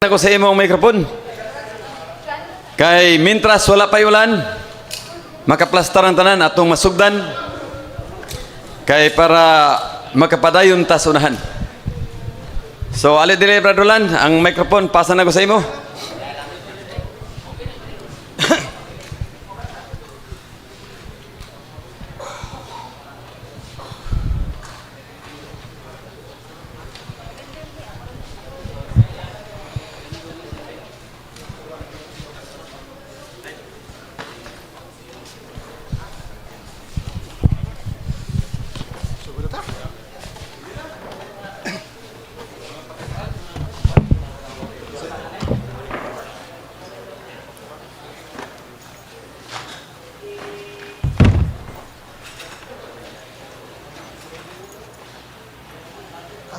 Ako sa imong microphone. Kay mintras wala pa'y ulan, makaplastar ang tanan atong masugdan kay para makapadayon ta sa unahan. So ali dili, Brad Roland, ang microphone pasa na ko sa imo.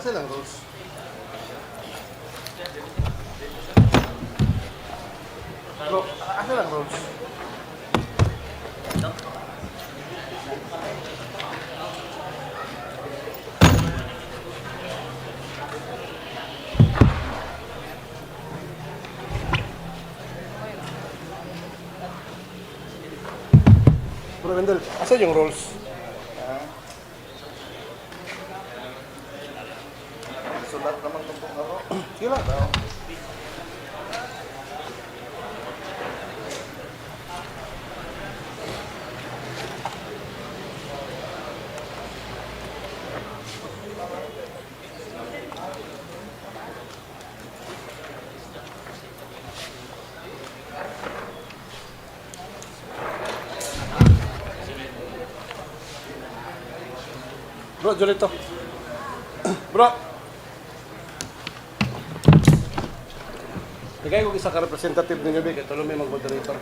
Asa lang, Rose? Bro, asa lang, Rose? Bro, Wendell, asa yung rolls? Sulat naman itong ako. Sige lang. Bro, Jolito. Bro. Bigay ko isa ka representative ninyo, Big. Ito lang may mag-moderator.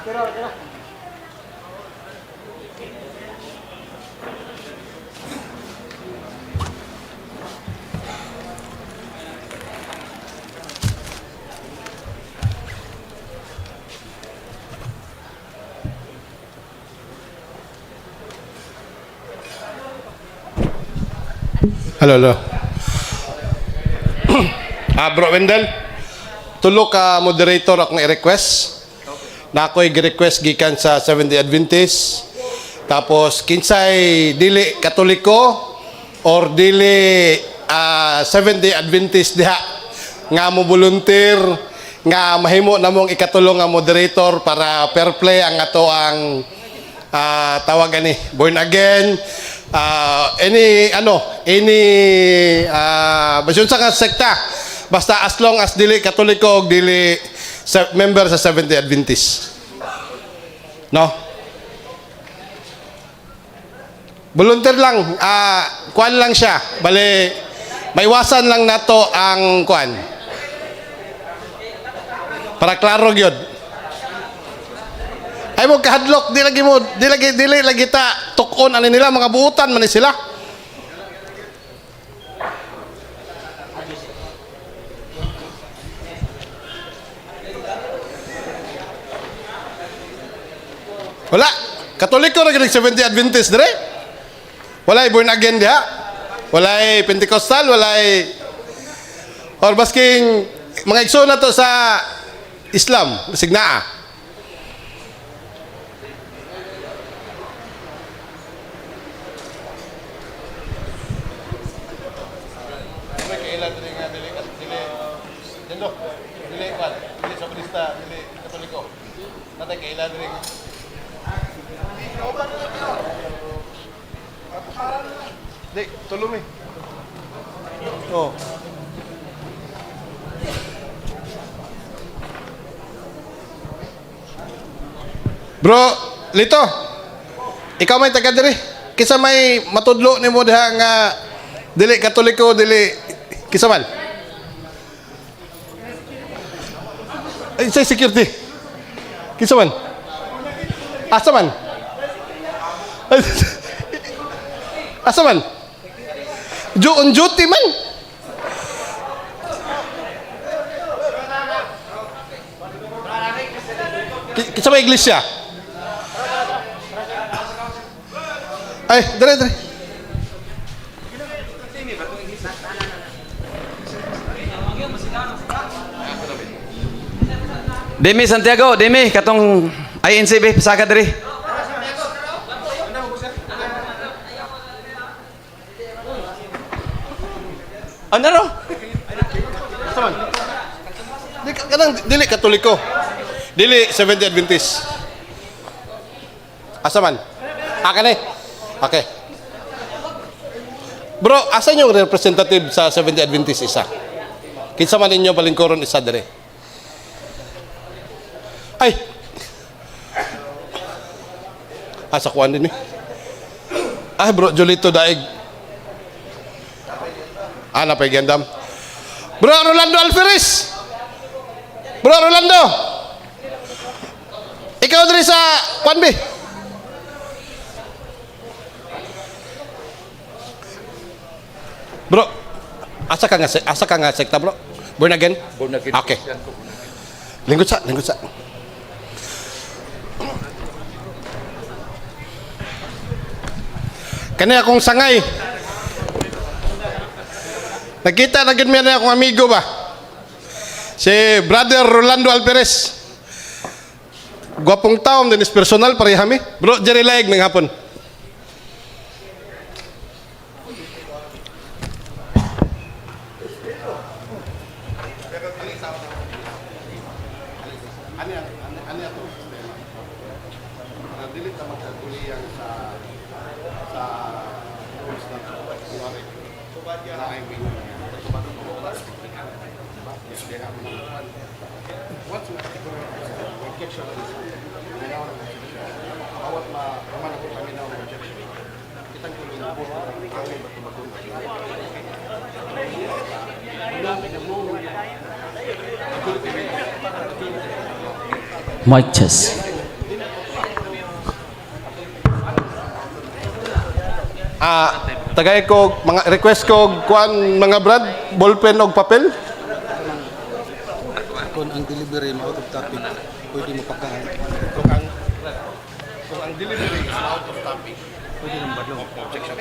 Tira, tira. Hello, hello. Bro Wendell, tulo ka moderator akong i-request. Na ako'y gi-request gikan sa Seventh-day Adventist. Tapos kinsay dili Katoliko or dili Seventh-day Adventist diha nga mo volunteer nga mahimo namong ikatulong nga moderator para fair play ang ato ang tawag ani born again, any ano, any basta sa ka sekta, basta as long as dili Katoliko og dili sa, member sa Seventh-day Adventist, no? Volunteer lang, kuan lang siya, bale maiwasan lang nato ang kuan para klaro gyud. Ay mo kahadlok, di lagi mo, di lagi dili lagi ta tukon ani nila, mga buutan man ni sila. Wala. Katoliko ra gyud Seventh-day Adventist dire. Walay born again diha. Walay Pentecostal, walay or basking mga igsoon na to sa Islam, basig naa. Kailan dili nga dili dili dili dili kwan dili sa Budista, dili Katoliko. Natay kailan dili. Di, tulumi. Oh. Bro, Lito. Ikaw may taga diri. Kisa may matudlo nimo diha nga dili Katoliko, dili kisa man? Ay, sa security. Kisa man? Asa man? Ay, asa man? On duty man. Kinsa may iglesia? Ay, dere, dere. Demi Santiago, Demi katong INCB pasaka diri. Ano ro? Di kanang dili Katoliko. Dili Seventh Day Adventist. Asa man? Ah, kani. Okay. Bro, asa yung representative sa Seventh Day Adventist isa? Kinsa man ninyo palingkuron isa dire? Ay. Asa kuan din eh. Ay, bro, Julito daig. Ah, napay gandam. Bro Rolando Alferes. Bro Rolando. Ikaw diri sa kuan be. Bro, asa ka nga sekta, bro? Born again? Born again. Okay. Lingkod sa, lingkod sa. Kani akong sangay. Nakita na gid mi na akong amigo ba? Si Brother Rolando Alvarez. Gwapong taom din is personal pareha mi. Bro, Jerry Laig ng hapon. Dili ta magkaguliyang sa rules na kunwari na ay once objection bawat ma ako paminaw ng objection kitang kulong angay batubagong. Mic test. Ah, tagay ko mga request ko kuan mga brad, ballpen og papel. Kung ang delivery mo out of topic, pwede mo pagkahan. Kung ang delivery is out of topic, Pwede nang badlong. Objection.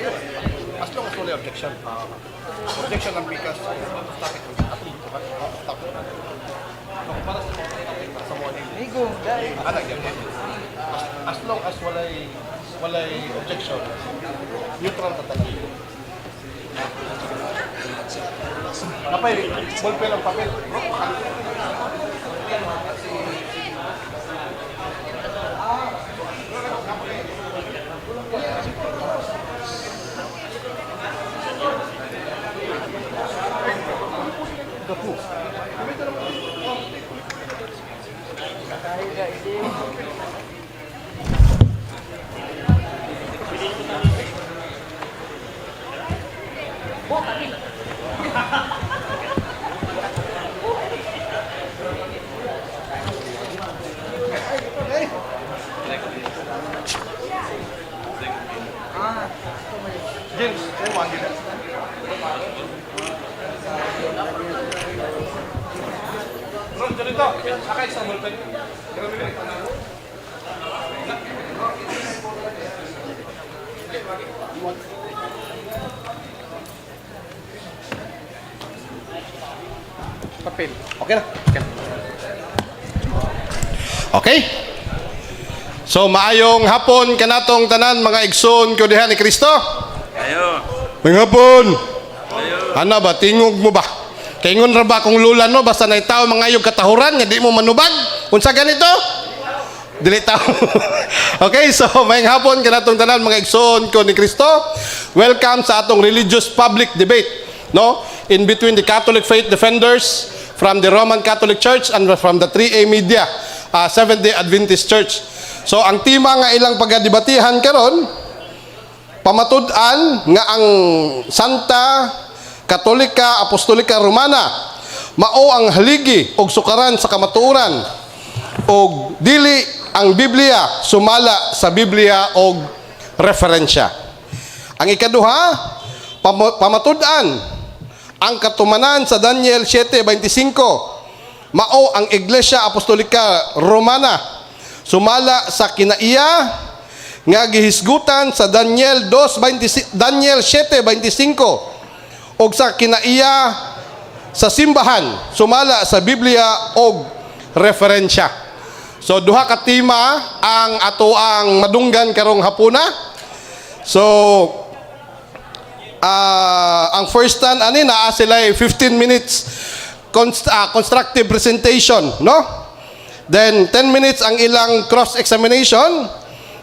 As long as wala objection. Objection lang because out of topic. Out of topic. So, kung para sa out of topic, para sa mo Anak yan. As long as walay objection, neutral ta talaga. Napay, ballpen ang papel. Bro, James, mo ang gina. Ron, dito. Akay sa ballpen. Papel. Okay na. Okay. So maayong hapon kanatong tanan mga igsoon ko diha ni Kristo. Ayo. Maayong hapon. Ana ba tingog mo ba? Kay ingon ra ba akong lula no basta nay tao mangayog katahuran nga di mo manubag? Unsa ganito? Dili tao. Okay, so maayong hapon kanatong tanan mga igsoon ko ni Kristo. Welcome sa atong religious public debate, no? In between the Catholic Faith Defenders from the Roman Catholic Church and from the 3A Media, Seventh-day Adventist Church. So ang tema nga ilang pagadebatihan karon, pamatud-an nga ang Santa Katolika Apostolika Romana mao ang haligi og sukaran sa kamatuoran og dili ang Biblia sumala sa Biblia og referensya. Ang ikaduha, Pamatud-an ang katumanan sa Daniel 7:25 mao ang Iglesia Apostolika Romana sumala sa kinaiya nga gihisgutan sa Daniel 2:26, Daniel 7:25 og sa kinaiya sa simbahan sumala sa Biblia og referensya. So duha ka tema ang ato ang madunggan karong hapuna. So ang first stand ani naa sila 15 minutes constructive presentation, no? Then 10 minutes ang ilang cross examination.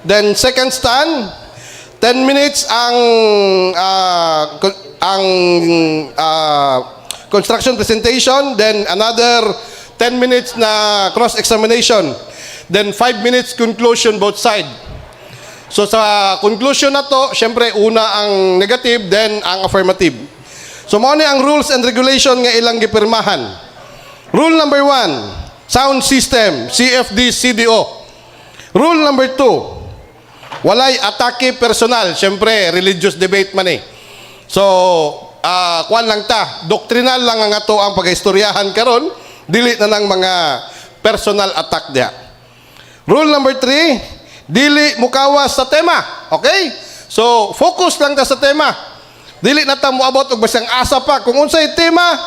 Then second stand, 10 minutes ang construction presentation, then another 10 minutes na cross examination. Then 5 minutes conclusion, both side. So sa conclusion na to, syempre una ang negative, then ang affirmative. So mao ni ang rules and regulation nga ilang gipirmahan. Rule number 1, sound system, CFD, CDO. Rule number 2, walay atake personal. Syempre, religious debate man eh. So, kuan lang ta, doctrinal lang ang ato ang pagaistoryahan karon, dili na ng mga personal attack diha. Rule number 3, dili mukawas sa tema. Okay? So, focus lang ta sa tema. Dili na ta moabot og bisang asa pa. Kung unsay tema,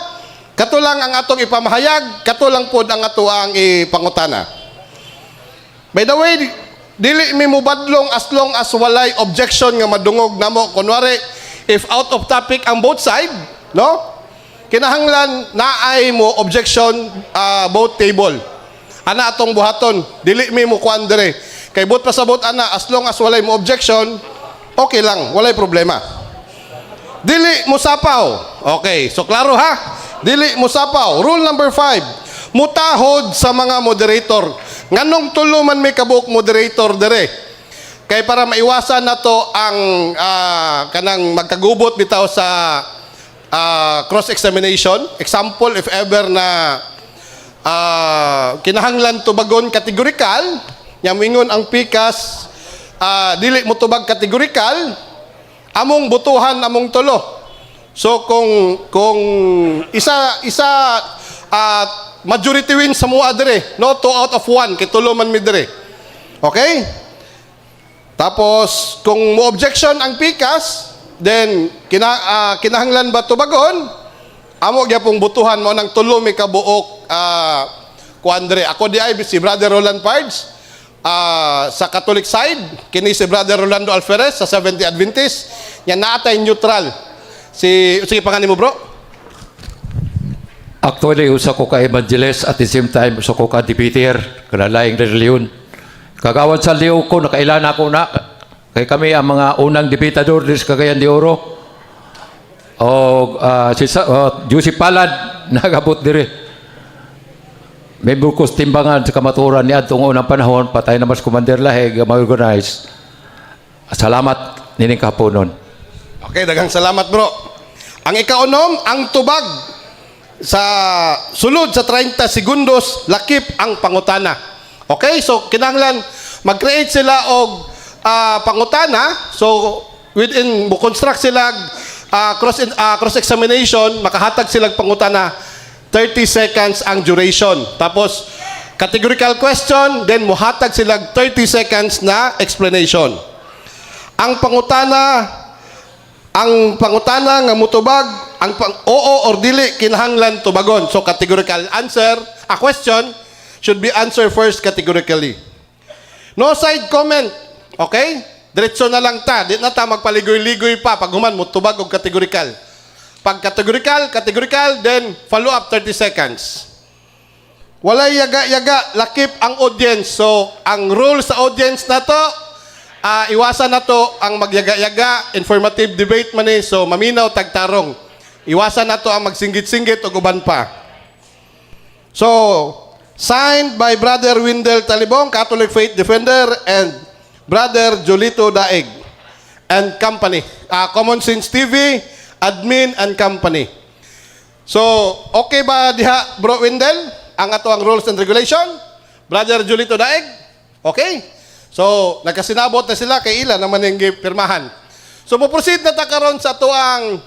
kato lang ang atong ipamahayag, kato lang pod ang ato ang ipangutana. By the way, dili mi mubadlong as long as walay objection nga madungog namo. Kunwari, if out of topic ang both side, no? Kinahanglan naay mo objection both table. Ana atong buhaton, dili mi mo kuan dire. Kay buot pasabot ana, as long as walay mo objection, okay lang, walay problema. Dili mo sapaw. Okay, so klaro ha? Dili mo sapaw. Rule number 5, mutahod sa mga moderator. Nganong tulo man may kabuok moderator dire? Kay para maiwasan nato ang kanang magkagubot bitaw sa cross-examination. Example, if ever na kinahanglan tubagon categorical, nya moingon ang pikas, dili mo tubag categorical, among butuhan among tulo. So kung isa isa majority win sa mua dire, no, 2 out of 1 kay tulo man mi dire. Okay? Tapos kung mo objection ang pikas, then kinahanglan ba tubagon? Amo gyapong butuhan mo ng tulo mi kabuok kuan dire. Ako di ay si Brother Roland Pards sa Catholic side, kini si Brother Rolando Alferez sa Seventh Adventist. Yan naatay neutral. Si sige, pangalan mo, bro? Actually, usa ko ka evangelist, at the same time usa ko ka debater, kanalaing reliyon. Kagawad sa liw ko, nakailan ako na. Kay kami ang mga unang debatador diri sa Cagayan de Oro. O si Joseph Palad nagabot diri. Member ko sa timbangan sa kamaturan ni adtong unang panahon, patay na mas Commander Laheg, ma-organize. Salamat nining kahaponon. Okay, daghang salamat, bro. Ang ikaunom, ang tubag sa sulod sa 30 segundos lakip ang pangutana. Okay, so kinahanglan mag-create sila og pangutana. So within mo construct sila cross examination, makahatag sila og pangutana, 30 seconds ang duration. Tapos categorical question, then muhatag sila 30 seconds na explanation. Ang pangutana nga mutubag ang pang, oo or dili kinahanglan tubagon. So categorical answer, a question should be answered first categorically. No side comment. Okay? Diretso na lang ta. Di na ta magpaligoy-ligoy pa pag human mo tubag og categorical. Pag categorical, categorical, then follow up 30 seconds. Walay yaga-yaga, lakip ang audience. So, ang rule sa audience na to, iwasan na to ang magyaga-yaga, informative debate man eh. So, maminaw tagtarong. Iwasan na to ang magsinggit-singgit o uban pa. So, signed by Brother Wendell Talibong, Catholic Faith Defender, and Brother Jolito Daeg and Company. Common Sense TV, Admin and Company. So, okay ba diha, Bro Wendell? Ang ato ang rules and regulation? Brother Julito Daeg? Okay? So, nagkasinabot na sila kay ila naman yung pirmahan. So mo proceed na ta karon sa tuang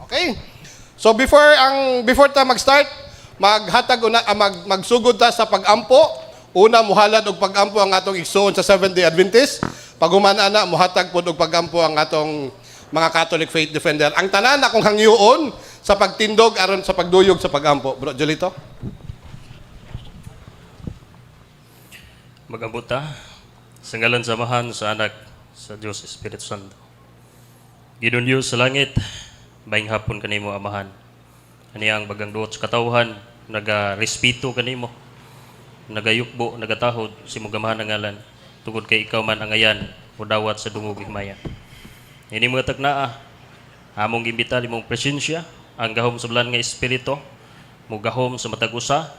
Okay. So before ta mag-start, maghatag una magsugod ta sa pag-ampo. Una, muhalad og pag-ampo ang atong igsoon sa Seventh-day Adventist. Paghuman ana, muhatag pod og pag-ampo ang atong mga Catholic Faith Defender. Ang tanan akong hangyoon sa pagtindog aron sa pagduyog sa pag-ampo. Bro Julito. Mag-ampo ta sa ngalan sa Amahan, sa Anak, sa Diyos Espiritu Santo. Ginoong Diyos sa langit, maayong hapon kanimo, Amahan. Ania ang bagang duot sa katawhan, naga-respeto kanimo, nagayukbo, nagatahod sa imong gamahan ang ngalan, tungod kay ikaw man ang ayan, dawat sa dungog himaya. Ini mga tagnaa, among gimbitar imong presensya, ang gahom sa balaan nga Espiritu, mugahom sa matag usa,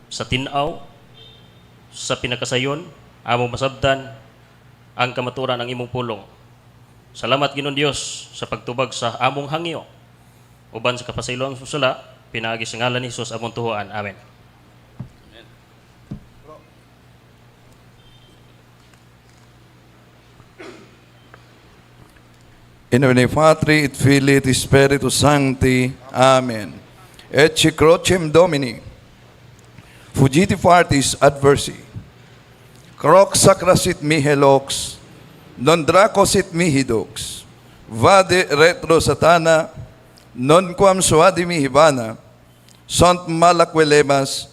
sa tin-aw, sa pinakasayon, among masabtan ang kamaturan ang imong pulong. Salamat, Ginoong Dios, sa pagtubag sa among hangyo. Uban sa kapasayloan sa sala, pinaagi sa ngalan ni Jesus among tuhuan. Amen. In nomine Patri et Filii et Spiritus Sancti. Amen. Ecce crocem Domini. Fugite partis adversi. Crux sacra sit mihi lux, non draco sit mihi dux. Vade retro satana, non quam suadi mihi vana, sunt mala quelemas,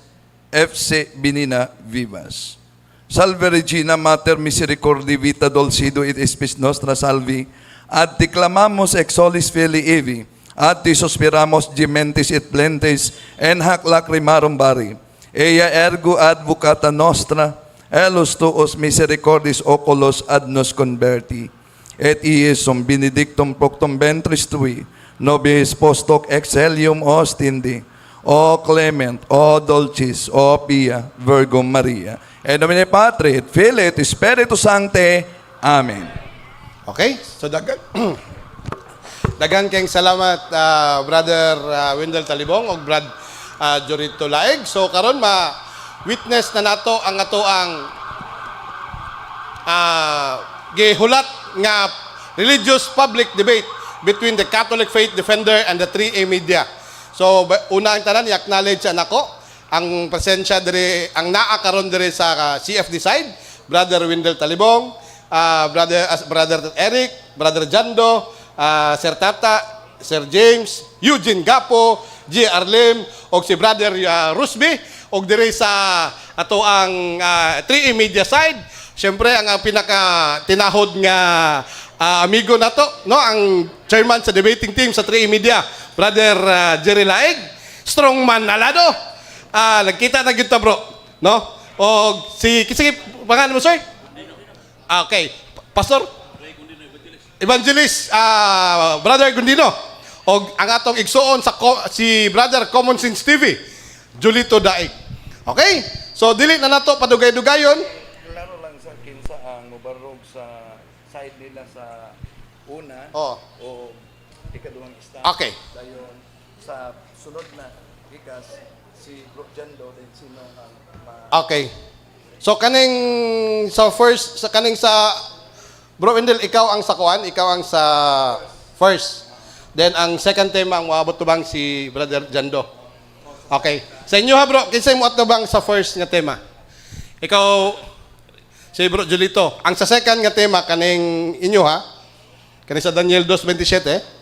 FC benina vivas. Salve Regina Mater Misericordiae Vita Dulcedo et Spes Nostra Salvi, ad te clamamus exules filii Evae, ad te suspiramus gementes et plentes, en hac lacrimarum barre. Ea ergo advocata nostra, elos tuos misericordes oculos ad nos converti. Et Iesum benedictum fructum ventris tui, nobis post hoc exilium ostende. O clement, O dulcis, O pia, Virgo Maria. In nomine Patri, et Filii, et Spiritus Sancti. Amen. Okay? So dagan dagan kayong salamat, Brother Wendell Talibong ug Brad Jorito Laeg. So karon ma witness na nato ang ato ang gihulat nga religious public debate between the Catholic Faith Defender and the 3A Media. So una ang tanan, i-acknowledge nako ang presensya diri, ang naa karon diri sa CFD side, Brother Wendell Talibong, Brother Eric, Brother Jando, Sir Tata, Sir James, Eugene Gapo, G. Arlim, og si Brother Rusby, og diri sa ato ang 3A Media side, siyempre ang pinaka tinahod nga amigo nato, no, ang chairman sa debating team sa 3A Media, Brother Jerry Laeg, strongman alado. Nagkita na gyud ta, bro, no? Og si sige, pangalan mo, sir? Ah, okay. Pastor Evangelist Brother Gundino. Og ang atong igsuon sa si Brother Common Sense TV, Julito Daig. Okay? So dili na nato padugay-dugayon. Klaro lang sa kinsa ang mubarog sa side nila sa una Oh. o ikaduhang stand. Okay. Dayon sa sunod na gikas si Bro Jando din sino ang ma Okay. So kaning sa first, sa kaning sa Bro Wendell, ikaw ang sa kuan, ikaw ang sa first. Then ang second tema ang moabot tubang si Brother Jando. Okay. Sa inyo ha, bro, kinsay mo atubang sa first nga tema? Ikaw, si Bro Julito. Ang sa second nga tema kaning inyo ha. Kaning sa Daniel 2:27.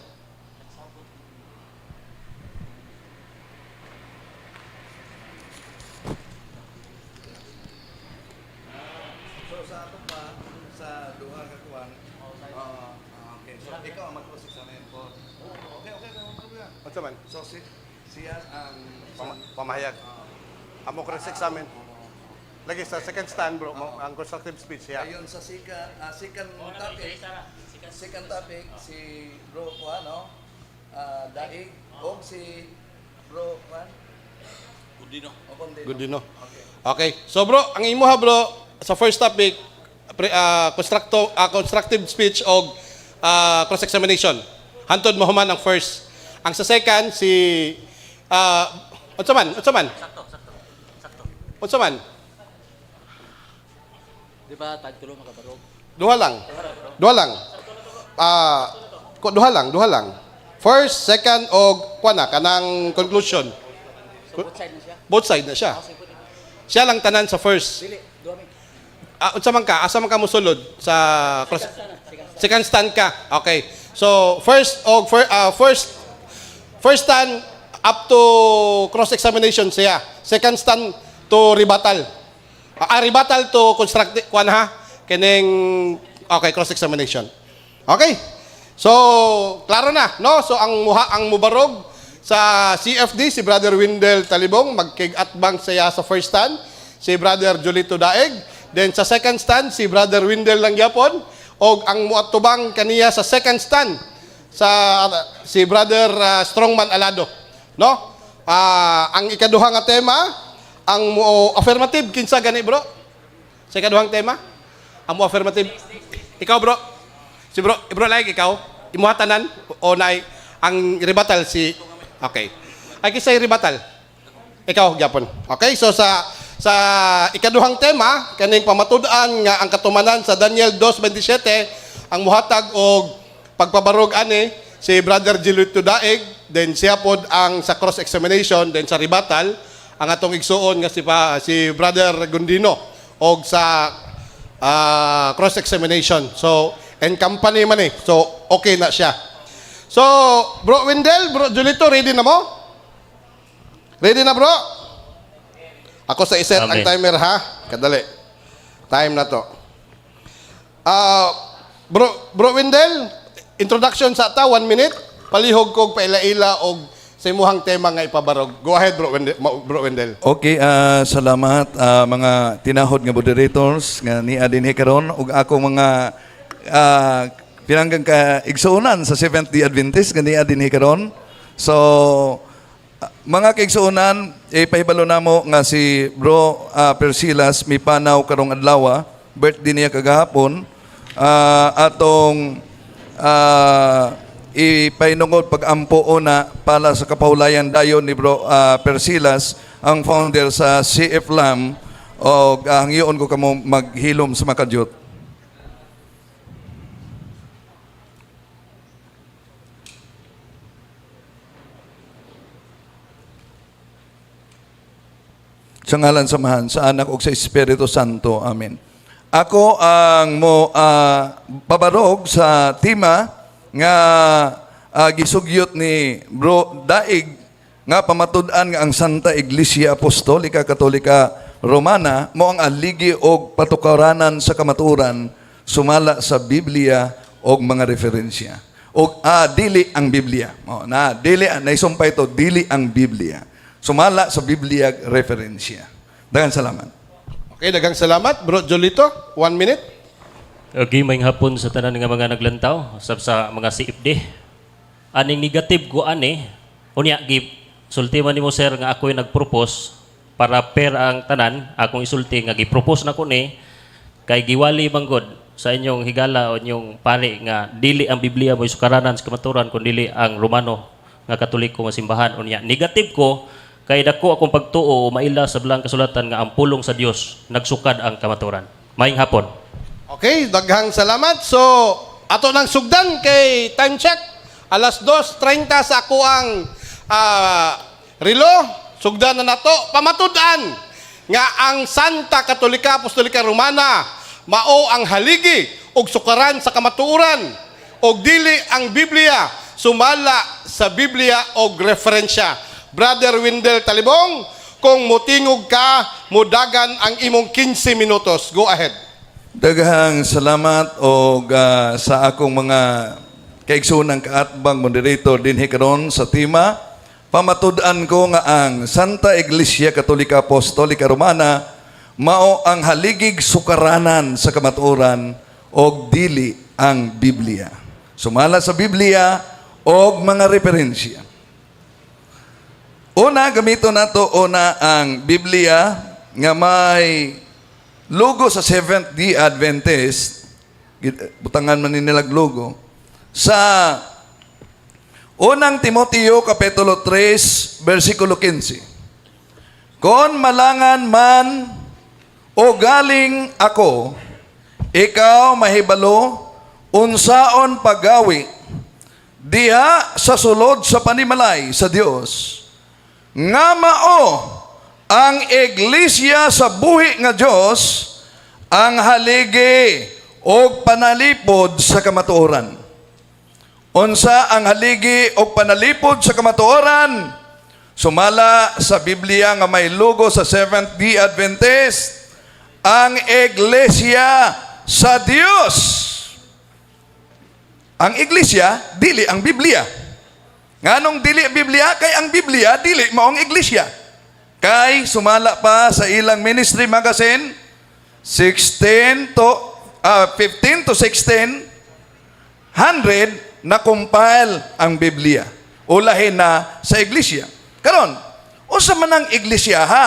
So sa ato pa sa duha ka kuan. Okay. So ikaw ang mag-cross-examine po. Okay, no problema. Unsa man? So si siya ang Pamahayag. Amo cross examine. Lagi sa second stand, bro, ang constructive speech siya. Ayun sa second topic si Bro Kuan, no? Daig og si Bro Kuan Gundino. O Gundino. Good no. Okay. So bro, ang imo ha, bro, sa first topic, constructive speech og cross examination. Hantod mo human ang first. Ang sa second si unsa man? Unsa man? Sakto, sakto. Sakto. Unsa man? Di ba tag tulo makabarog? Duha lang. Duha lang. Duha lang, duha lang. First, second og kuan na kanang conclusion. So both side na siya. Both side na siya. Siya lang tanan sa first. Dili, duha mi. Unsa man ka? Asa man ka mosulod sa cross? Second stand ka. Okay. So, first og first first stand up to cross examination siya. Second stand to rebuttal. Rebuttal to construct kuan ha. Kining okay, cross examination. Okay. So, klaro na, no? So ang muha ang mubarog sa CFD si Brother Windel Talibong, magkig-atbang siya sa first stand, si Brother Julito Daeg, then sa second stand si Brother Windel lang gyapon, og ang muatubang kaniya sa second stand sa si Brother Strongman Alado, no? Ang ikaduha nga tema, ang mo affirmative kinsa gani, bro? Sa ikaduhang tema? Ang mo affirmative. Ikaw, bro. Si bro, bro like ikaw, imuha tanan o nay ang rebuttal si. Okay. Ay, kisay rebuttal. Ikaw gyapon. Okay, so sa ikaduhang tema kaning pamatud-an nga ang katumanan sa Daniel 2:27, ang muhatag og pagpabarog ani si Brother Gilito Daeg, then siya pod ang sa cross examination, then sa rebuttal ang atong igsuon nga si Brother Gundino og sa cross examination. So and company man eh. So okay na siya. So Bro Wendell, Bro Julito, ready na mo? Ready na, bro? Ako sa iset ang Amen. timer ha. Kadali. Time na to. Bro Wendell, introduction sa ta, 1 minute. Palihog kog paila-ila og sa imuhang tema nga ipabarog. Go ahead, Bro Wendell. Bro Wendell. Okay, salamat mga tinahod nga moderators nga nia dinhi karon ug ako mga pinanggang ka igsuonan sa Seventh Day Adventist nga nia dinhi karon. So mga kaigsuonan, ipahibalo namo nga si Bro Persilas mipanaw karong adlaw, birthday niya kagahapon. Atong ipahinungod pag-ampo una para sa kapahulayan dayon ni Bro Persilas, ang founder sa CF Lam, o hangyoon ko kamo maghilom sa makadyot. Sa ngalan sa Amahan, sa Anak ug sa Espiritu Santo. Amen. Ako ang mo pabarog sa tema nga gisugyot ni Bro Daig nga pamatud-an nga ang Santa Iglesia Apostolika Katolika Romana mo ang aligi og patukaranan sa kamatuoran sumala sa Biblia og mga referensya. Og dili ang Biblia. Oh, na dili naisumpay ito, dili ang Biblia. Sumala sa Biblia referensya. Daghang salamat. Okay, daghang salamat. Bro Jolito, 1 minute. Okay, maayong hapon sa tanan nga mga naglantaw, sab sa mga CFD. Aning negative ko ani, unya gi sulti man nimo, sir, nga ako'y nagpropose para pair ang tanan, akong isulti nga gi-propose na ko ni kay giwali man gud sa inyong higala o inyong pari nga dili ang Biblia mo sukaranan sa kamaturan kun dili ang Romano nga Katoliko nga simbahan. Unya negative ko kay dako akong pagtuo o maila sa Balaang Kasulatan nga ang pulong sa Dios nagsukad ang kamaturan. Maayong hapon. Okay, daghang salamat. So, ato nang sugdan kay time check. Alas 2:30 sa ako ang relo. Sugdan na nato. Pamatud-an nga ang Santa Katolika Apostolika Romana mao ang haligi og sukaran sa kamatuoran og dili ang Biblia sumala sa Biblia og referensya. Brother Wendell Talibong, kung mutingog ka, mudagan ang imong 15 minutos. Go ahead. Daghang salamat og sa akong mga kaigsuonang kaatbang moderator dinhi karon sa tema pamatud-an ko nga ang Santa Iglesia Katolika Apostolika Romana mao ang haligig sukaranan sa kamatuoran og dili ang Biblia. Sumala sa Biblia og mga referensya. Una, gamito nato una ang Biblia nga may logo sa Seventh Day Adventist, butangan man ni nilag logo, sa Unang Timoteo kapitulo 3 versikulo 15. Kon malangan man o galing ako, ikaw mahibalo unsaon paggawi diha sa sulod sa panimalay sa Dios nga mao ang iglesia sa buhi nga Dios, ang haligi og panalipod sa kamatuoran. Unsa ang haligi og panalipod sa kamatuoran? Sumala sa Biblia nga may logo sa Seventh-day Adventist, ang iglesia sa Dios. Ang iglesia, dili ang Biblia. Nganong dili ang Biblia? Kay ang Biblia, dili maong iglesia. Kay sumala pa sa ilang ministry magazine, 16 to 15 to 16 hundred na compile ang Biblia. Ulahin na sa iglesia. Karon, unsa man ang iglesia, ha?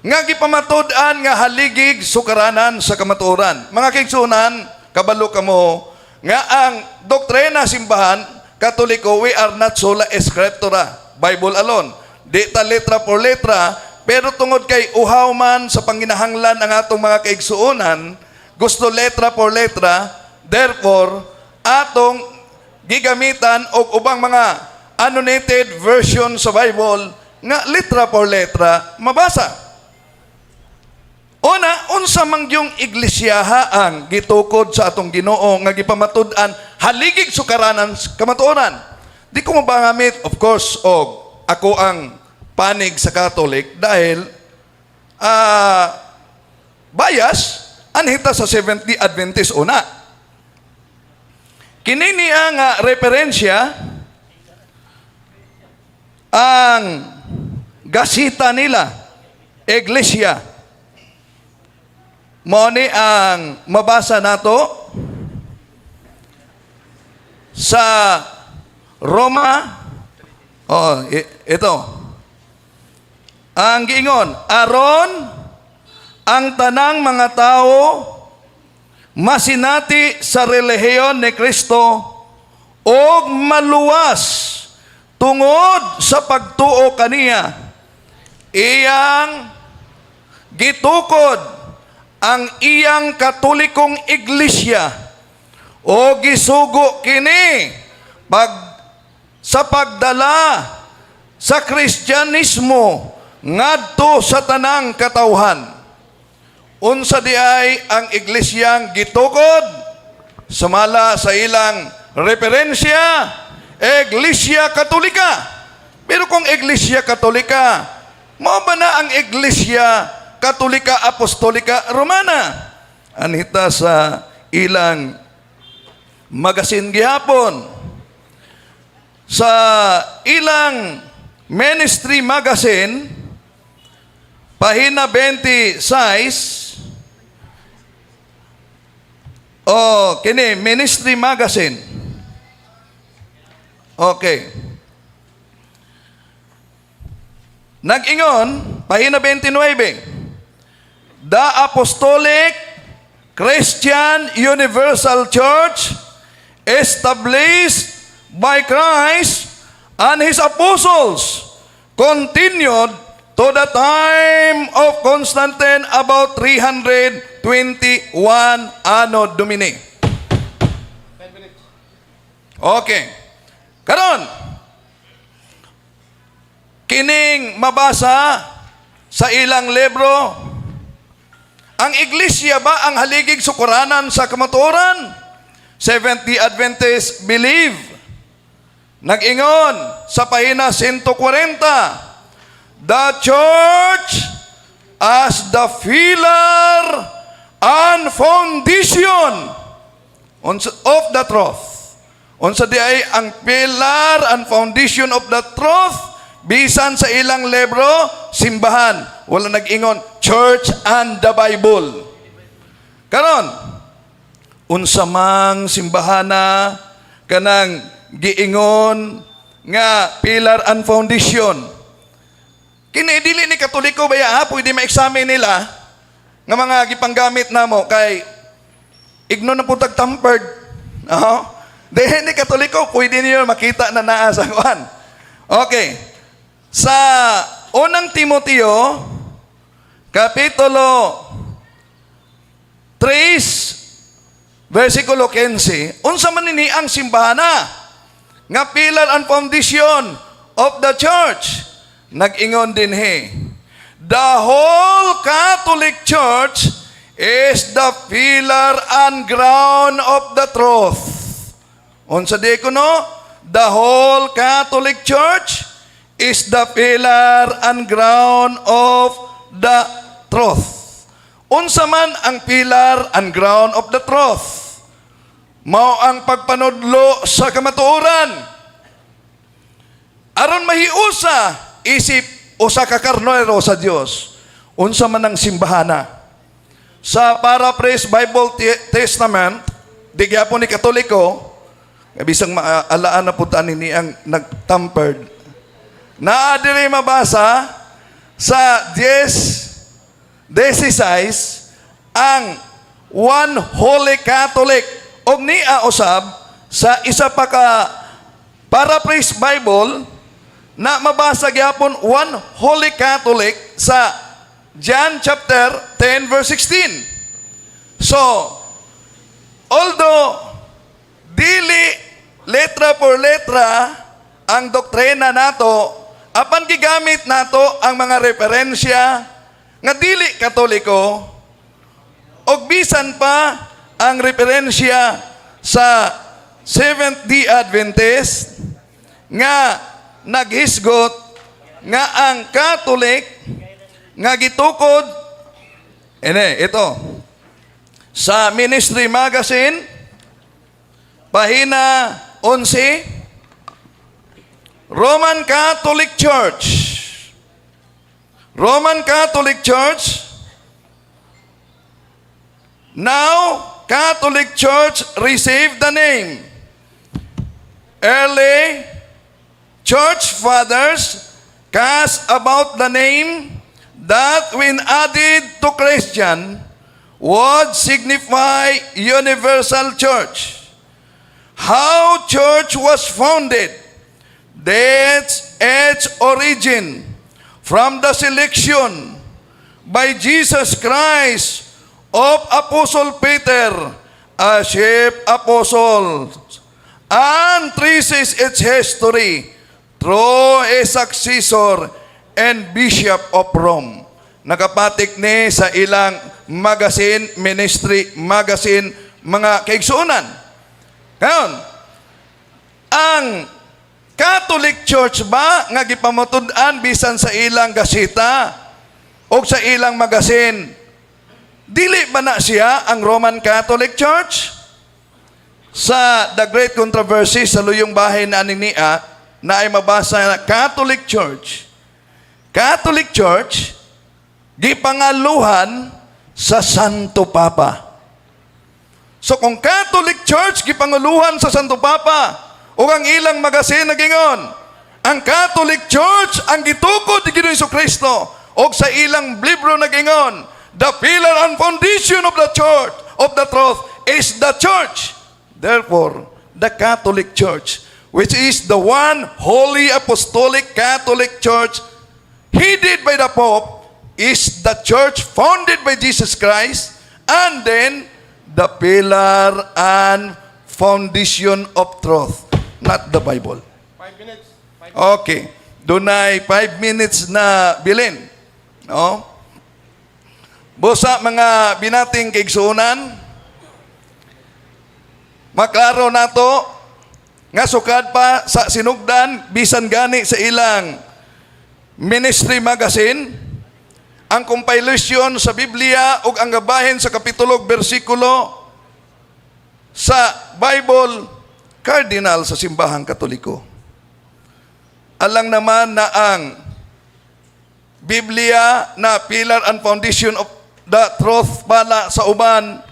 Nga gipamatud-an nga haligig sukaranan sa kamatuoran. Mga kaigsuonan, kabalo kamo nga ang doktrina simbahan Katoliko, we are not sola scriptura, Bible alone. Di ta letra por letra, pero tungod kay uhaw man sa panginahanglan ang atong mga kaigsuonan, gusto letra por letra, therefore, atong gigamitan og ubang mga annotated version sa Bible nga letra por letra mabasa. Una, unsa man yung iglesia ang gitukod sa atong Ginoo nga gipamatud-an haligig sukaranan sa kamatuoran? Di ko mabangamit, of course, og ako ang panig sa Catholic dahil bias anhita sa Seventh-day Adventist una. Kini niya nga referensya ang gasita nila, Iglesia. Mao ni ang mabasa nato sa Roma. Oh, ito. Ang giingon, aron ang tanang mga tao masinati sa relihiyon ni Kristo og maluwas tungod sa pagtuo kaniya, iyang gitukod ang iyang katolikong iglesia o gisugo kini sa pagdala sa Kristyanismo ngadto sa tanang katawhan. Unsa di ay ang iglesyang gitukod? Sumala sa ilang referensya, Iglesia Katolika. Pero kung Iglesia Katolika, mao ba na ang Iglesia Katolika Apostolika Romana? Anhita sa ilang magasin gihapon. Sa ilang ministry magazine, pahina 26, oh, kini ministry magazine. Okay. Nag-ingon, pahina 29, The Apostolic Christian Universal Church established by Christ and His apostles continued to the time of Constantine about 321 Anno Domini. Okay. Karon, kining mabasa sa ilang libro, ang iglesia ba ang haligig sukuranan sa kamatuoran? Seventh-day Adventist believe. Nag-ingon sa pahina 140, "The church as the pillar and foundation of the truth." Unsa di ay ang pillar and foundation of the truth? Bisan sa ilang libro, simbahan. Wala nag-ingon, church and the Bible. Karon, unsa mang simbahana kanang giingon nga pillar and foundation? Kini dili ni Katoliko baya ha, pwede ma-examine nila nga mga gipanggamit namo kay igno na pud tag tampered. Oo. Dili ni Katoliko, pwede niyo makita na naa sa kuan. Okay. Sa Unang Timoteo, Kapitulo 3, versikulo 15, unsa man ni ang simbahana nga pillar and foundation of the church? Nag-ingon dinhi, "The whole Catholic Church is the pillar and ground of the truth." Unsa di kuno? The whole Catholic Church is the pillar and ground of the truth. Unsa man ang pillar and ground of the truth? Mao ang pagpanudlo sa kamatuoran. Aron mahiusa isip usa ka karnero sa Dios. Unsa man ang simbahana? Sa Paraphrase Bible Testament, di gyapon ni Katoliko, bisang maalaan na punta ni ang nag-tampered. Naa diri mabasa sa 10 16 ang One Holy Catholic, og niya usab sa isa pa ka Paraphrase Bible na mabasa gyapon One Holy Catholic sa John chapter 10 verse 16. So, although dili letra por letra ang doktrina nato, apan gigamit nato ang mga referensya nga dili Katoliko og bisan pa ang referensya sa Seventh-day Adventist nga naghisgot nga ang Catholic nga gitukod ene ito sa Ministry Magazine, pahina 11, Roman Catholic Church. Roman Catholic Church. Now Catholic Church received the name. Early Church Fathers cast about the name that, when added to Christian, would signify universal church. How church was founded, dates its origin from the selection by Jesus Christ of Apostle Peter as chief apostle and traces its history through a successor and Bishop of Rome. Nakapatik ni sa ilang magazine, Ministry Magazine, mga kaigsuonan. Ngayon, ang Catholic Church ba nga gipamatud-an bisan sa ilang gaseta o sa ilang magazine, dili ba na siya ang Roman Catholic Church? Sa The Great Controversy, sa luyong bahin na niya, na ay mabasa na Catholic Church. Catholic Church, gipangaluhan sa Santo Papa. So kung Catholic Church gipanguluhan sa Santo Papa ug ang ilang magasin nagingon, ang Catholic Church ang gitukod ni Ginoong Kristo, ug sa ilang libro nagingon, the pillar and foundation of the church of the truth is the church. Therefore, the Catholic Church, which is the one holy apostolic Catholic Church headed by the Pope, is the church founded by Jesus Christ and then the pillar and foundation of truth, not the Bible. 5 minutes. Okay. Dunay 5 minutes na bilin. No? Busa, mga binating kaigsuonan, maklaro nato nga sukad pa sa sinugdan, bisan gani sa ilang Ministry Magazine, ang compilation sa Biblia ug ang gabahin sa kapitulo ug bersikulo sa Bible cardinal sa Simbahang Katoliko. Alang naman na ang Biblia na pillar and foundation of the truth pala sa uban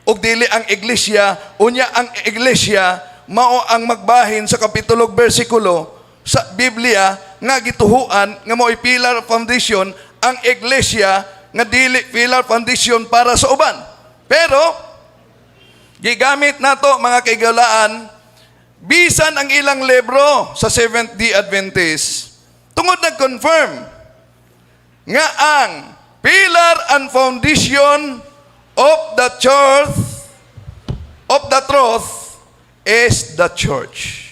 ug dili ang iglesia, unya ang iglesia mao ang magbahin sa kapitulo ug bersikulo sa Biblia nga gituhuan nga mao'y pillar foundation, ang iglesia nga dili pillar foundation para sa uban. Pero gigamit nato, mga kaigalaan. Bisan ang ilang libro sa Seventh-day Adventist, tungod nag-confirm nga ang pillar and foundation of the church of the truth is the church.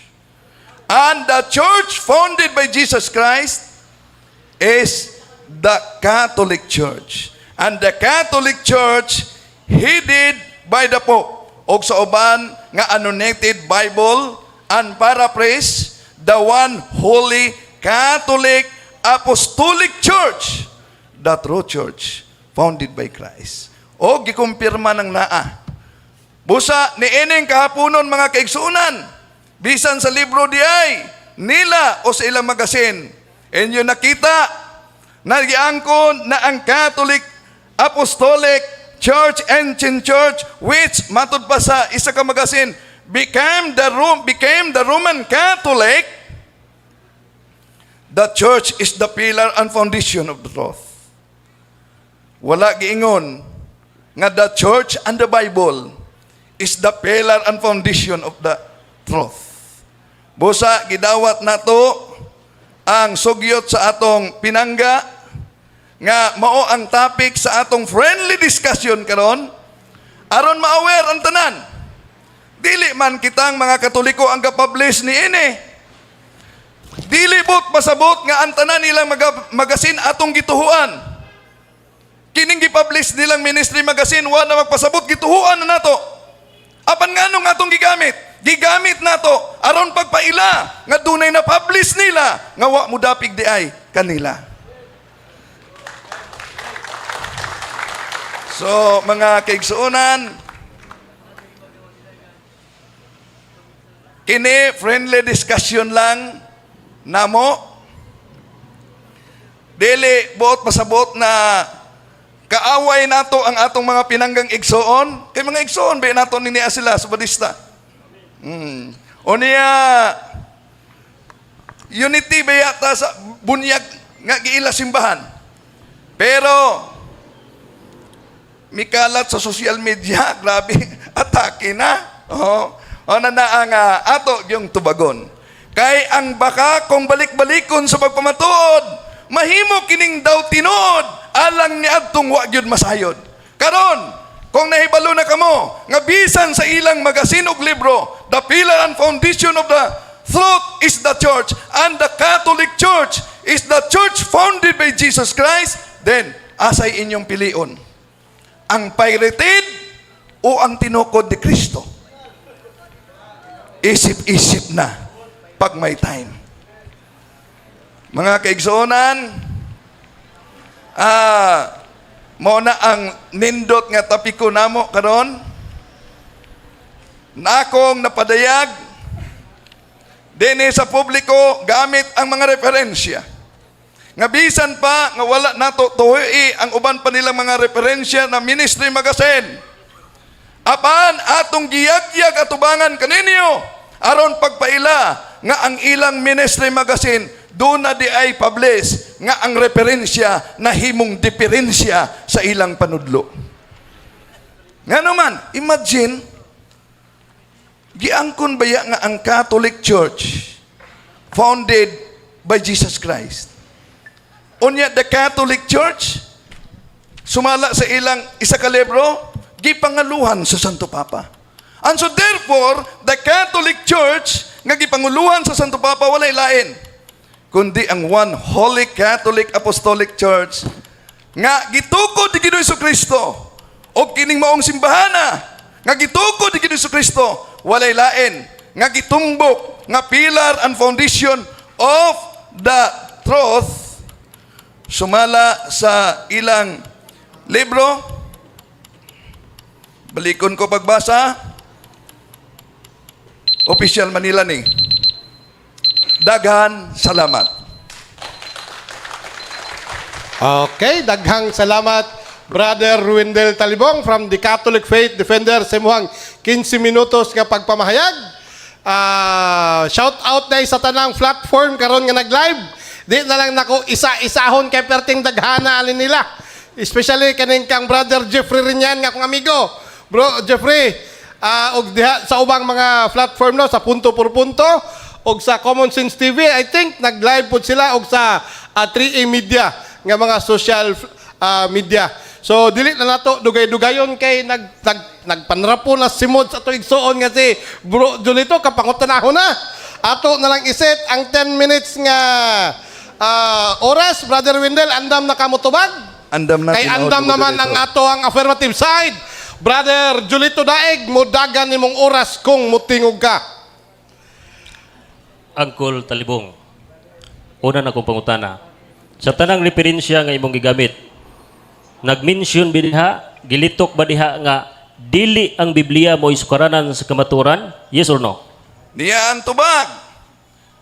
And the church founded by Jesus Christ is the Catholic Church. And the Catholic Church headed by the Pope og sa uban nga annotated Bible and paraphrase, the one holy Catholic Apostolic Church, the true church founded by Christ. O gikumpirma ng naa. Busa niining kahaponon, mga kaigsuonan, bisan sa libro di ay nila o sa ilang magasin, inyo nakita na giangkon na ang Catholic Apostolic Church, Ancient Church, which matud pa sa isa ka magasin became the Roman Catholic. The church is the pillar and foundation of the truth. Wala giingon nga the church and the Bible is the pillar and foundation of the truth. Busa gidawat nato ang sugyot sa atong pinangga nga mao ang topic sa atong friendly discussion karon aron ma-aware ang tanan. Dili man kitang mga Katoliko ang ga-publish ni ini. Dili buot pasabot nga ang tanan nilang magasin atong gituhuan. Kining gi-publish nilang ministry magazine, wa na magpasabot gituhuan na nato. Apan nganong atong gigamit? Gigamit nato aron pagpaila nga dunay na publish nila nga wa mo dapig di ay kanila. So mga kaigsuonan, kini friendly discussion lang namo. Dili buot pasabot na kaaway nato ang atong mga pinanggang igsoon. Kay mga igsoon ba nato ni niya sila sa Badista. O niya unity ba yata sa bunyag nga giila simbahan. Pero mikalat sa social media, grabe, atake na. Oh. O na naa nga ato yung tubagon. Kay ang baka kung balik-balikon sa pagpamatuod, mahimo kining daw tinuod alang ni adtong wa gyud masayod. Karon, kung nahibalo na kamo nga bisan sa ilang magasin og libro, the pillar and foundation of the truth is the church and the Catholic Church is the church founded by Jesus Christ, then asay inyong pilion? Ang pirated o ang tinukod ni Kristo? Isip-isip na pag may time. Mga kaigsuonan, mao na ang nindot nga tapiko namo karon. Na akong napadayag dinhi sa publiko gamit ang mga referensya. Nga bisan pa nga wala nato tuhi ang uban pa nilang mga referensya na ministry magazine. Apan atong giyagyag atubangan kaninyo aron pagpaila nga ang ilang ministry magazine doon na di ay publish nga ang referensya na himong diferensya sa ilang panudlo. Nga naman, imagine, giangkon ba ya nga ang Catholic Church founded by Jesus Christ? Unya, the Catholic Church, sumala sa ilang isa ka libro, gipangaluhan sa Santo Papa. And so therefore, the Catholic Church nga gipanguluhan sa Santo Papa walay lain kundi ang one Holy Catholic Apostolic Church nga gitukod ni Ginoong Kristo og kining maong simbahana nga gitukod ni Ginoong Kristo walay lain nga gitumbok nga pillar and foundation of the truth sumala sa ilang libro. Balikon ko pagbasa. Official Manila ni. Daghan salamat. Okay, daghang salamat, Brother Wendell Talibong from the Catholic Faith Defender sa imuhang 15 minutos nga pagpamahayag. Shout out na sa tanang platform karon nga nag-live. Di na lang nako isa-isahon kay perting daghana alin nila. Especially kaning kang Brother Jeffrey Rinyan nga akong amigo. Bro Jeffrey, Og diha sa ubang mga platform, no, sa Punto por Punto og sa Common Sense TV, I think nag-live pod sila, og sa 3A Media nga mga social media. So dili na nato dugay-dugayon kay nag, nag nagpanrapo na simod sa atong igsuon nga si Bro Julito, kapangutanahon na. Ato na lang iset ang 10 minutes nga oras. Brother Wendell, andam na kamo tubag? Andam na Kay tinuod, andam naman ang moderator. ato ang affirmative side. Brother Julito Daeg, mudagan nimong oras kung mutingog ka. Uncle Talibong, una na kong pangutana. Sa tanang referensya nga imong gigamit, nag-mention ba diha, gilitok ba diha nga dili ang Biblia mo isukaranan sa kamaturan? Yes or no? Niya ang tubag.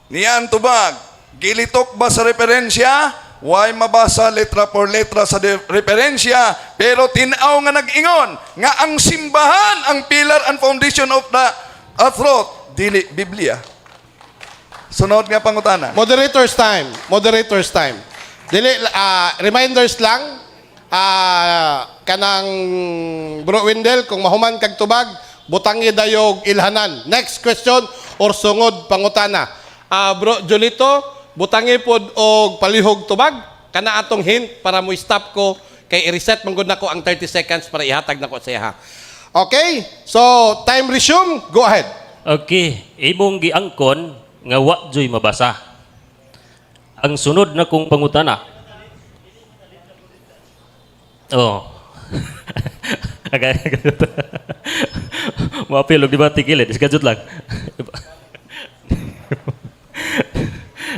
Niya ang tubag. Gilitok ba sa referensya? Why mabasa letra por letra sa referensya, pero tinaw nga nag-ingon nga ang simbahan ang pillar and foundation of the truth, dili Biblia. Sunod nga pangutana. Moderator's time. Moderator's time. Dili, reminders lang, kanang Bro Wendell, kung mahuman kag tubag, butangi dayog ilhanan. Next question or sungod pangutana. Bro Julito, butangi pod og palihog tubag. Kana atong hint para mo stop ko kay i-reset man gud nako ang 30 seconds para ihatag nako sa iya. Okay? So, time resume. Go ahead. Okay, imong giangkon nga wa joy mabasa. Ang sunod na kong pangutana. Oh. Okay. Maapil og di ba tigilid, iskajut lang.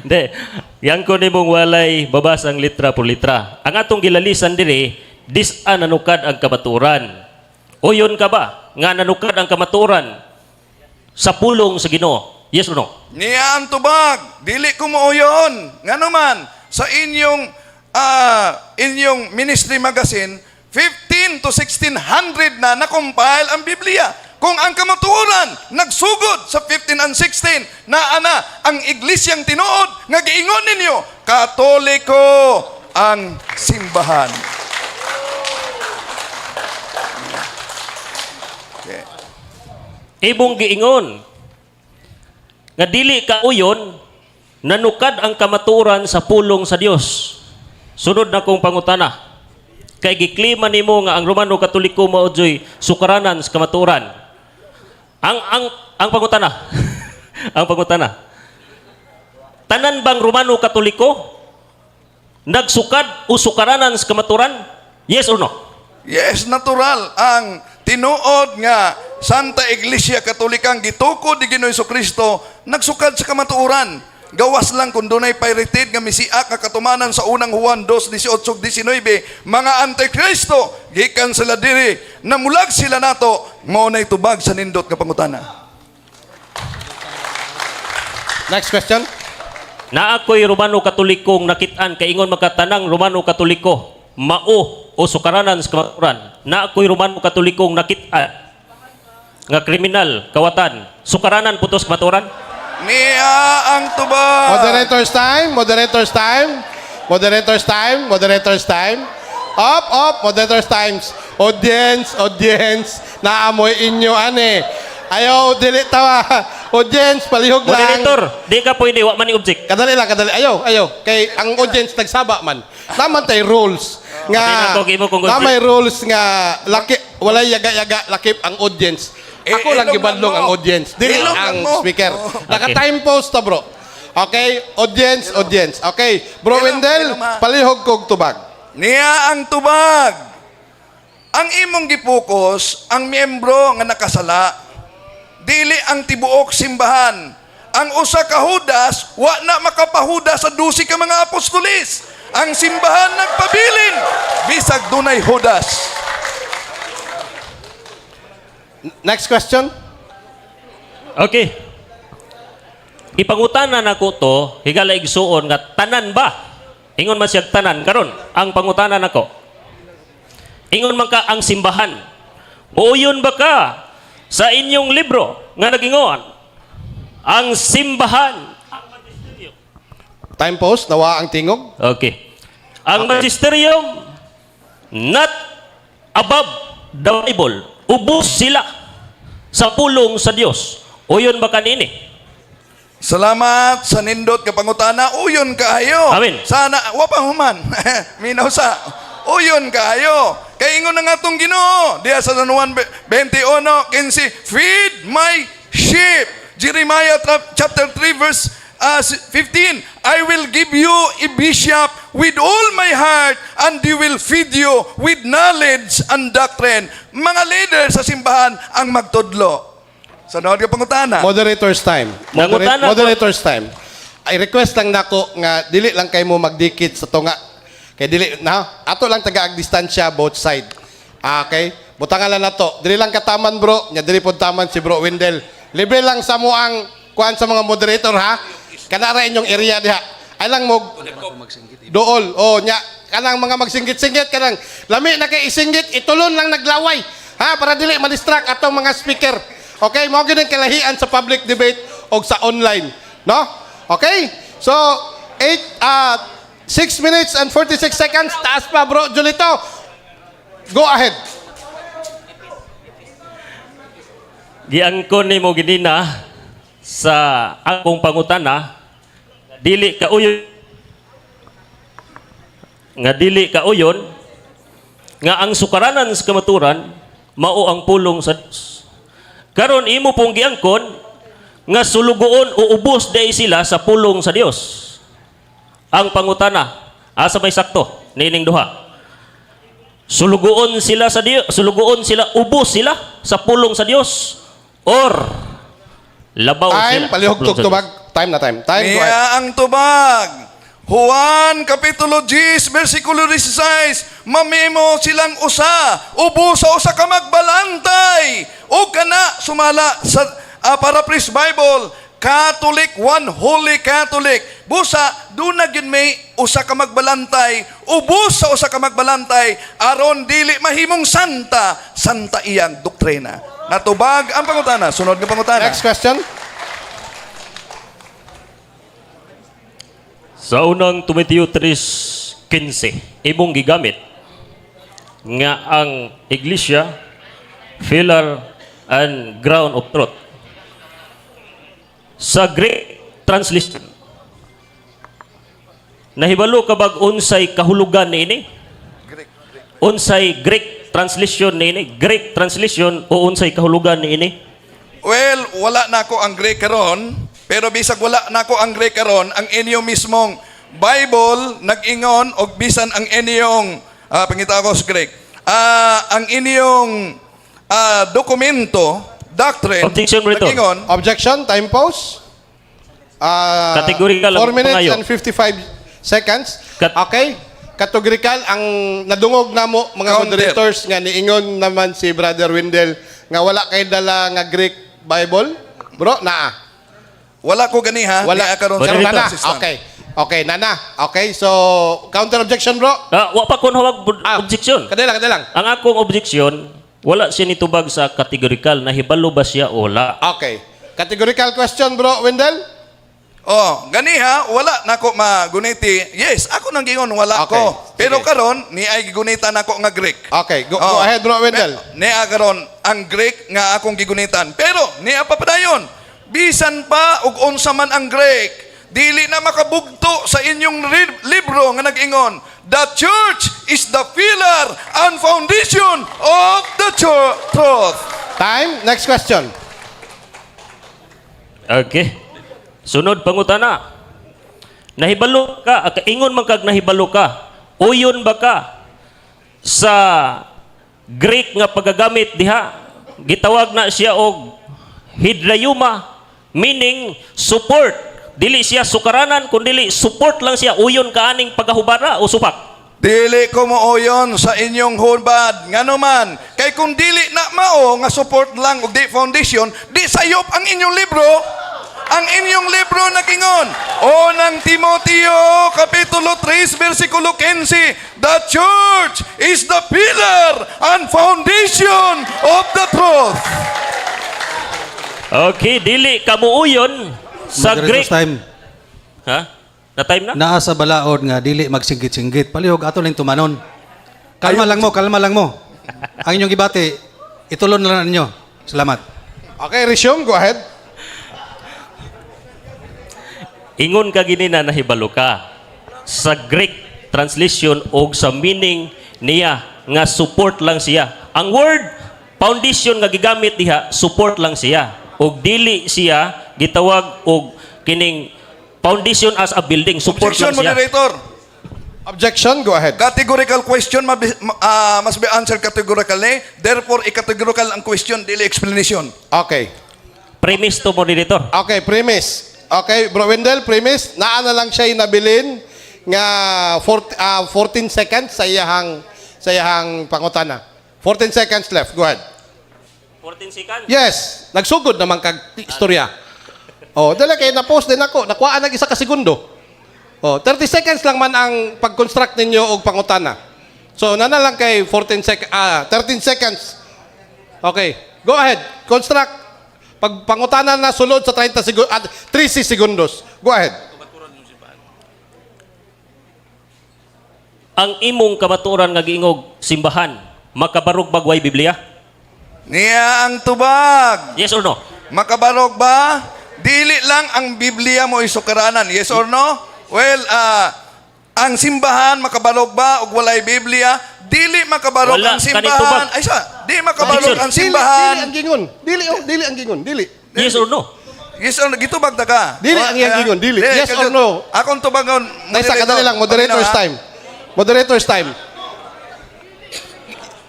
Hindi. Giangkon nimong walay babasang litra por litra. Ang atong gilalisan diri, dis-a nanukad ang kamaturan. Uyon ka ba nga nanukad ang kamaturan sa pulong sa Ginoo? Yes or no? Niya ang tubag, dili ko mooyon. Ngano man, sa inyong ministry magazine, 15 to 1600 na na-compile ang Biblia. Kung ang kamatuoran nagsugod sa 15 and 16, na ana ang iglesyang tinuod nga giingon ninyo, Katoliko ang simbahan. Okay. Imong giingon nga dili ka uyon nanukad ang kamatuoran sa pulong sa Dios. Sunod na kong pangutana. Kay giklima nimo nga ang Romano Katoliko mao joy sukaranan sa kamatuoran. Ang pangutana. Ang pangutana. Tanan bang Romano Katoliko nagsukad o sukaranan sa kamatuoran? Yes or no? Yes, natural. Ang tinuod nga Santa Iglesia Katolikang gitukod ni Ginoo Kristo nagsukad sa kamatuoran. Gawas lang kung dunay pirated nga misiak nga katumanan sa unang Juan 2:18 19, mga antikristo gikan sila diri, namulag sila nato, mao nay tubag sa nindot nga pangutana. Next question. Naa ko'y Romano Katolikong nakit-an kay ingon makatanang Romano Katoliko mao o sukaranan sa kamatuoran. Naa ko'y Romano Katolikong nakit-an nga kriminal kawatan sukaranan putos kamatuoran. Niya ang tubag. Moderator's time, moderator's time, moderator's time, moderator's time. Up, up, moderator's times. Audience, audience, naamoy inyo ane. Ayaw, dili tawa. Audience, palihog lang. Moderator, di ka pwede, wa man ni object. Kadali lang, kadali. Ayaw, ayaw. Kay ang audience nagsaba man. Naman tay rules nga Sabi na ko, imo kung na may rules nga laki walay yaga-yaga lakip ang audience. Eh, Ako lang ilong gibadlong lang mo. ang audience. Dili Ilong lang ang mo. speaker. Oh. Naka-time post ta, bro. Okay, audience, audience. Okay, bro Ilong, Wendell, ilong, ha. palihog kog tubag. Niya ang tubag. Ang imong gipukos, ang miyembro nga nakasala. Dili ang tibuok simbahan. Ang usa ka Judas, wa na makapahuda sa 12 ka mga apostolis. Ang simbahan nagpabilin bisag dunay Judas. Next question. Okay. Ipangutana nako to, higala igsuon nga tanan ba? Ingon man siya tanan karon ang pangutana nako. Ingon man ka ang simbahan. Uyon ba ka sa inyong libro nga nagingon ang simbahan? Time post, nawa ang tingog. Okay. Ang magisterium not above the Bible. Ubos sila Sa pulong sa Dios. Uyon ba kanini? Salamat sa nindot ka pangutana. Uyon kaayo. Amen. Sana wa pa human. Minaw sa. Uyon kaayo. Kay ingon na nga atong Ginoo diha sa San Juan 21:15, "Feed my sheep." Jeremiah chapter 3 verse 15, "I will give you a bishop with all my heart and he will feed you with knowledge and doctrine." Mga leader sa simbahan ang magtudlo. Sa sunod ka pangutana. Moderator's time. Nangutana ko. Moderator's time. I request lang nako nga dili lang kay mo magdikit sa tunga. Kay dili na ato lang taga ang distansya both side. Ah, okay? Butangan lang nato. Dili lang kataman, bro, nya dili pod taman si Bro Wendell. Libre lang sa mo ang kuan sa mga moderator, ha. Kana ra inyong area diha. Ay lang mo dool. Oh, nya kanang mga magsinggit-singgit, kanang lami na kay isinggit, itulon lang naglaway. Ha, para dili ma-distract atong mga speaker. Okay, mao gyud ang kalahian sa public debate og sa online, no? Okay? So, 8 6 minutes and 46 seconds, taas pa, Bro Julito. Go ahead. Giangkon nimo ginina sa akong pangutana dili ka uyon nga dili ka uyon nga ang sukaranan sa kamaturan mao ang pulong sa Dios. Karon imo pong giangkon nga sulugoon o ubos day sila sa pulong sa Dios. Ang pangutana, asa may sakto niining duha? Sulugoon sila sa Dios, sulugoon sila, ubos sila sa pulong sa Dios or labaw Time, sila sa palihog pulong sa Dios? tubag. Time na time. Time, go ahead. Niya ang tubag. Juan Kapitulo 10, versikulo 16, mamimo silang usa, ubo sa usa ka magbalantay, o kana sumala sa Paraphrase Bible, Catholic, one holy Catholic. Busa, doon na gyud may usa ka magbalantay, ubos sa usa ka magbalantay, aron dili mahimong santa, santa iyang doktrina. Natubag ang pangutana. Sunod nga pangutana. Next question. Sa unang Timoteo 3:15, imong gigamit nga ang iglesia pillar and ground of truth. Sa Greek translation, nahibalo ka bag unsay kahulugan niini? Unsay Greek translation niini? Greek translation o unsay kahulugan niini? Well, wala na ako ang Greek karon, pero bisag wala na ako ang Greek karon, ang inyo mismong Bible nag-ingon og bisan ang inyong pangita ako sa Greek. Ang inyong dokumento, doctrine, Objection, Brito. nag-ingon, Objection, time pause. Categorical ang 4 minutes pangayo. and 55 seconds. Okay? Categorical ang nadungog namo mga Counter. moderators nga niingon naman si Brother Wendell nga wala kay dala nga Greek Bible. Bro, naa. Wala ko ganiha, Wala. niya karon sa Pero nana. system. Okay. Okay, nana. Okay, so counter objection, bro. Ah, wa pa kon hawag objection. Kadali lang, kadali lang. Ang akong objection, wala siya nitubag sa categorical, nahibalo ba siya o wala? Okay. Categorical question, Bro Wendell? Oh, ganiha wala nako maguniti. Yes, ako nang gingon wala Okay, ko. Pero sige. karon ni ay gigunitan nako nga Greek. Okay, go ahead, Bro Wendell. Niya karon ang Greek nga akong gigunitan. Pero niya papadayon. Bisan pa og unsa man ang Greek, dili na makabugto sa inyong libro nga nag-ingon, "The church is the pillar and foundation of the truth." Time. Next question. Okay. Sunod pangutana. Nahibalo ka, ingon man kag nahibalo ka. Uyon ba ka sa Greek nga pagagamit diha? Gitawag na siya og hidrayuma, meaning support. Dili siya sukaranan kun dili support lang siya. Uyon ka aning pagahubara o supak? Dili ko mooyon sa inyong hubad. Ngano man, kay kung dili na mao nga support lang og di foundation, di sayop ang inyong libro. Ang inyong libro nagingon, Unang Timoteo kapitulo 3 versikulo 15, "The church is the pillar and foundation of the truth." Okay, dili ka muuyon sa Greek. Moderator's time. Ha? Na time na? Naa sa balaod nga dili magsinggit-singgit. Palihog ato ning tumanon. Kalma lang mo, kalma lang mo. Ang inyong gibati, itulon na lang ninyo. Salamat. Okay, resume. Go ahead. Ingon ka gini na nahibalo ka sa Greek translation og sa meaning niya nga support lang siya. Ang word foundation nga gigamit diha, support lang siya. Og dili siya gitawag og kining foundation as a building, support Objection, lang siya. moderator. Objection. Go ahead. Categorical question must be answered categorically. Therefore, i-categorical ang question, dili explanation. Okay. Premise to, moderator. Okay, premise. Okay, Bro Wendell, premise. Naa na lang siya nabilin nga 40, 14 seconds sa iyahang pangutana. 14 seconds left. Go ahead. 14 seconds. Yes, nagsugod naman kag istorya. Oh, dala kay na-post din ako. Nakuhaan nag isa ka segundo. Oh, 30 seconds lang man ang pag-construct ninyo og pangutana. So, nana lang kay 14 sec ah 13 seconds. Okay, go ahead. Construct. Pag pangutana na sulod sa 30 segundos, 30 segundos. Go ahead. Ang imong kamatuoran nga giingog simbahan makabarog bagway Biblia? Niya ang tubag. Yes or no? Makabarog ba? Dili lang ang Biblia mo isukaranan. Yes or no? Well, ang simbahan makabarog ba og walay Biblia? Dili makabarog Wala, ang simbahan. kanitubag. Ay sa, di makabarog Objection. ang Dili, simbahan. dili ang gingon. Dili oh, dili ang gingon, dili. Yes or no? Yes or no? Gitubag ta ka. Dili ang iyang gingon, dili. Yes or no? Akong tubagon. Naisa, kadali lang. Moderator's time. Moderator's time.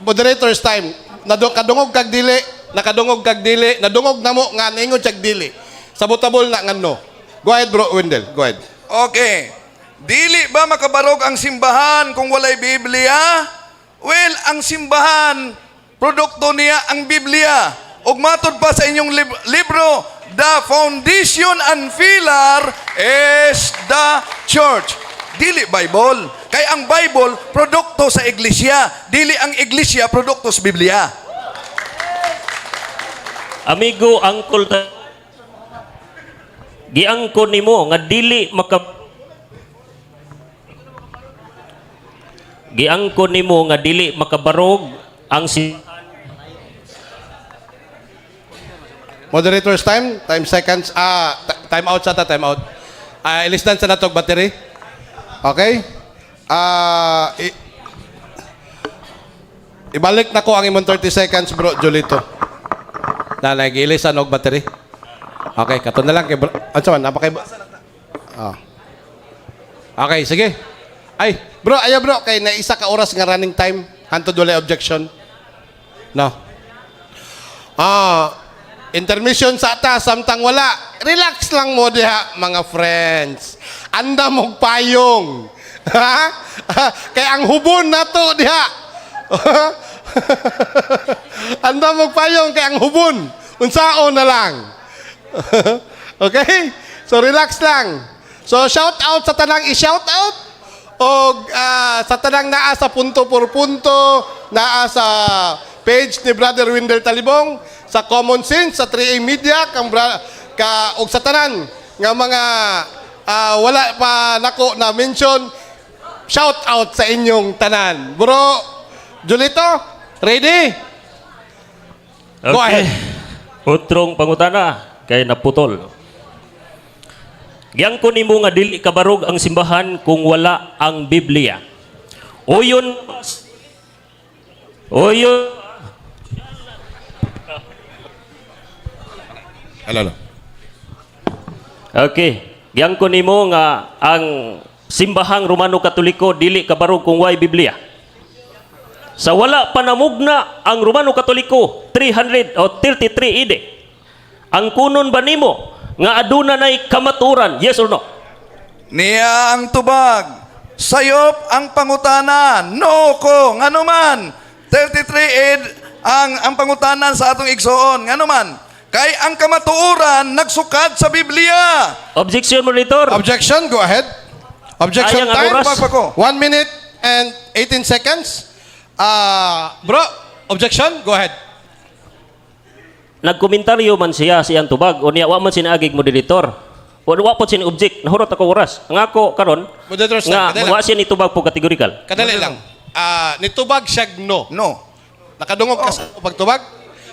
Moderator's time. Kadungog kag dili, nakadungog kag dili, nadungog namo nga ningon siyag dili. Sabotabol na nga no. Go ahead, Bro Wendell. Go ahead. Okay. Dili ba makabarog ang simbahan kung walay Biblia? Well, ang simbahan, produkto niya ang Biblia. Ug matod pa sa inyong libro, the foundation and pillar is the church. Dili Bible. Kay ang Bible, produkto sa iglesia. Dili ang iglesia, produkto sa Biblia. Amigo, angkol ta giangkon nimo nga dili maka giangkon nimo nga dili makabarog ang si Moderator's time, time seconds. Time out sa ta, time out. Ilisdan sa natog battery. Okay? Ibalik na ko ang imong 30 seconds, Bro Julito. Na nag-ilisan og battery. Okay, kato na lang kay bro. Ano man, napakay. Ah. Okay, sige. Ay, bro, ayaw bro, kay na isa ka oras nga running time. Hantod wala objection. No. Intermission sa ata, samtang wala. Relax lang mo diha, mga friends. Anda mong payong. Ha? Kay ang hubon nato diha. Anda mong payong kay ang hubon. Unsaon na lang. Okay? So relax lang. So shout out sa tanang i-shout out o sa tanang naa sa punto por punto, naa sa page ni Brother Wendell Talibong, sa Common Sense, sa 3A Media, kang ka og sa tanan nga mga wala pa nako na mention, shout out sa inyong tanan. Bro, Julito, ready? Go ahead. Utrong pangutana kay naputol. Giangkon nimo nga dili kabarog ang simbahan kung wala ang Biblia. Uyon Uyon Hello. Okay. Giangkon nimo nga ang simbahang Romano Katoliko dili kabarog kung way Biblia. Sa wala pa namugna ang Romano Katoliko 300 o 33 AD. Ang kunon ba nimo nga aduna nay kamaturan? Yes or no? Niya ang tubag. Sayop ang pangutana. No ko. Ngano man. 33 ed ang pangutanan sa atong igsoon. Ngano man. Kay ang kamatuoran nagsukad sa Biblia. Objection, moderator. Objection, go ahead. Objection Sayang ang time. oras. Pa ko. 1 minute and 18 seconds. Bro, objection, go ahead. Nagkomentaryo man siya siyang tubag unya wa man sinaagig moderator. Wa po siya object, nahurot ako oras. Ang ako karon Moderator, sir, nga kadali wa siya nitubag po categorical. Kadali lang. Nitubag siya no. No. Nakadungog ka sa pagtubag?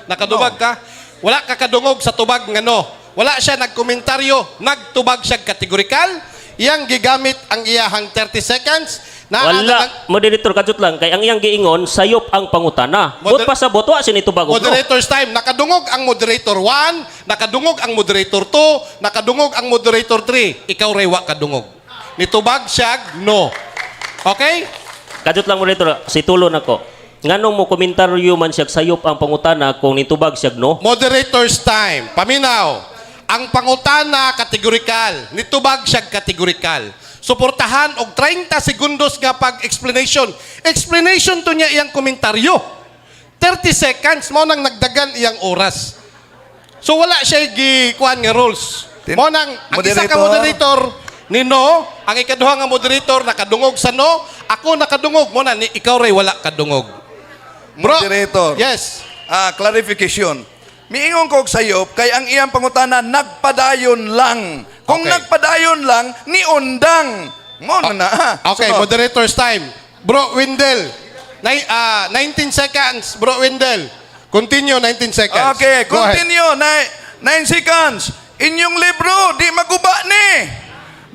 Nakadubag ka? Wala ka kadungog sa tubag nga no. Wala siya nagkomentaryo, nagtubag siya kategorikal. Iyang gigamit ang iyahang 30 seconds. Naa na Wala, moderator, kajut lang kay ang iyang giingon sayop ang pangutana. But pasabot wa sinitubag og no. Moderator's time. Nakadungog ang moderator 1, nakadungog ang moderator 2, nakadungog ang moderator 3. Ikaw ray wa kadungog. Nitubag siya, no. Okay? Kajut lang, moderator, si tulo nako. Nganong mo komentaryo man siya sayop ang pangutana kung nitubag siya no? Moderator's time. Paminaw. Ang pangutana kategorikal. Nitubag siya kategorikal. Suportahan og 30 segundos nga pag-explanation. Explanation to niya iyang komentaryo. 30 seconds mo nang nagdagan iyang oras. So wala siya gikuan nga rules. Mo nang ang isa ka Moderator. moderator ni no, ang ikaduha nga moderator nakadungog sa no, ako nakadungog mo na ni ikaw ray wala kadungog. Bro, Moderator. Yes. Ah, clarification. Miingon ko og sayop kay ang iyang pangutana nagpadayon lang. Kung nagpadayon lang, niundang. Mo na na. Ah. Okay, Sunod. moderator's time. Bro Wendell. 19 seconds, Bro Wendell. Continue 19 seconds. Okay, Go ahead. continue. 9 seconds. Inyong libro, di maguba ni.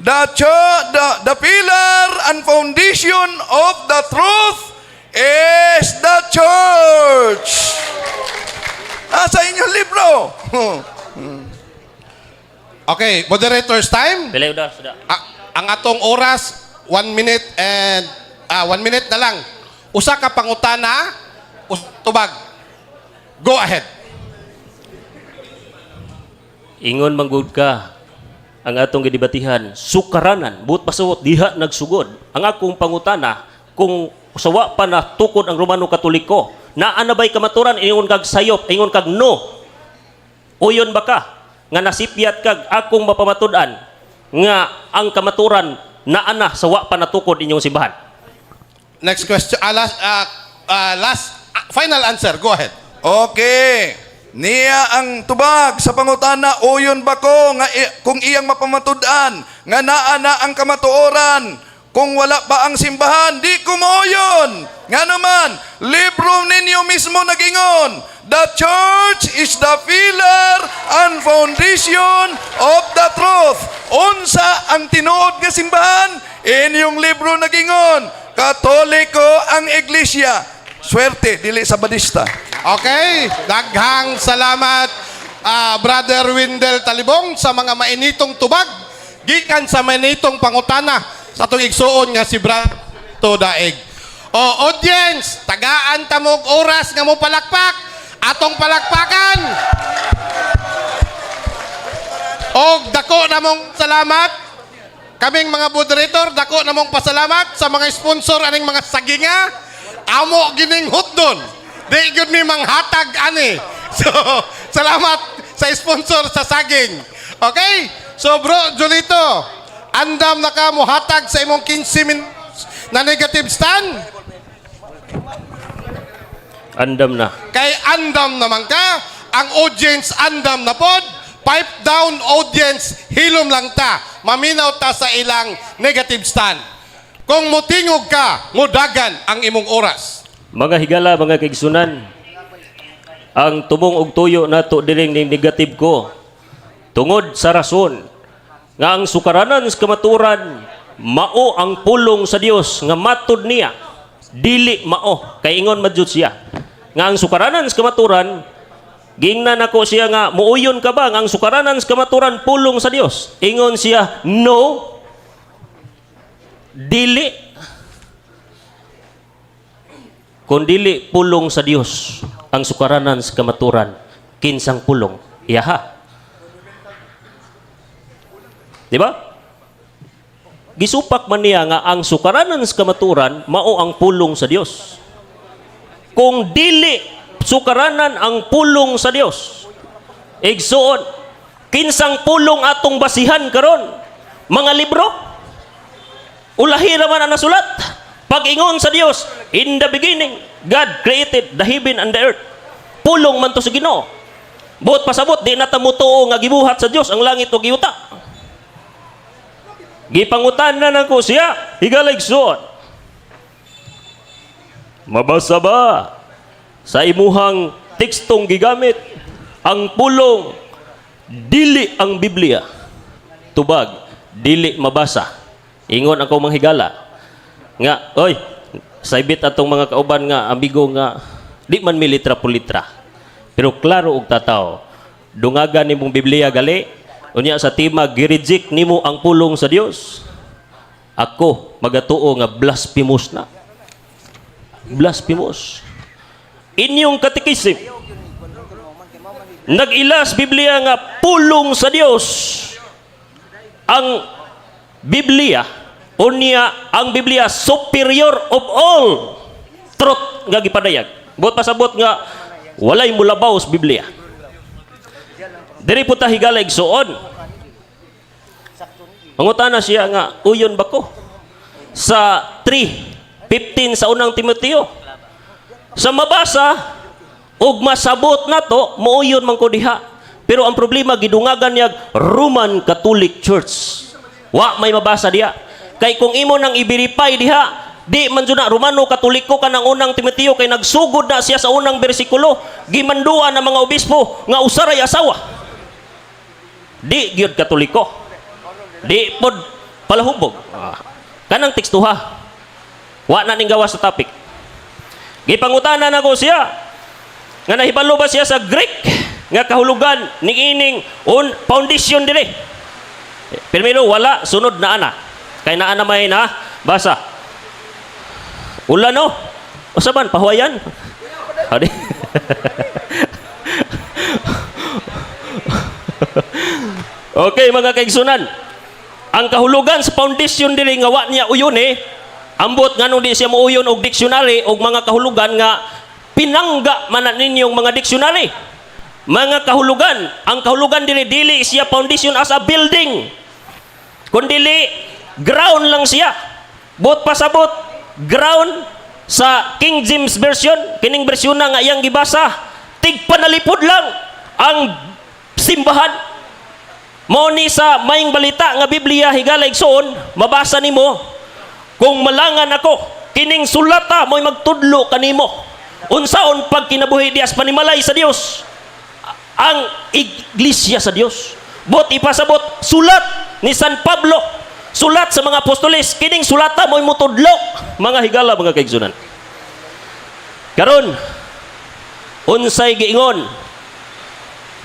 The pillar and foundation of the truth is the church. Sa inyong libro. Okay, moderator's time. Pila oras sudah. Ah, ang atong oras 1 minute and 1 minute na lang. Usa ka pangutana, tubag. Go ahead. Ingon manggod ka ang atong gidibatihan sukaranan buot pasawot diha nagsugod ang akong pangutana kung sawa pa na tukod ang Romano Katoliko, naa na ba'y kamaturan? Ingon kag sayop, ingon kag no. Uyon ba ka nga nasipyat kag akong mapamatud-an nga ang kamaturan naa na sa wa pa natukod inyong simbahan? Next question. Last, final answer. Go ahead. Okay. Niya ang tubag sa pangutana, uyon ba ko nga kung iyang mapamatud-an nga naa na ang kamatuoran kung wala pa ang simbahan, di ko mooyon. Nga naman, libro ninyo mismo nagingon, the church is the pillar and foundation of the truth. Unsa ang tinuod nga simbahan? Inyong libro nagingon, Katoliko ang iglesia. Swerte, dili sa Badista. Okay, daghang salamat, Brother Wendell Talibong, sa mga mainitong tubag gikan sa mainitong pangutana sa atong igsuon nga si Brother Daig. O audience, tagaan ta mo'g oras nga mo palakpak, atong palakpakan. Og dako namong salamat kaming mga moderator, dako namong pasalamat sa mga sponsor aning mga saginga. Amo gining hotdon. Di gyud mi manghatag ani. So, salamat sa sponsor sa saging. Okay? So bro, Julito, andam na ka mohatag sa imong 15 minutes na negative stand? Andam na. Kay andam naman ka, ang audience andam na pod, pipe down audience, hilom lang ta, maminaw ta sa ilang negative stand. Kung mutingog ka, mudagan ang imong oras. Mga higala, mga kaigsunan, ang tumong og tuyo nato diring ning negative ko tungod sa rason nga ang sukaranan sa kamaturan mao ang pulong sa Dios nga matud niya dili mao kay ingon man jud siya nga ang sukaranan sa kamaturan. Giingnan ako siya nga muuyon ka ba nga ang sukaranan sa kamaturan pulong sa Dios? Ingon siya no, dili. Kung dili pulong sa Dios ang sukaranan sa kamaturan, kinsang pulong? Iyaha. Di ba? Gisupak man niya nga ang sukaranan sa kamaturan mao ang pulong sa Dios. Kung dili sukaranan ang pulong sa Dios, igsuon, kinsang pulong atong basihan karon? Mga libro? Ulahi ra man ang nasulat. Pag-ingon sa Dios, "In the beginning, God created the heaven and the earth." Pulong man to sa Ginoo. Buot pasabot, di na ta motuo nga gibuhat sa Dios ang langit ug yuta. Gipangutan na nako siya, higala igsoon. Mabasa ba sa imuhang tekstong gigamit Ang pulong dili ang Biblia. Tubag, dili mabasa. Ingon ako, mga higala. Nga, oy, saybit atong mga kauban nga amigo nga di man mi litra po litra. Pero klaro og tataw. Dungagan nimong Biblia gali, unya sa tima gi-reject nimo ang pulong sa Dios. Ako magatuo nga blasphemous na. Blasphemous. Inyong katekisim nag-ilas Biblia nga pulong sa Dios. Ang Biblia, unya ang Biblia superior of all truth nga gipadayag. Buot pasabot nga walay mulabaw sa Biblia. Diri po ta, higala, igsuon. Mangutana siya nga uyon ba ko sa 3:15 sa Unang Timoteo. Sa mabasa ug masabot nato, muuyon man ko diha. Pero ang problema, gidungagan niya Roman Catholic Church. Wa may mabasa diha. Kay kung imo nang i-verify diha, di man jud na Romano Katoliko kanang Unang Timoteo, kay nagsugod na siya sa unang bersikulo, gimanduan ng mga obispo nga usaray asawa. Di gyud Katoliko. Di pod palahubog. Ah. Kanang tekstuha. Wa na ning gawas sa topic. Gipangutana nako siya nga nahibalo ba siya sa Greek nga kahulugan ni ining on foundation dire. Primero wala, sunod na ana. Kay naa na may na basa. Ulan no. Usa man pahuwayan. Adi. Okay, mga kaigsunan. Ang kahulugan sa foundation diri nga wa niya uyon eh. Ambot nganong di siya muuyon og dictionary og mga kahulugan nga pinangga man na ninyong mga dictionary. Mga kahulugan, ang kahulugan diri, dili siya foundation as a building. Kundili ground lang siya. Buot pasabot, ground sa King James Version, kining bersyon na nga iyang gibasa, tigpanalipod lang ang simbahan. Mao ni sa Maayong Balita nga Biblia, higala, igsoon, mabasa nimo, kung malangan ako, kining sulata mo'y magtudlo kanimo unsaon pagkinabuhi dias panimalay sa Dios, ang iglesia sa Dios. Buot ipasabot, sulat ni San Pablo, sulat sa mga apostoles, kining sulata mo'y mutudlo, mga higala, mga kaigsunan. Karon, unsay giingon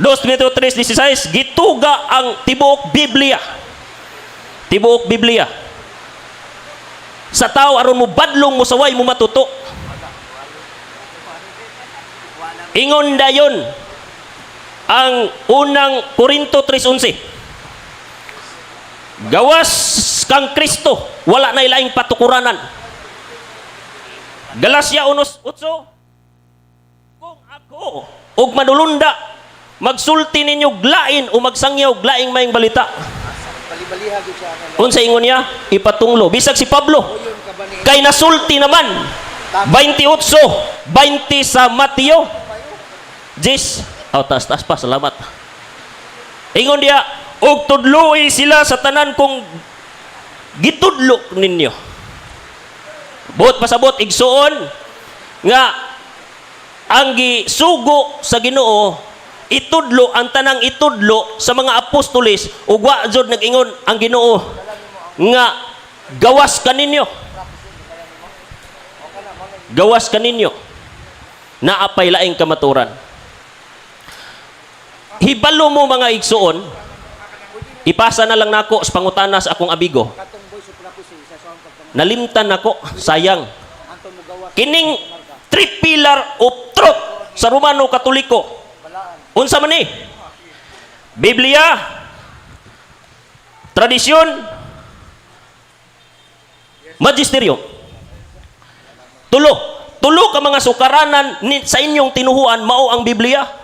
2 Timoteo 3:16? Gituga ang tibuok Biblia. Tibuok Biblia. Sa tao aron mo badlong, mo saway, mo matuto. Ingon dayon ang Unang Korinto 3:11. Gawas kang Kristo, wala na ilaing patukuranan. Galacia 1:8. Kung ako og manulunda magsulti ninyo lain o magsangyaw laing Maayong Balita. Unsa ingon niya? Ipatunglo. Bisag si Pablo kay nasulti naman 28:20 sa Mateo. Jis, oh, taas taas pa, salamat. Ingon diya, og tudloi sila sa tanan kong gitudlo ninyo. Buot pasabot, igsuon, nga ang gisugo sa Ginoo itudlo ang tanang itudlo sa mga apostoles, ug wa jud nag-ingon ang Ginoo nga gawas kaninyo. Gawas kaninyo, naapay laing kamaturan. Hibalo mo, mga igsuon, ipasa na lang nako sa pangutana sa akong amigo. Nalimtan nako, sayang. Kining three pillar of truth sa Romano Katoliko, unsa man ni? Biblia, tradisyon, magisterium. Tulo. Tulo ka mga sukaranan ni, sa inyong tinuhuan mao ang Biblia.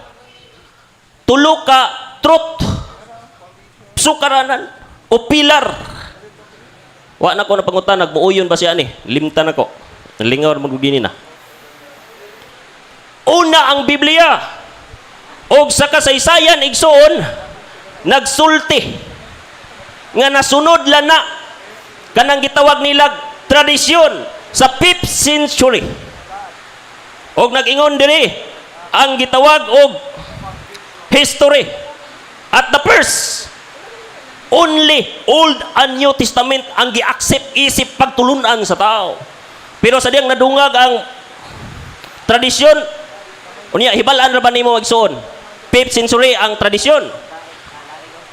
Tulo ka truth sukaranan o pilar. Wa na ko napangutan, nagmuuyon ba siya ni? Limtan ako. Lingaw na magugini na. Una ang Biblia. Og sa kasaysayan, igsuon, nagsulti nga nasunod lang na kanang gitawag nilag tradisyon sa 5th century. Og nag-ingon diri ang gitawag og History. At the first, only Old and New Testament ang gi-accept isip pagtulunan sa tao. Pero sa diyang nadungag ang tradisyon, unya hibalaan ra ba nimo, igsoon? 5th century ang tradisyon.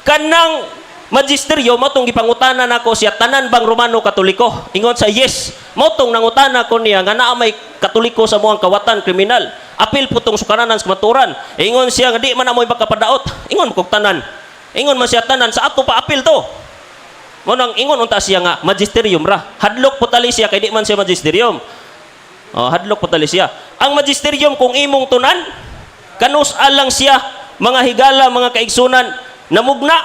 Kanang magisteryo mo tong gipangutana nako siya, tanan bang Romano Katoliko? Ingon sa yes. Mo tong nangutana ko niya nga naa may Katoliko sa muang kawatan kriminal. Apil po tong sukaranan sa kamatuoran. Ingon siya nga di man amoy makapadaot. Ingon kog tanan. Ingon man siya tanan sa ato pa apil to. Mo nang ingon unta siya nga magisterium ra. Hadlok po tali siya kay di man siya magisterium. Oh, hadlok po tali siya. Ang magisterium kung imong tunan, kanus alang siya, mga higala, mga kaigsunan, namugna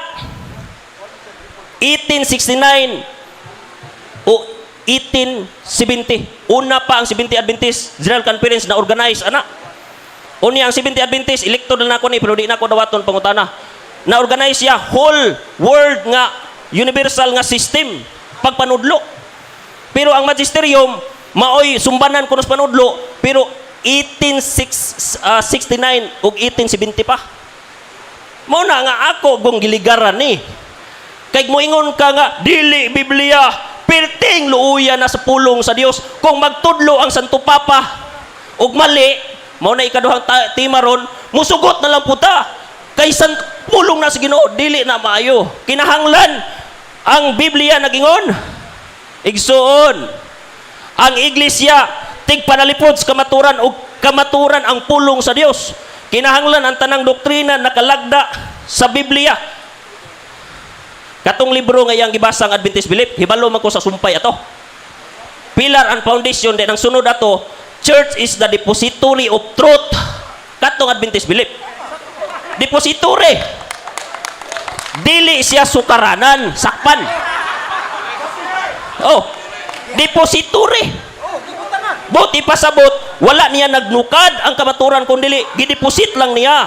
1869 o 1870. Una pa ang 70 Adventist General Conference na organize ana. Unya ang 70 Adventist, elected na nako ni pero di na ako dawaton pangutana. Na organize siya whole world nga universal nga system pagpanudlo. Pero ang magisterium maoy sumbanan kuno sa panudlo pero 1869 ug 1870 pa. Mao na nga ako gong giligaran ni. Kay moingon ka nga dili Biblia, perting luuya na sa pulong sa Dios. Kung magtudlo ang Santo Papa ug mali, mao na ikaduhang tema ron, musugot na lang puta. Kay san pulong na sa Ginoo, dili na maayo. Kinahanglan ang Biblia nagingon. Igsuon, ang iglesia tigpanalipod sa kamaturan ug kamaturan ang pulong sa Dios. Kinahanglan ang tanang doktrina nakalagda sa Biblia. Katong libro nga iyang gibasa ang Adventist Belief, hibalo man ko sa sumpay ato. Pillar and Foundation din ang sunod ato, Church is the depository of truth. Katong Adventist Belief. Depository. Dili siya sukaranan, sakpan. Oh, depository. Buti pasabot, wala niya nagnukad ang kamaturan kung dili, gideposit lang niya.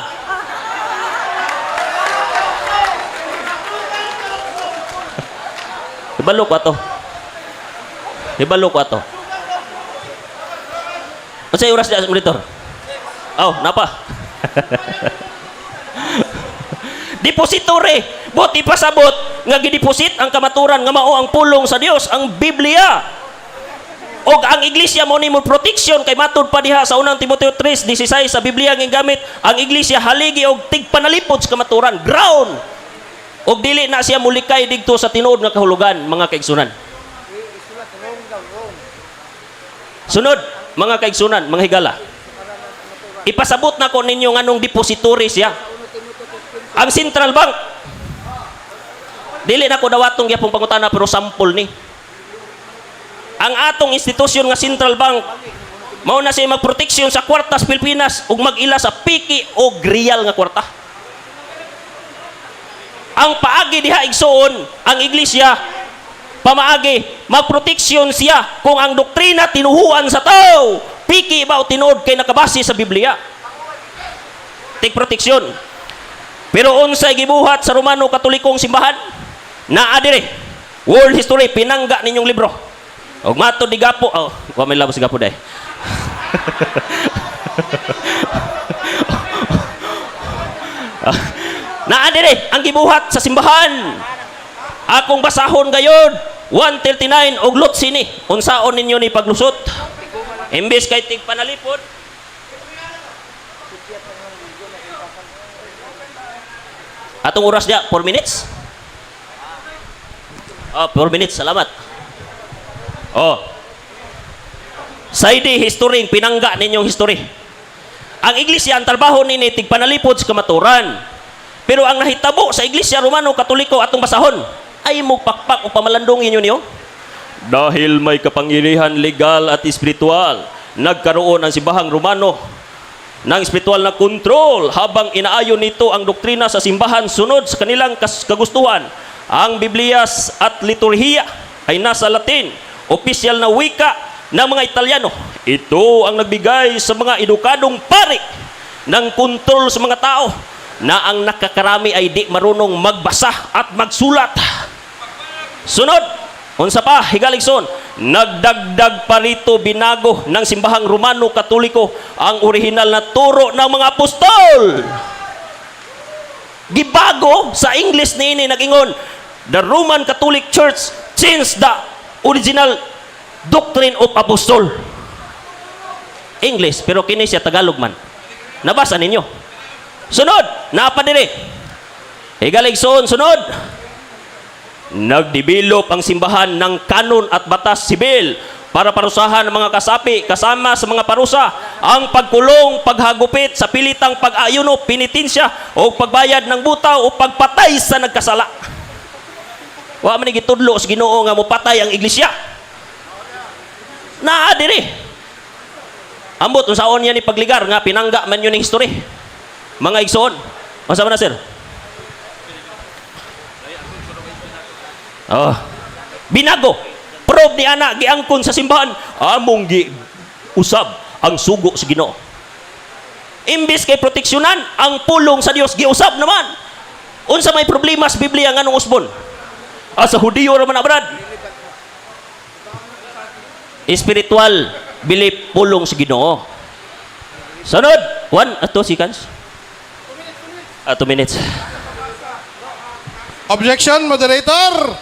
Hibalo ko ato. Hibalo ko ato. Unsay oras diya, monitor? Oh, napa. Depository. Buti pasabot nga gideposit ang kamaturan nga mao ang pulong sa Dios, ang Biblia. Og ang iglesia mo nimo protection kay matud pa diha sa unang Timoteo 3:16 sa Biblia nga gamit ang iglesia haligi og tigpanalipod sa kamaturan, ground. Og dili na siya mulikay didto sa tinuod nga kahulugan, mga kaigsunan. Sunod, mga kaigsunan, mga higala. Ipasabot na ko ninyo nganong depository siya. Ang central bank. Dili na ko dawatong gyapong pangutana pero sample ni. Ang atong institusyon nga central bank mao na siya magproteksyon sa kwarta sa Pilipinas ug mag-ila sa piki o real nga kwarta. Ang paagi diha, igsuon, ang iglesia pamaagi magproteksyon siya kung ang doktrina tinuhuan sa tao, piki ba o tinuod kay nakabase sa Biblia. Tig proteksyon. Pero unsay gibuhat sa Romano Katolikong simbahan? Naa dire. World history, pinangga ninyong libro. Og matod di Gapo, oh, wa may labos si Gapo day. Naa dire ang gibuhat sa simbahan. Akong basahon gayod 139 og lutsi ni. Unsaon ninyo ni paglusot? Imbes kay tigpanalipod, atong oras dia 4 minutes. Oh, 4 minutes, salamat. Oh. Saidi history, pinangga ninyong history. Ang iglesia, ang trabaho nini tigpanalipod sa kamaturan. Pero ang nahitabo sa Iglesia Romano Katoliko, atong basahon, ay mugpakpak o pamalandong inyo niyo. Dahil may kapangyarihan legal at espiritual, nagkaroon ang simbahang Romano ng espiritual na kontrol habang inaayon nito ang doktrina sa simbahan sunod sa kanilang kagustuhan. Ang Biblias at liturhiya ay nasa Latin, opisyal na wika ng mga Italiano. Ito ang nagbigay sa mga edukadong pari ng kontrol sa mga tao na ang nakakarami ay di marunong magbasa at magsulat. Sunod, unsa pa, higaligson, nagdagdag pa rito, binago ng simbahang Romano Katoliko ang orihinal na turo ng mga apostol. Gibago sa English niini, nag-ingon, "The Roman Catholic Church changed the original doctrine of apostle." English, pero kini siya Tagalog man. Nabasa ninyo. Sunod, naa pa diri. Higala igsoon, sunod. Nagdevelop ang simbahan ng kanon at batas sibil para parusahan ang mga kasapi, kasama sa mga parusa ang pagkulong, paghagupit sa pilitang pag-ayuno, penitensya o pagbayad ng butaw o pagpatay sa nagkasala. Wa man ni gitudlo sa Ginoo nga mopatay ang iglesia. Naa diri. Ambot unsaon niya ni pagligar nga pinangga man yun ning history. Mga igsoon. Unsa man na, sir? Oh. Binago. Proof ni ana giangkon sa simbahan among gi usab ang sugo sa Ginoo. Imbis kay proteksyonan ang pulong sa Dios, giusab naman. Unsa may problema sa Biblia, nganong usbon? Ah, sa Hudiyo ra man na, brad. Spiritual belief, pulong sa Ginoo. Sunod, 1, 2 seconds. Ah, 2 minutes. Objection, moderator.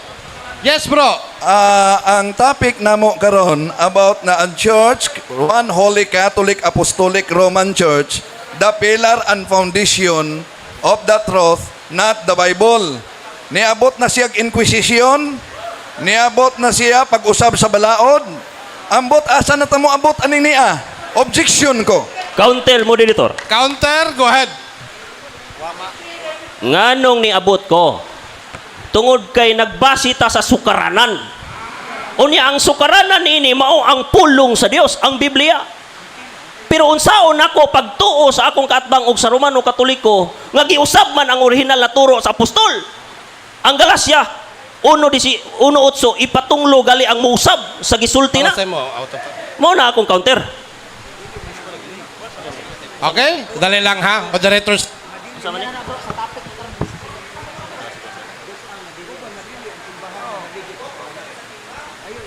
Yes, bro. Ah, ang topic namo karon about na ang church, one holy Catholic Apostolic Roman Church, the pillar and foundation of the truth, not the Bible. Niabot na siya Inquisition, niabot na siya pag-usab sa balaod. Ambot asa na ta moabot ani niya? Objection ko. Counter, moderator. Counter, go ahead. Nganong niabot ko? Tungod kay nagbase ta sa sukaranan. Unya ang sukaranan ini mao ang pulong sa Dios, ang Biblia. Pero unsaon nako pagtuo sa akong kaatbang og sa Romano Katoliko nga giusab man ang orihinal na turo sa apostol? Ang Galacia 1:18 ipatunglo gali ang muusab sa gisulti na. Para sa mo, out of. Mao na akong counter. Okay? Dali lang ha. Moderators. Unsa man ni?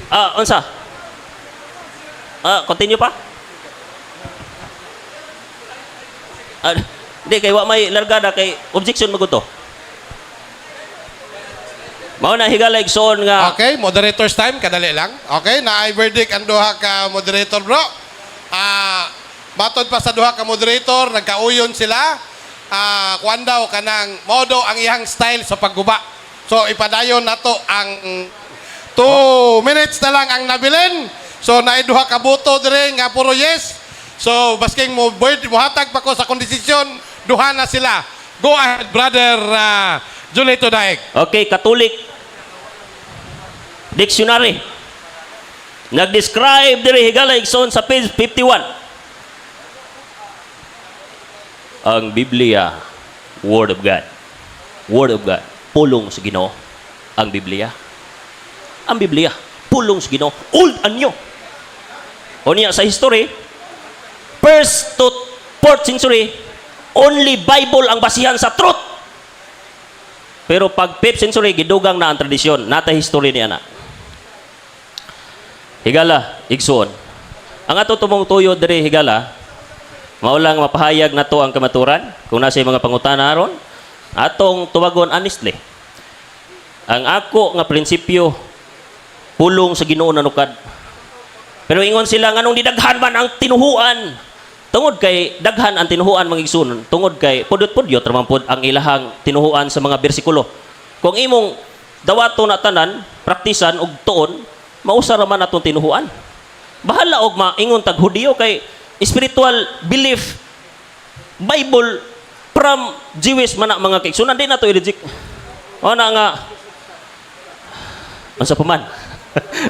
Ah, unsa? Ah, continue pa? Ah, di kay wa may largada kay objection magud to. Mao na, higala igsoon, nga Okay, moderators time, kadali lang. Okay, naay verdict ang duha ka moderator, bro. Ah, matod pa sa duha ka moderator, nagkauyon sila. Ah, kuan daw kanang modo ang iyang style sa pagguba. So ipadayon nato ang 2 minutes na lang ang nabilin. So naay duha ka boto dire nga puro yes. So basking mo bird mohatag pa ko sa kondisyon, duha na sila. Go ahead, brother Julito Daek. Okay, Catholic Dictionary. Nag-describe diri, higala igsoon, sa page 51. Ang Biblia, Word of God. Word of God. Pulong sa Ginoo. Ang Biblia. Ang Biblia, pulong sa Ginoo. Old and new. Unya sa history, first to fourth century, only Bible ang basihan sa truth. Pero pag 5th century, gidugang na ang tradisyon. Nata history niya na. Higala, igsuon. Ang ato tumong tuyo diri, higala, mao lang mapahayag na to ang kamaturan. Kung nasa mga pangutana aron, atong tuwagon honestly. Ang ako nga prinsipyo, pulong sa Ginoo nanukad. Pero ingon sila, nganong didaghan man ang tinuhuan? Tungod kay daghan ang tinuhuan, mga igsoon, tungod kay pudot-pudyot ra man pod ang ilahang tinuhuan sa mga bersikulo. Kung imong dawato na tanan, praktisan og tuon, mausa ra man atong tinuhuan. Bahala og maingon tag Hudiyo kay spiritual belief Bible from Jewish man na, mga kaigsunan, di na to i-reject. O na nga unsa pa man.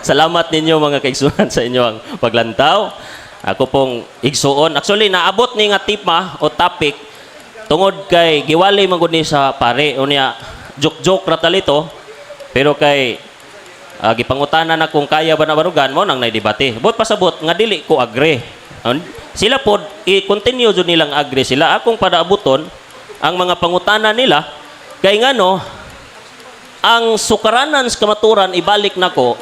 Salamat ninyo, mga kaigsunan, sa inyong paglantaw. Ako pong igsuon. Actually, naabot ni nga tema o topic tungod kay giwali man gud ni sa pare. Unya joke-joke ra talito pero kay gipangutana na kung kaya ba na barugan mo nang naidebate. But pasabot nga dili ko agree. Sila pod i-continue jud nilang agree sila. Akong padaabuton ang mga pangutana nila kay ngano ang sukaranan sa kamaturan ibalik nako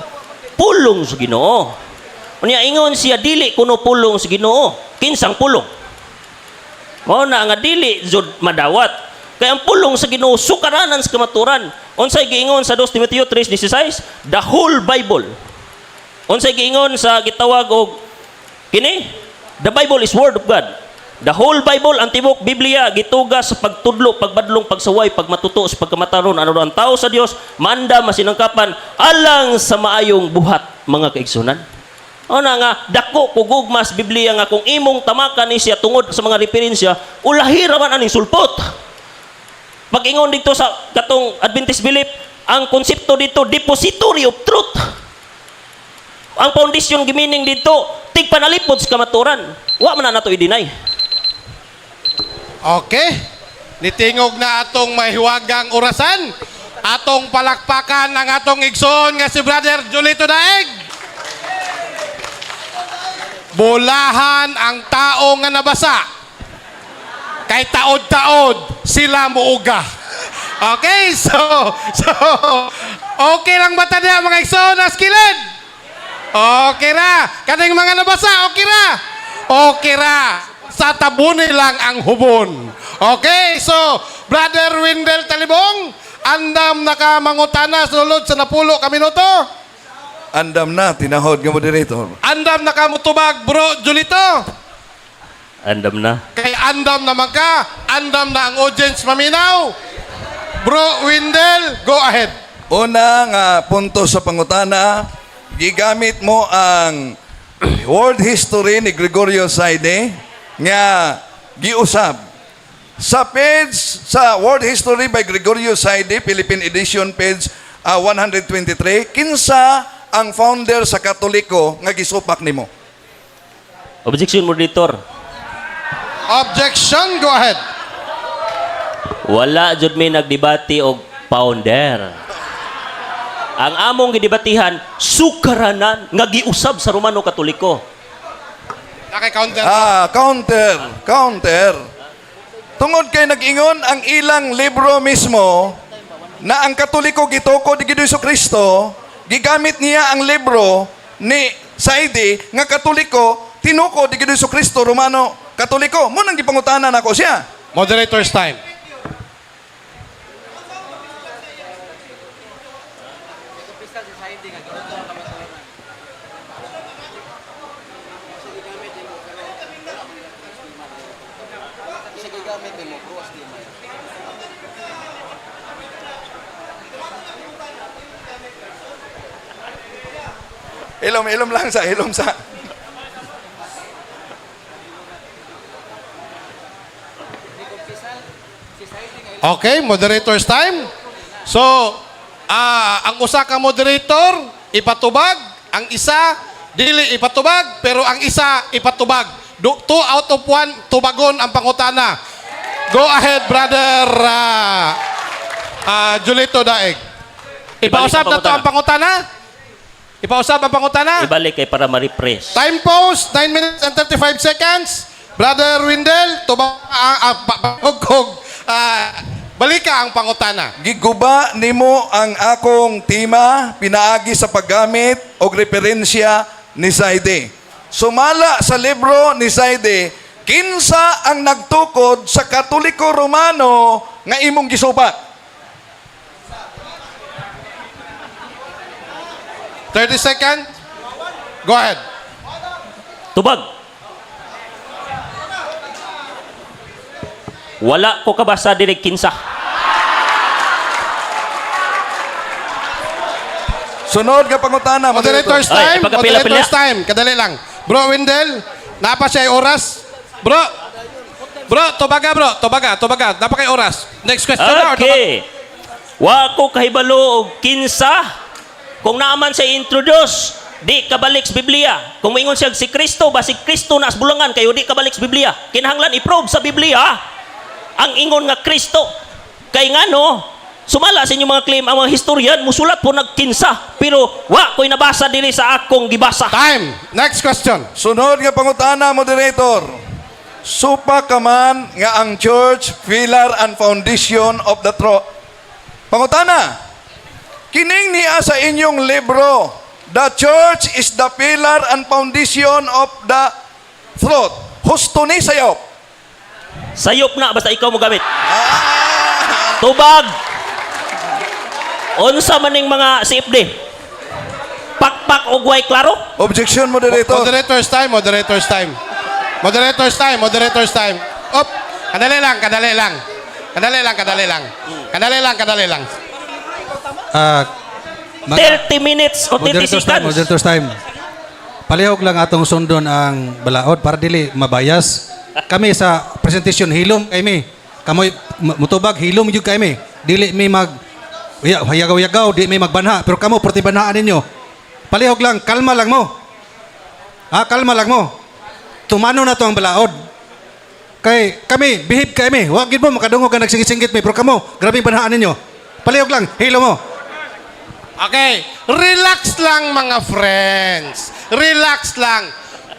pulong sa Ginoo. Unya ingon siya dili kuno pulong sa Ginoo. Kinsang pulong? Mao na nga dili jud madawat. Kay ang pulong sa Ginoo sukaranan sa kamaturan. Unsay giingon sa 2 Timoteo 3:16? The whole Bible. Unsay giingon sa gitawag og kini? The Bible is word of God. The whole Bible, ang tibok Biblia, gituga sa pagtudlo, pagbadlong, pagsaway, pagmatuto, sa pagkamataron, ano ang tao sa Dios, manda masinangkapan, alang sa maayong buhat, mga kaigsunan. O na nga, dako kugugmas Biblia nga kung imong tamakan ni siya tungod sa mga referensya, ulahi raman aning sulpot. Pag-ingon dito sa katong Adventist belief, ang konsepto dito, depository of truth. Ang foundation gimining dito, tigpanalipod sa kamaturan. Wa man na nato i-deny. Okay. Nitingog na atong mahiwagang orasan. Atong palakpakan ang atong igsoon nga si Brother Julito Daeg. Bulahan ang tao nga nabasa. Kay taod-taod sila muuga. Okay, so okay lang ba tanda mga igsoon as kilid? Okay ra. Kaning mga nabasa, okay ra. Okay ra. Sa tabuni lang ang hubon. Okay, so Brother Wendell Talibong, andam nakamangutana sulod sa napulo ka minuto. Andam na, tinahod nga moderator. Andam nakamutubag, Bro Julito. Andam na. Kay andam naman ka, andam na ang audience maminaw. Bro Wendell, go ahead. Una nga punto sa pangutana, gigamit mo ang world history ni Gregorio Saide nga giusab. Sa page sa World History by Gregorio Saide, Philippine Edition, page 123, kinsa ang founder sa Katoliko nga gisupak nimo? Objection, moderator. Objection, go ahead. Wala jud mi nagdebate og founder. Ang among gidebatihan sukaranan nga giusab sa Romano Katoliko. Naki-counter. Ah, counter, counter. Tungod kay nag-ingon ang ilang libro mismo na ang Katoliko gitukod ni Hesus Kristo, gigamit niya ang libro ni Saidi nga Katoliko tinukod ni Hesus Kristo Romano Katoliko. Mo nang gipangutana nako siya. Moderator's time. Ilom, ilom lang sa, ilom sa. Okay, moderator's time. So, ang usa ka moderator ipatubag, ang isa dili ipatubag, pero ang isa ipatubag. 2 out of 1 tubagon ang pangutana. Go ahead, Brother Julito Daeg. Ipausap Ibalik na to ang pangutana? Ipausap ang pangutana? Ibalik kay para ma-refresh. Time post, 9 minutes and 35 seconds. Brother Wendell, tubag, balika ang pangutana. Giguba nimo ang akong tema pinaagi sa paggamit og referensya ni Saide. Sumala sa libro ni Saide, kinsa ang nagtukod sa Katoliko Romano nga imong gisupak? 30 seconds. Go ahead. Tubag. Wala ko kabasa diri kinsa. Sunod nga pangutana, Moderator's Ay, time. ipagkapila-pila. Moderator's time. Kadali lang. Bro Wendell, napa siya oras. Bro, bro, tubaga bro. Tubaga, tubaga. Napa kay oras. Next question na. Or tubag? Okay. Wa ko kahibalo og kinsa. Kung naaman siya introduce, di kabalik sa Biblia. Kung moingon siya si Kristo, basig Kristo na bulangan kayo di kabalik sa Biblia. Kinahanglan i-prove sa Biblia ang ingon nga Kristo. Kay ngano, sumala sa inyong mga claim ang mga historian musulat po nagkinsa, pero wa ko'y nabasa diri sa akong gibasa. Time. Next question. Sunod nga pangutana, moderator. Supa ka man nga ang church, pillar and foundation of the truth. Pangutana, kining niya sa inyong libro, "The church is the pillar and foundation of the truth." Husto ni sayop? Sayop na basta ikaw mo gamit. Ah! Tubag. Unsa maning mga CFD? Pakpak og way klaro? Objection, moderator. Moderator's time, moderator's time. Moderator's time, moderator's time. Op, kadali lang, kadali lang. Kadali lang, kadali lang. Kadali lang, kadali lang. Ah, 30 minutes o 30 Moderator's time, seconds. moderator's time. Palihog lang atong sundon ang balaod para dili mabayas. Kami sa presentation hilom kay mi. Kamoy mutubag hilom jud kay mi. Dili mi mag yagaw-yagaw, di mi magbanha, pero kamo perti banhaan ninyo. Palihog lang, kalma lang mo. Ha, kalma lang mo. Tumano na to ang balaod. Kay kami, bihib kay mi. Wa gid mo makadungog ka nagsingit-singit mi, pero kamo, grabe banhaan ninyo. Palihog lang, hilo mo. Okay, relax lang, mga friends. Relax lang.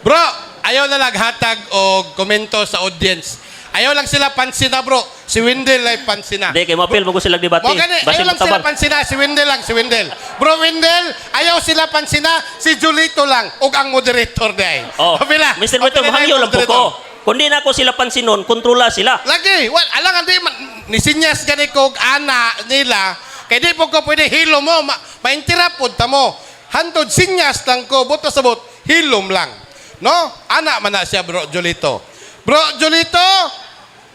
Bro, ayaw na naghatag og komento sa audience. Ayaw lang sila pansina, bro. Si Wendell ay pansina. Hindi, kay mapil mo ko silang debate. Mo gani, Basin ayaw lang sila tabang. pansina, si Wendell lang, si Wendell. Bro Wendell, ayaw sila pansina, si Julito lang ug ang moderator day. Oh. Apila. Mr. Beto, Apila na mahangyo yung lang po moderator. ko. Kung di na ako sila pansinon, kontrola sila. Lagi, well, alang hindi man nisinyas gani ko og ana nila kay di po ko pwede hilom mo, ma-interrupt pod ta mo. Hantod sinyas lang ko, buto sa bot, hilom lang. No? Ana man na siya, Bro Julito. Bro Julito,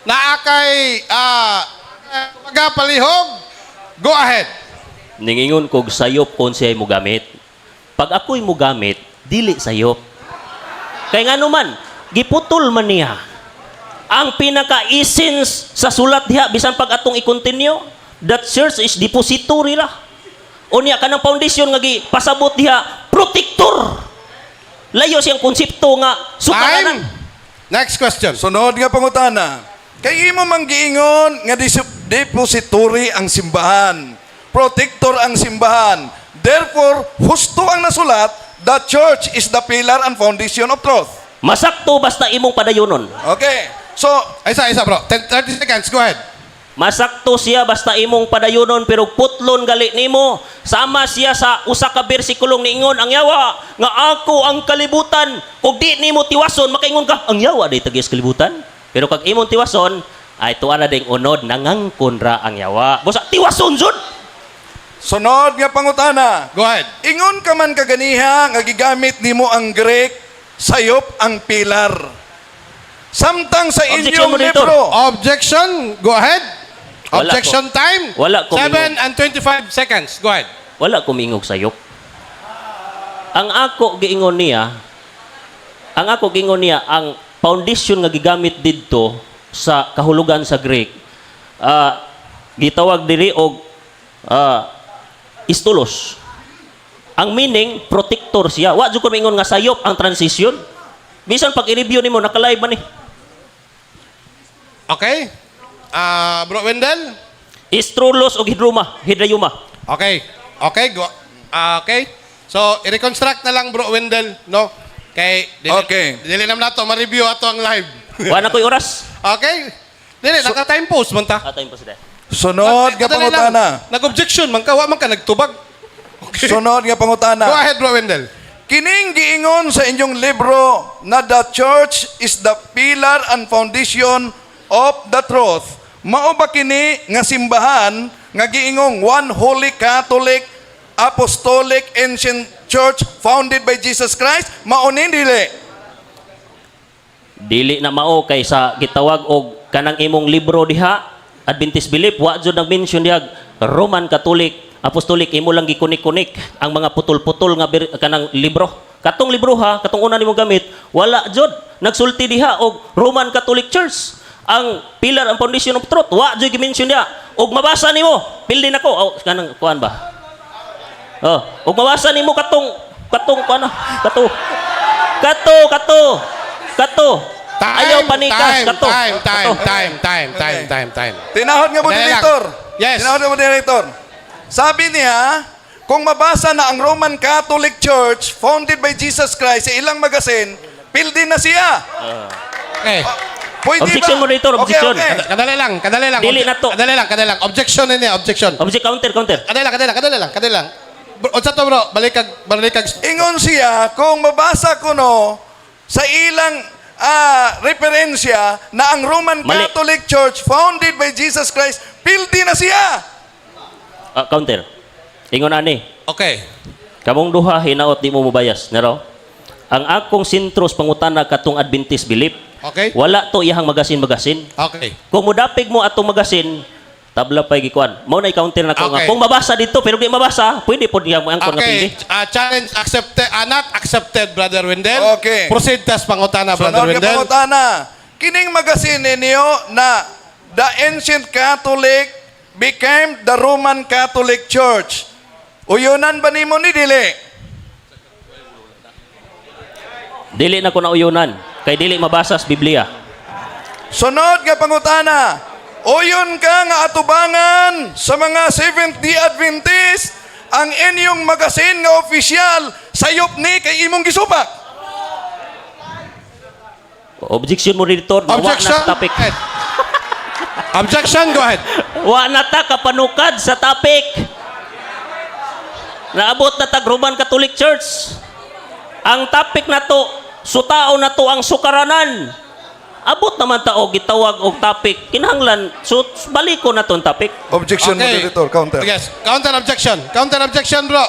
naa kay palihog. Go ahead. Ningingon kog sayop kon siya'y mogamit. Pag ako'y mogamit, dili sayop. Kay ngano man, giputol man niya. Ang pinaka-essence sa sulat diha, bisan pag atong i-continue, that church is depository lah. Unya kanang foundation nga gipasabot diha, protector. Layo siyang konsepto nga Time. sukaranan. Next question. Sunod nga pangutana. Kay imo mang giingon nga depository ang simbahan. Protector ang simbahan. Therefore, husto ang nasulat, the church is the pillar and foundation of truth. Masakto basta imong padayonon. Okay. So, Isa, isa, bro. 10, 30 seconds. Go ahead. Masakto siya basta imong padayonon pero putlon gali nimo. Sama siya sa usa ka bersikulong niingon ang yawa nga ako ang kalibutan. Kung di nimo tiwason makaingon ka ang yawa day tagis kalibutan. Pero kag imong tiwason ay tuwa na ding unod nangangkon ra ang yawa. Busa tiwason jud. Sunod nga pangutana. Go ahead. Ingon ka man kaganiha nga gigamit nimo ang Greek, sayop ang pilar. Samtang sa Objection, inyong moderator. libro, Objection. Go ahead. Wala Objection ko. time. Wala ko 7 and 25 seconds. Go ahead. Wala ko miingog sayop. Ang ako giingon niya, ang ako giingon niya ang foundation nga gigamit didto sa kahulugan sa Greek, gitawag diri og istulos. Ang meaning protector siya. Wa jud ko miingon nga sayop ang transition. Bisan pag i-review nimo naka-live man ni. Okay. Ah, Bro Wendell? Istrulos og hidruma, hidrayuma. Okay. Okay, go. Ah, okay. So, i-reconstruct na lang, Bro Wendell, no? Kay dili, Okay. dili naman nato ma-review ato ang live. Wa na ko'y oras. Okay. Dili naka-time post man ta. Atay po sila. Sunod nga Kadali lang. pangutana. Nag-objection man ka, wa man ka nagtubag. Okay. Sunod nga pangutana. Go ahead, Bro Wendell. Kining giingon sa inyong libro na the church is the pillar and foundation of the truth. Mao ba kini nga simbahan nga giingong one holy Catholic Apostolic Ancient Church founded by Jesus Christ? Mao ni dili? Dili na mao kay sa gitawag og kanang imong libro diha Adventist Belief wa jud nag-mention diha Roman Catholic Apostolic, imo lang gikunik-kunik ang mga putol-putol nga kanang libro. Katong libro ha, katong una nimo gamit, wala jud nagsulti diha og Roman Catholic Church. Ang pillar ang foundation of truth, wa jud gi-mention diha. Og mabasa nimo, pildi nako. Oh, kanang kuan ba? Oh, og mabasa nimo katong katong kuan na, kato. Kato, kato. Kato. Time, Ayaw panikas, time, kato. time, time, Kato. time, time, time, time, time. Tinahod nga Dali lang. moderator. Yes. Tinahod nga moderator. Sabi niya, kung mabasa na ang Roman Catholic Church founded by Jesus Christ sa ilang magasin, pildi na siya. Okay. Pwede Objection, ba? moderator, objection. Okay, okay. Kadali lang, kadali lang. Dili na to. Kadali lang, kadali lang. Objection na niya, objection. Object, counter, counter. Kadali lang, kadali lang, kadali lang, kadali lang. Bro, unsa to, bro? Balikag, balikag. Ingon siya, kung mabasa ko no, sa ilang referensya na ang Roman Mali. Catholic Church founded by Jesus Christ, pildi na siya. Ah, counter. Ingon ani. Okay. Kamong duha hinaot di mo mobayas, nero? Ang akong sentro sa pangutana katong Adventist Belief. Okay. Wala to iyahang magasin-magasin. Okay. Kung mudapig mo atong magasin, tabla pa'y gikuan. Mao na i-counter na ko nga. Okay. Kung mabasa dito pero di mabasa, pwede pod niyang moangkon nga Okay, pildi. challenge accepted, not accepted, Brother Wendell. Okay. Proceed tas pangutana, Brother Sunod nga Wendell. pangutana, kining magasin ninyo na the ancient Catholic became the Roman Catholic Church. Uyunan ba nimo ni dili? Dili na ko nauyunan kay dili mabasa sa Biblia. Sunod nga pangutana, uyon ka nga atubangan sa mga Seventh-day Adventist ang inyong magasin nga opisyal sayop ni kay imong gisupak. Objection mo dito, wa na Objection. sa topic. Go ahead. Objection, go ahead. Wa na ta kapanukad sa topic. Naabot na tag Roman Catholic Church. Ang topic na to, sutao na to ang sukaranan. Abot naman ta og gitawag og topic. Kinahanglan so baliko na tong topic. Objection, moderator, counter. Yes, counter objection. Counter objection, bro.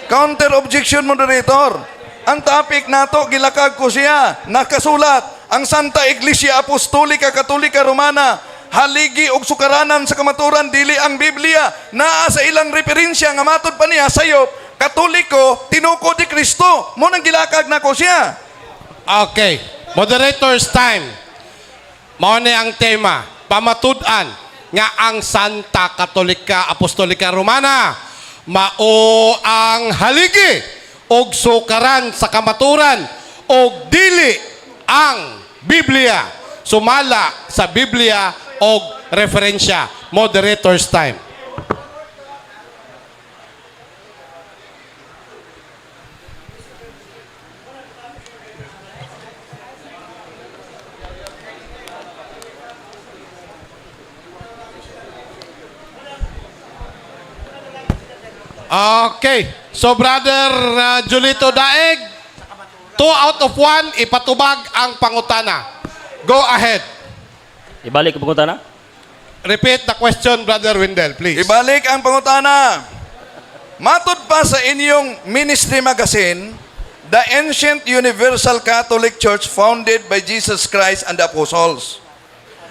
Counter objection, moderator. Ang topic nato gilakag ko siya, nakasulat ang Santa Iglesia Apostolika Katolika Romana haligi og sukaranan sa kamaturan dili ang Biblia, naa sa ilang referensya nga matud pa niya sayop Katoliko tinukod ni Kristo mo nang gilakag nako siya. Okay. Moderator's time. Mao ni ang tema, pamatud-an nga ang Santa Katolika Apostolika Romana mao ang haligi og sukaran sa kamaturan og dili ang Biblia, sumala sa Biblia og referensya. Moderator's time. Okay. So Brother Julito Daeg, 2 out of 1, ipatubag ang pangutana. Go ahead. Ibalik ko na. Repeat the question, Brother Wendell, please. Ibalik ang pangutana. Matod pa sa inyong ministry magazine, the ancient Universal Catholic Church founded by Jesus Christ and the Apostles.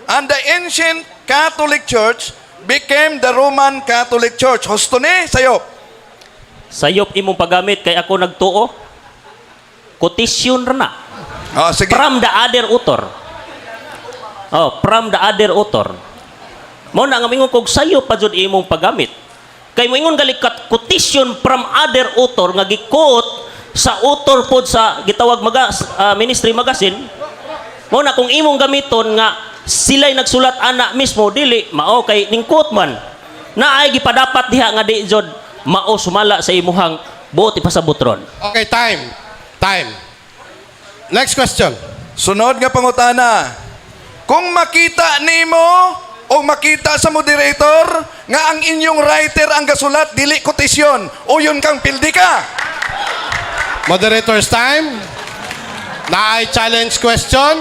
And the ancient Catholic Church became the Roman Catholic Church. Husto ni, sayop. Sayop imong paggamit kay ako nagtuo. Quotation ra na. Ah, sige. From the other author. Oh, from the other author. Mao na nga mingon kog sayo pa jud imong paggamit. Kay moingon gali kat quotation from other author nga gi-quote sa author pod sa gitawag ministry magazine. Mao na kung imong gamiton nga sila'y nagsulat ana mismo, dili mao kay ning quote man. Naay gipadapat diha nga di jud mao sumala sa imuhang buot ipasabot ron. Okay, time. Time. Next question. Sunod nga pangutana. Kung makita nimo o makita sa moderator nga ang inyong writer ang gasulat dili kotisyon o yun kang pildi ka. Moderator's time. Naay challenge question.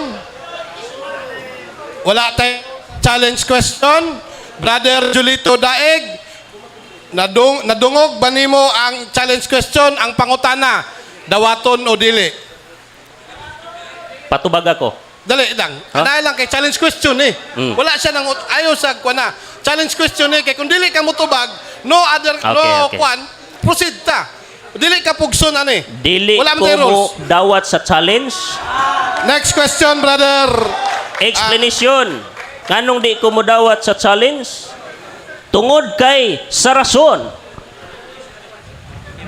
Wala tayong challenge question. Brother Julito Daeg, nadungog ba nimo ang challenge question, ang pangutana, dawaton o dili? Patubag ako. Dali lang. Ha? Huh? Lang kay challenge question eh. Wala siya nang ayo sa kuan na. Challenge question eh kay kung dili ka motubag, no other no kuan, proceed ta. Dili ka pugson ani. Dili Wala man ko tayo mo rules. dawat sa challenge. Next question, brother. Explanation. Nganong di ko mo dawat sa challenge? Tungod kay sa rason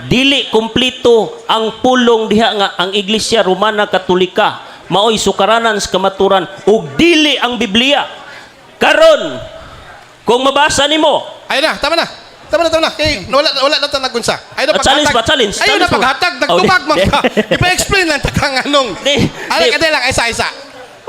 dili kumplito ang pulong diha nga ang Iglesia Romana Katolika maoy sukaranan sa kamaturan ug dili ang Biblia. Karon kung mabasa nimo Ayun na, tama na. Tama na, tama na. Kay wala wala na ta nagunsa. Ayun na Ah, challenge ba? Challenge. Ayun na Challenge mo. paghatag, Oh, nagtubag man di- ka. Ipa-explain lang ta kang anong. Di- Ay, di. kadai lang, isa isa.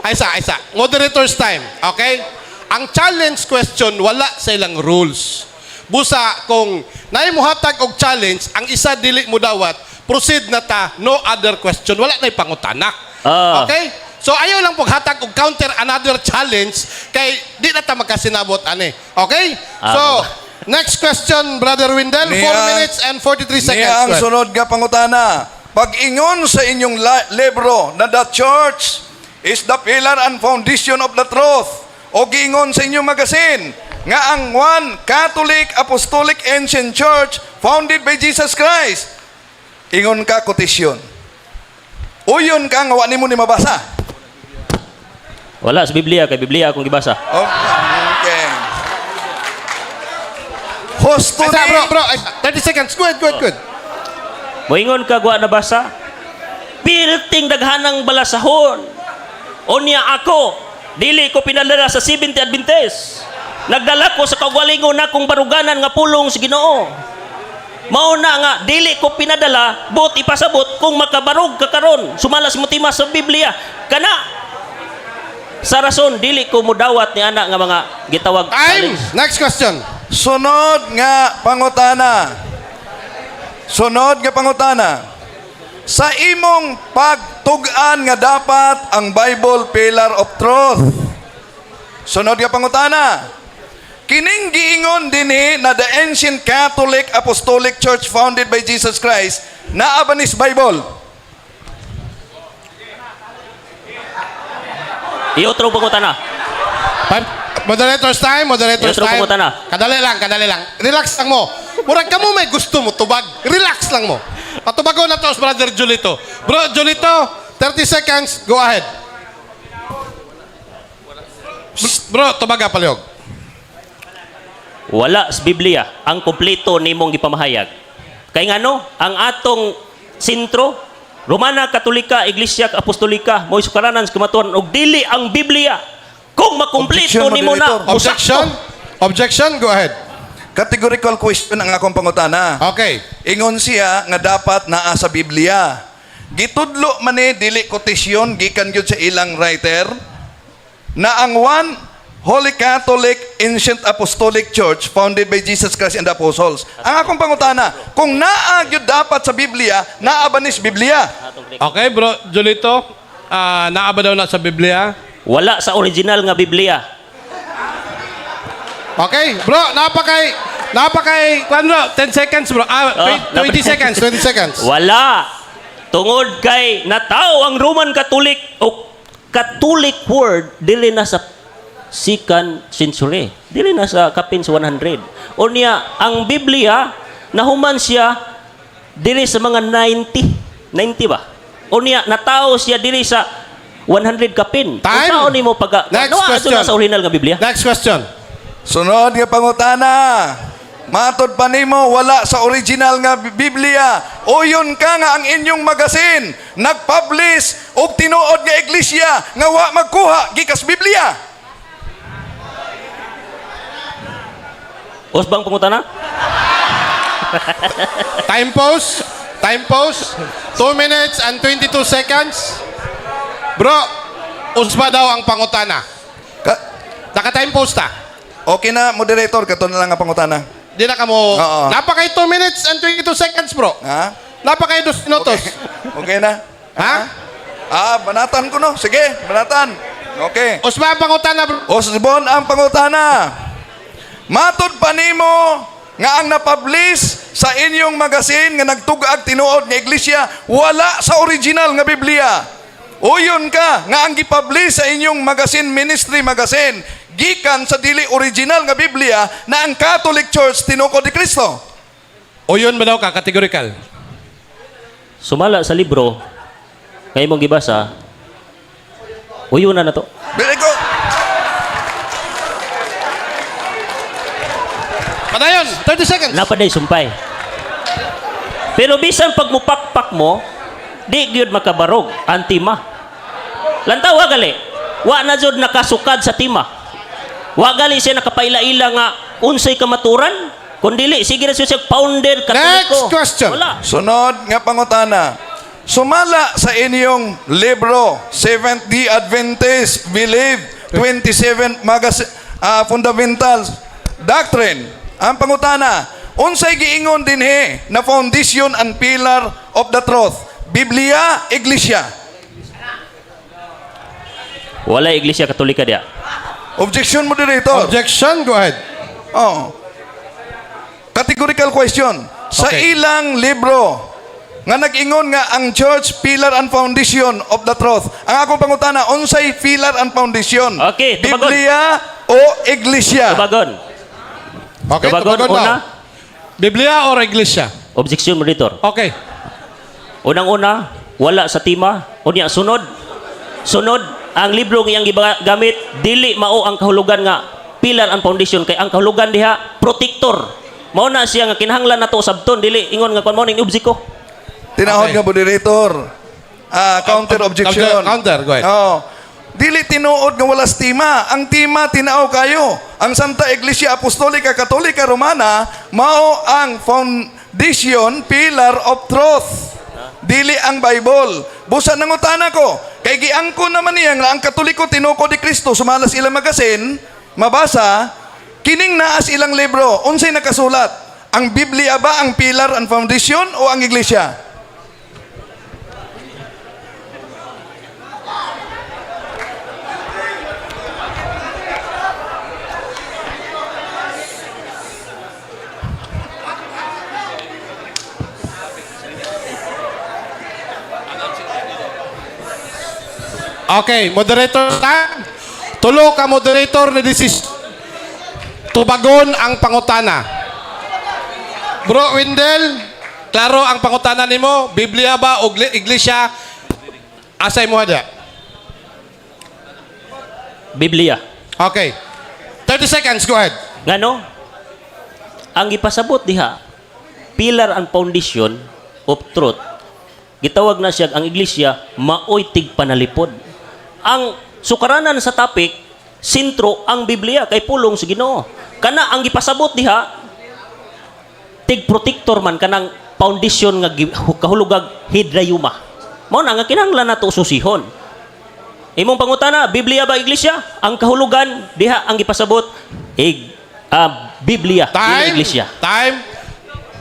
Isa isa. Moderator's time, okay? Ang challenge question wala sa ilang rules. Busa kung naay mohatag og challenge, ang isa dili mo dawat, proceed na ta, no other question. Wala na'y pangutana. Ah. Okay? So ayaw lang paghatag og counter another challenge kay di na ta magkasinabot ani. Okay? Ah, So, next question, Brother Windel. 4 minutes and 43 seconds. Niya ang Go ahead. sunod nga pangutana. Pag-ingon sa inyong libro na the church is the pillar and foundation of the truth, o giingon sa inyong magasin nga ang one Catholic Apostolic Ancient Church founded by Jesus Christ. Ingon ka kotisyon. Uyon ka nga wa nimo ni mabasa. Wala sa Biblia kay Biblia akong gibasa. Okay. Hosto Ay, ni bro, bro, ay, 30 seconds. Go ahead, go ahead, go ahead. Moingon ka wa nabasa. Pilting daghanang balasahon. Unya ako, dili ko pinadala sa 70 Adventist. Nagdala ko sa kaugalingon nakong baruganan nga pulong sa Ginoo. Mao na nga dili ko pinadala buot ipasabot kung makabarog ka karon sumala sa motima sa Biblia kana sa rason dili ko mudawat ni ana nga mga gitawag Time. challenge. Next question. Sunod nga pangutana. Sunod nga pangutana. Sa imong pagtug-an nga dapat ang Bible pillar of truth. Sunod nga pangutana. Kining giingon dinhi na the ancient Catholic Apostolic Church founded by Jesus Christ naa ba ni sa Bible? Iotro pangutana. Moderator's time, moderator's Yes, time. pangutana. Kadali lang, kadali lang. Relax lang mo. Murag kamo may gusto mo tubag. Relax lang mo. Patubago na to, Brother Julito. Bro, Julito, 30 seconds, go ahead. Bro, tubaga palihog. Wala sa Biblia ang kompleto nimong gipamahayag. Kay ngano, ang atong sentro Romana Katolika, Iglesia Apostolika, mo'y sukaranan sa kamatuoran og dili ang Biblia. Kung makumpleto Objection, nimo na, moderator. Objection? Objection, go ahead. Categorical question ang akong pangutana. Okay. Ingon siya nga dapat naa sa Biblia. Gitudlo man ni dili kotisyon gikan gyud sa ilang writer na ang one Holy Catholic Ancient Apostolic Church founded by Jesus Christ and the Apostles. Ang akong pangutana, kung naa gyud dapat sa Biblia, naa ba ni sa Biblia? Okay, bro, Julito, naa ba daw na sa Biblia? Wala sa original nga Biblia. Okay, bro, napakay, kwan bro, 10 seconds bro. Ah, Oh, 20 seconds, 20 seconds. Wala. Tungod kay nataw ang Roman Catholic o Catholic word dili na sa second century. Dili na sa kapin sa 100. O niya, ang Biblia nahuman siya dili sa mga 90. 90 ba? O niya, nataw siya dili sa 100 kapin. Time. Unsaon nimo pagka Next Ano, question. na sa original nga Biblia? Next question. Sunod nga pangutana. Matod pa nimo wala sa original nga Biblia. Uyon ka nga ang inyong magasin nagpublish og tinuod nga iglesia nga wa magkuha gikas Biblia. Usbang pangutana? Time pause. Time pause. 2 minutes and 22 seconds. Bro, usba daw ang pangutana. Naka-time pause ta. Okay na, moderator, kato na lang ang pangutana. Di na ka mo. Oo. Napakay 2 minutes and 22 seconds, bro. Ha? Napakay 2 minutos. Okay na? Ha? Ah, banatan ko no. Sige, banatan. Okay. Usba ang pangutana, bro. Osbon ang pangutana. Matod pa nimo nga ang napublish sa inyong magasin nga nagtug-ag tinuod nga iglesia wala sa original nga Biblia. Uyon ka nga ang gipublish sa inyong magasin, ministry magazine, gikan sa dili original nga Biblia na ang Catholic Church tinukod ni Kristo. O yun ba daw ka, categorical? Sumala sa libro nga imong gibasa, uyo na na to. Very good. Padayon, 30 seconds. Napaday sumpay. Pero bisan pag mupakpak mo, di gyud makabarog ang tima. Lantaw wa gali. Wa na jud nakasukad sa tima. Wa gali siya nakapaila-ila nga unsay kamaturan. Kun dili sige na siya founder Katoliko. Next question. Wala. Sunod nga pangutana. Sumala sa inyong libro, Seventh-day Adventist Believe, 27 Fundamentals Doctrine. Ang pangutana, unsay giingon dinhi na foundation and pillar of the truth? Biblia, Iglesia. Wala Iglesia Katolika diha. Objection, moderator. Objection, go ahead. Oh. Categorical question. Sa ilang libro nga nag-ingon nga ang church pillar and foundation of the truth. Ang akong pangutana, unsay pillar and foundation? Okay, tubagon. Biblia o iglesia? Tubagon. Okay, Tubagon, tubagon una. daw. Biblia or Iglesia? Objection, moderator. Okay. Unang-una, wala sa tema. Unya sunod. Sunod, ang libro nga iyang gigamit dili mao ang kahulugan nga pillar and foundation, kay ang kahulugan diha protector. Mao na siya nga kinahanglan nato sabton, dili ingon nga kon mao ning obji ko. Tinahod Okay. nga, moderator. Ah, counter objection. Counter, go ahead. Oo. Dili tinuod nga wala sa tema. Ang tema tinao kayo. Ang Santa Iglesia Apostolika Katolika Romana mao ang foundation, pillar of truth. Dili ang Bible. Busa nangutana ko, kay giangko naman niya nga ang Katoliko tinukod ni Kristo sumalas ilang magasin, mabasa kining naas ilang libro, unsay nakasulat? Ang Biblia ba ang pillar and foundation o ang iglesia? Okay, moderator time. Tulo ka moderator na decision. Tubagon ang pangutana. Bro Wendell, klaro ang pangutana nimo, Biblia ba o Iglesia? Asay mo hada? Biblia. Okay. 30 seconds, go ahead. Ngano? Ang gipasabot diha, pillar and foundation of truth. Gitawag na siya ang iglesia maoy tigpanalipod. Ang sukaranan sa topic, sentro ang Biblia kay pulong sa Ginoo. Kana ang gipasabot diha, tig protector man kanang foundation nga kahulugag hidrayuma. Mao na nga kinahanglan nato susihon. Imong pangutana, Biblia ba iglesia? Ang kahulugan diha ang gipasabot Biblia, dili Time. iglesia. Time.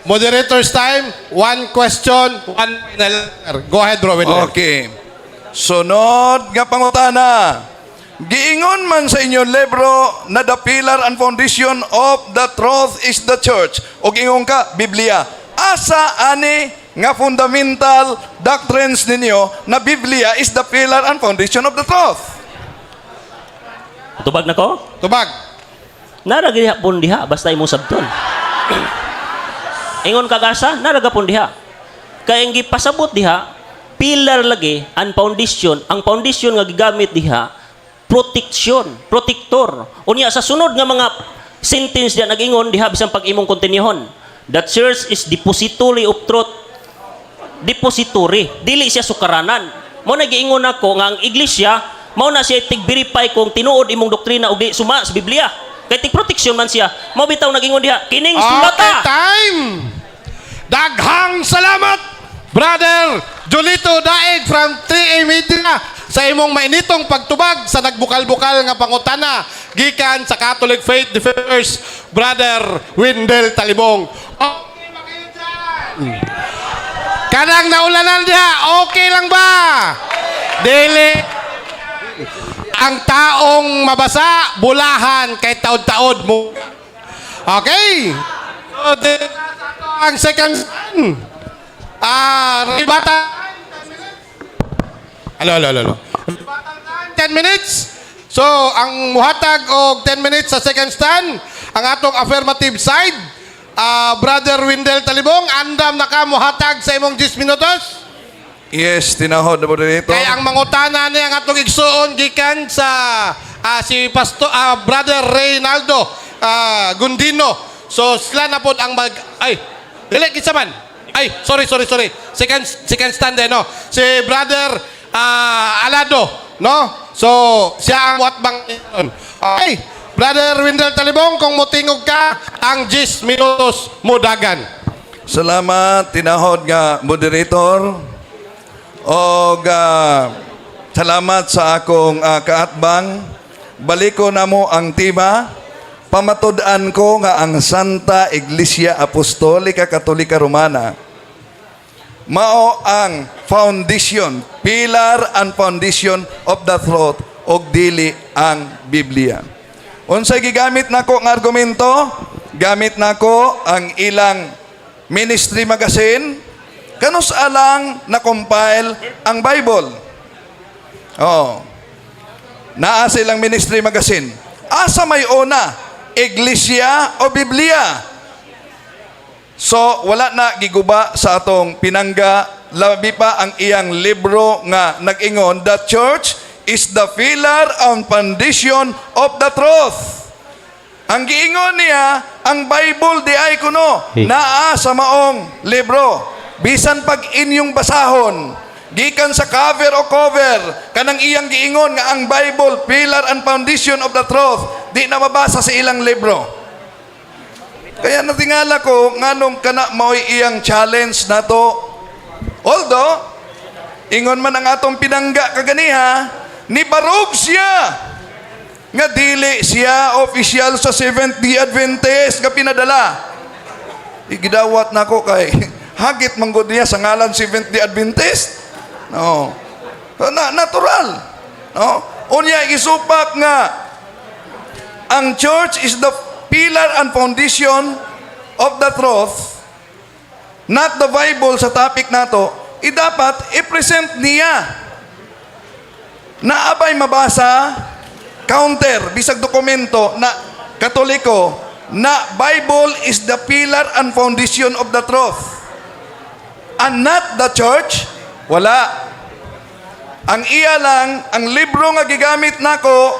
Moderator's time. One question, one final answer. Go ahead, Bro Wendell. Okay. Sunod nga pangutana. Giingon man sa inyong libro na the pillar and foundation of the truth is the church. O giingon ka, Biblia. Asa ani nga fundamental doctrines ninyo na Biblia is the pillar and foundation of the truth? Tubag na ko? Tubag. Nara diha pon diha basta imong sabton. Ingon kagasa, nara gapon diha. Kay ang gipasabot diha, pillar lagi ang foundation, ang foundation nga gigamit diha protection, protector. Unya sa sunod nga mga sentence diha nag-ingon diha bisan pag imong kontinyuhon. The church is depository of truth. Depository, dili siya sukaranan. Mao na giingon nako nga ang iglesia mao na siya tig-verify kung tinuod imong doktrina og di suma sa Biblia. Kay tig protection man siya. Mao bitaw nag-ingon diha kining Okay, sulata. time! Daghang salamat, Brother Julito Daig from 3A Media sa imong mainitong pagtubag sa nagbukal-bukal nga pangutana gikan sa Catholic Faith Defenders, Brother Wendell Talibong. Okay ba kayo dyan? Kanang naulanan diha, okay lang ba? Dili. Ang taong mabasa, bulahan kay taod-taod mo. Okay. So, ang second rebuttal. Alo, alo, alo, alo. Rebuttal time, 10 minutes. So, ang muhatag og 10 minutes sa second stand, ang atong affirmative side, Brother Wendell Talibong, andam na ka muhatag sa imong 10 minutos? Yes, tinahod na moderator. Kay ang mangutana niya ang atong igsuon gikan sa si Pastor Brother Reynaldo Gundino. So sila na pod ang mag ay dili kinsa man. Ay, sorry, sorry, sorry. Second second stand eh, no. Si Brother Alado, no? So siya ang watbang. Okay. Brother Wendell Talibong, kung motingog ka, ang 10 minutos mudagan. Salamat tinahod nga moderator. Og salamat sa akong kaatbang. Baliko namo ang tema. Pamatud-an ko nga ang Santa Iglesia Apostolika Katolika Romana mao ang foundation, pillar and foundation of the truth. og dili ang Biblia. Unsay gigamit nako nga argumento? Gamit nako ang ilang ministry magazine kanus alang na-compile ang Bible. Oh. Naa silang ministry magazine. Asa may una? Iglesia o Biblia? So, wala na giguba sa atong pinangga, labi pa ang iyang libro nga nag-ingon, "The Church is the pillar and foundation of the truth." Ang giingon niya, ang Bible di ay kuno, Hey. Naa sa maong libro. Bisan pag inyong basahon, gikan sa cover o cover, kanang iyang giingon nga ang Bible, pillar and foundation of the truth, di na mabasa sa ilang libro. Kaya natingala ko, nganong kana mao'y iyang challenge nato. Although, ingon man ang atong pinangga kaganiha, ni barog siya nga dili siya official sa Seventh-day Adventist nga pinadala. Igidawat nako kay hagit manggod niya sa ngalan Seventh-day Adventist. No. Na, natural. No? Unya isupak nga ang church is the pillar and foundation of the truth, not the Bible sa topic nato, i dapat i-present niya na abay mabasa counter bisag dokumento na Katoliko na Bible is the pillar and foundation of the truth and not the church. Wala. Ang iya lang, ang libro nga gigamit nako,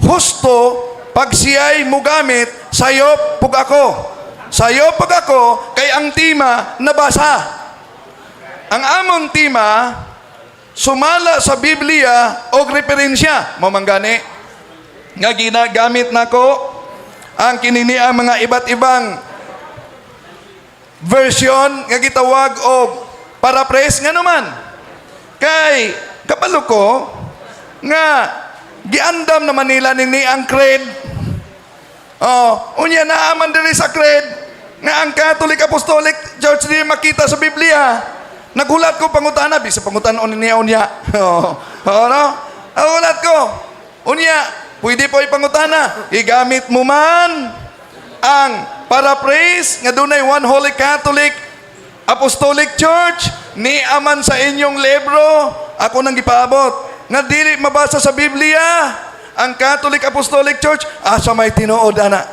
husto pag siya'y mugamit, sayop pug ako. Sayop pug ako kay ang tema nabasa. Ang among tema sumala sa Biblia og referensya. Mao man gani nga ginagamit nako ang kinini ang mga iba't ibang version nga gitawag og paraphrase, nga naman kay kabalo ko nga giandam naman nila ni ang creed. Oh, unya naa man diri sa creed nga ang Catholic Apostolic Church di makita sa Biblia. Nagulat ko pangutana, bisa pangutanon niya unya. Oh, oh no? Nagulat ko. Unya, pwede po ipangutana. Igamit mo man ang paraphrase nga dunay One Holy Catholic Apostolic Church ni aman sa inyong libro, ako nang gipaabot nga dili mabasa sa Biblia ang Catholic Apostolic Church, asa may tinuod ana?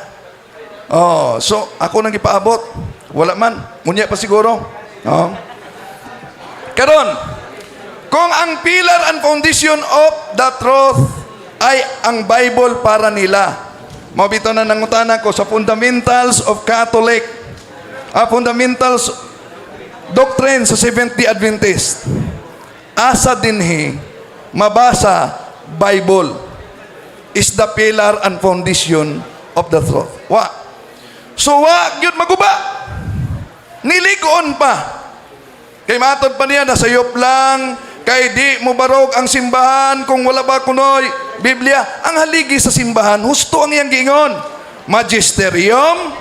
Oh, so ako nang gipaabot, wala man unya pa siguro. Oh, karon kung ang pillar and foundation of the truth ay ang Bible para nila, mao bitaw na nangutana ko sa fundamentals of Catholic, fundamentals doctrine sa Seventh-day Adventist, asa dinhi mabasa Bible is the pillar and foundation of the truth? Wa. So wa gyud maguba. Niligon pa. Kay matod pa niya, nasayop lang, kay di mo barog ang simbahan kung wala ba kunoy Biblia. Ang haligi sa simbahan, husto ang iyang giingon. Magisterium,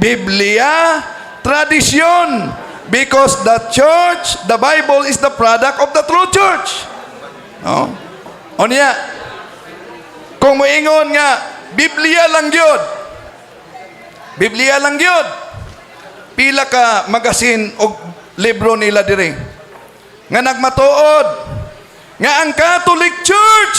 Biblia, tradisyon. Because the church, the Bible is the product of the true church. No? O niya, kung moingon nga, Biblia lang gyud. Biblia lang gyud. Pila ka magasin og libro nila dire nga nagmatuod nga ang Catholic Church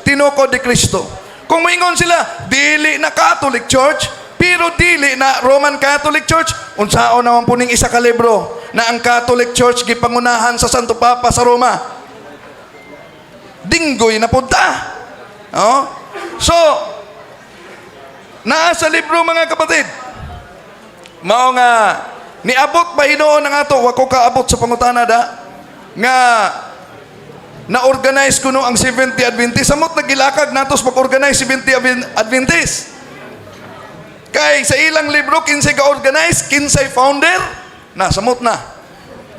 tinukod ni Kristo. Kung moingon sila, dili na Catholic Church, pero dili na Roman Catholic Church, unsaon naman po ning isa ka libro na ang Catholic Church gipangunahan sa Santo Papa sa Roma? Dinggoy na punta. Oh? So, naa sa libro, mga kapatid. Mao nga niabot ba hinuon ang ato, wa ko kaabot sa pangutana da nga na-organize kuno ang Seventh-day Adventist. Samot nagilakag natos pag-organize Seventh-day Adventist. Kay sa ilang libro, kinsay ka-organize, kinsay founder, na samot na.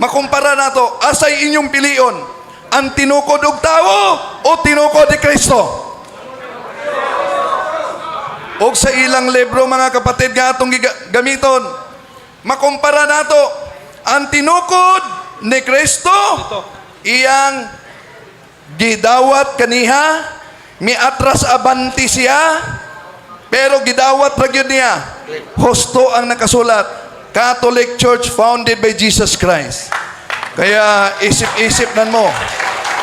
Makumpara nato, asay inyong pilion, ang tinukod og tawo o tinukod ni Kristo? Og sa ilang libro, mga kapatid, nga atong gamiton, makumpara nato ang tinukod ni Kristo, iyang Gidawat kaniha, miatras abanti siya, pero gidawat ra gyud niya. Husto ang nakasulat, Catholic Church founded by Jesus Christ. Kaya isip-isip nan mo.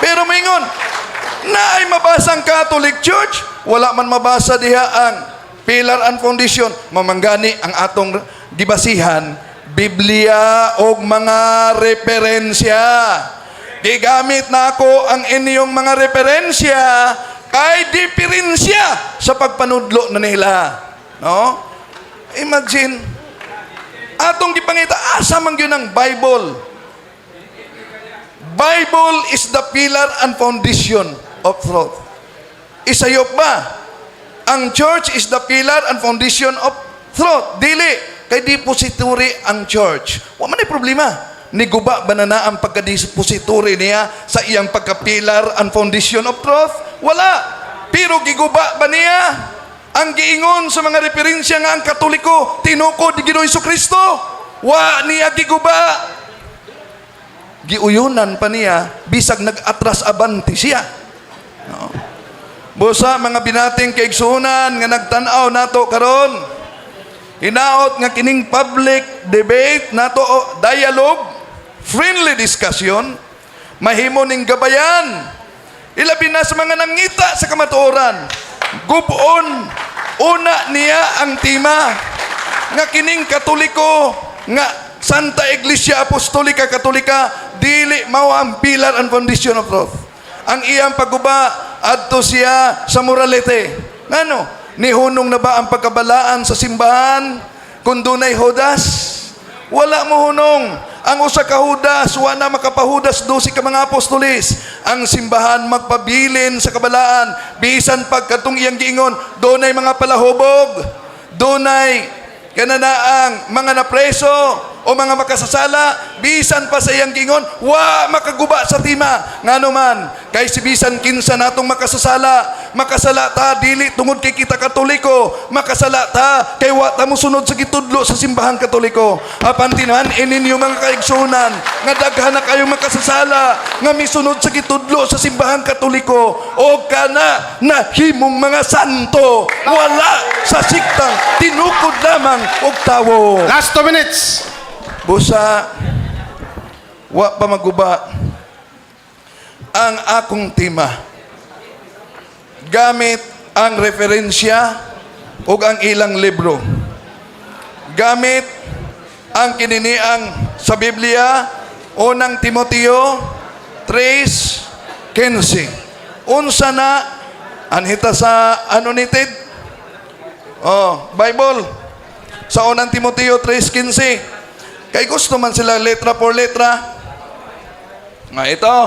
Pero mingon, naay mabasa ang Catholic Church, wala man mabasa diha ang pillar and foundation. Mamanggani ang atong gibasihan, Biblia og mga referensya. Gigamit na ako ang inyong mga referensya kay diferensya sa pagpanudlo na nila. No? Imagine, atong gipangita, asa man gyud ang Bible? Bible is the pillar and foundation of truth. Isayop ba? Ang church is the pillar and foundation of truth. Dili. Kay depository ang church. Wa man ay problema. Niguba ba na na ang pagka-depository niya sa iyang pagka-pillar and foundation of truth? Wala. Pero giguba ba niya ang giingon sa mga referensya nga ang Katoliko tinukod ni Ginoong Kristo? Wa niya giguba. Giuyunan pa niya bisag nag-atras abanti siya. No? Busa mga binating kaigsuonan nga nagtan-aw nato karon. Hinaot nga kining public debate nato o dialogue, friendly discussion, mahimo ning gabayan. Ilabi na sa mga nangita sa kamatuoran. Gub-on una niya ang tema nga kining Katoliko nga Santa Iglesia Apostolika Katolika dili mao ang pillar and foundation of truth. Ang iyang pagguba adto siya sa morality. Ngano? Nihunong na ba ang pagkabalaan sa simbahan kung dunay Judas? Wala mo hunong. Ang usa ka Judas, wa na makapahudas 12 ka mga apostoles. Ang simbahan magpabilin sa kabalaan. Bisan pagkatong iyang giingon, dunay mga palahubog, dunay kananaang mga napreso o mga makasasala, bisan pa sa iyang giingon, wa makaguba sa tima. Ngano man, kay si bisan kinsa natong makasasala, makasala ta dili tungod kay kita Katoliko, makasala ta kay wa ta mosunod sa gitudlo sa simbahang Katoliko. Apan tinan ininyo, mga kaigsuonan, nga daghan na kayo makasasala nga misunod sa gitudlo sa simbahang Katoliko o kana nahimong mga santo, wala sa siktang tinukod lamang og tawo. Last 2 minutes. Busa, wa pa maguba ang akong tema gamit ang referensya ug ang ilang libro. Gamit ang kininiang sa Biblia, Unang Timoteo 3:15. Unsa na anhita sa annotated? Oh, Bible. Sa Unang Timoteo 3:15. Kay gusto man sila letra por letra. Nga ito.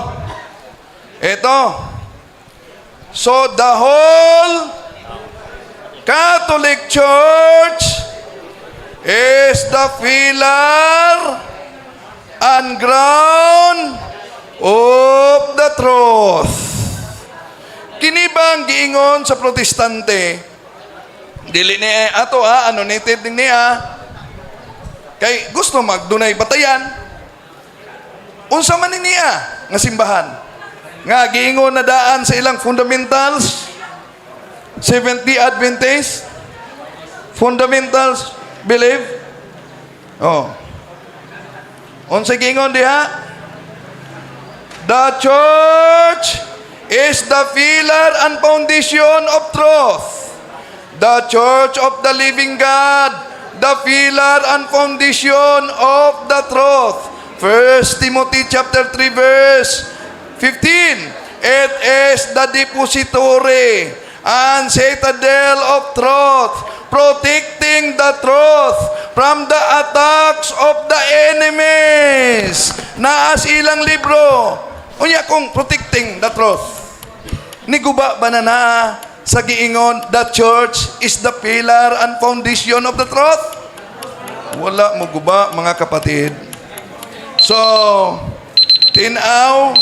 Ito. So the whole Catholic Church is the pillar and ground of the truth. Kini ba ang giingon sa Protestante? Dili ni ato ha, ano native din niya. Kay gusto magdunay batayan. Unsa man ni niya nga simbahan? Nga giingon na daan sa ilang fundamentals, Seventh-day Adventist fundamentals believe. Oh. Unsa giingon diha? The church is the pillar and foundation of truth. The church of the living God, the pillar and foundation of the truth. First Timothy chapter 3 verse 15. It is the depository and citadel of truth, protecting the truth from the attacks of the enemies. Naas ilang libro. Unya kung protecting the truth. Niguba ba na na sa giingon, the church is the pillar and foundation of the truth? Wala mo guba, mga kapatid. So, tinaw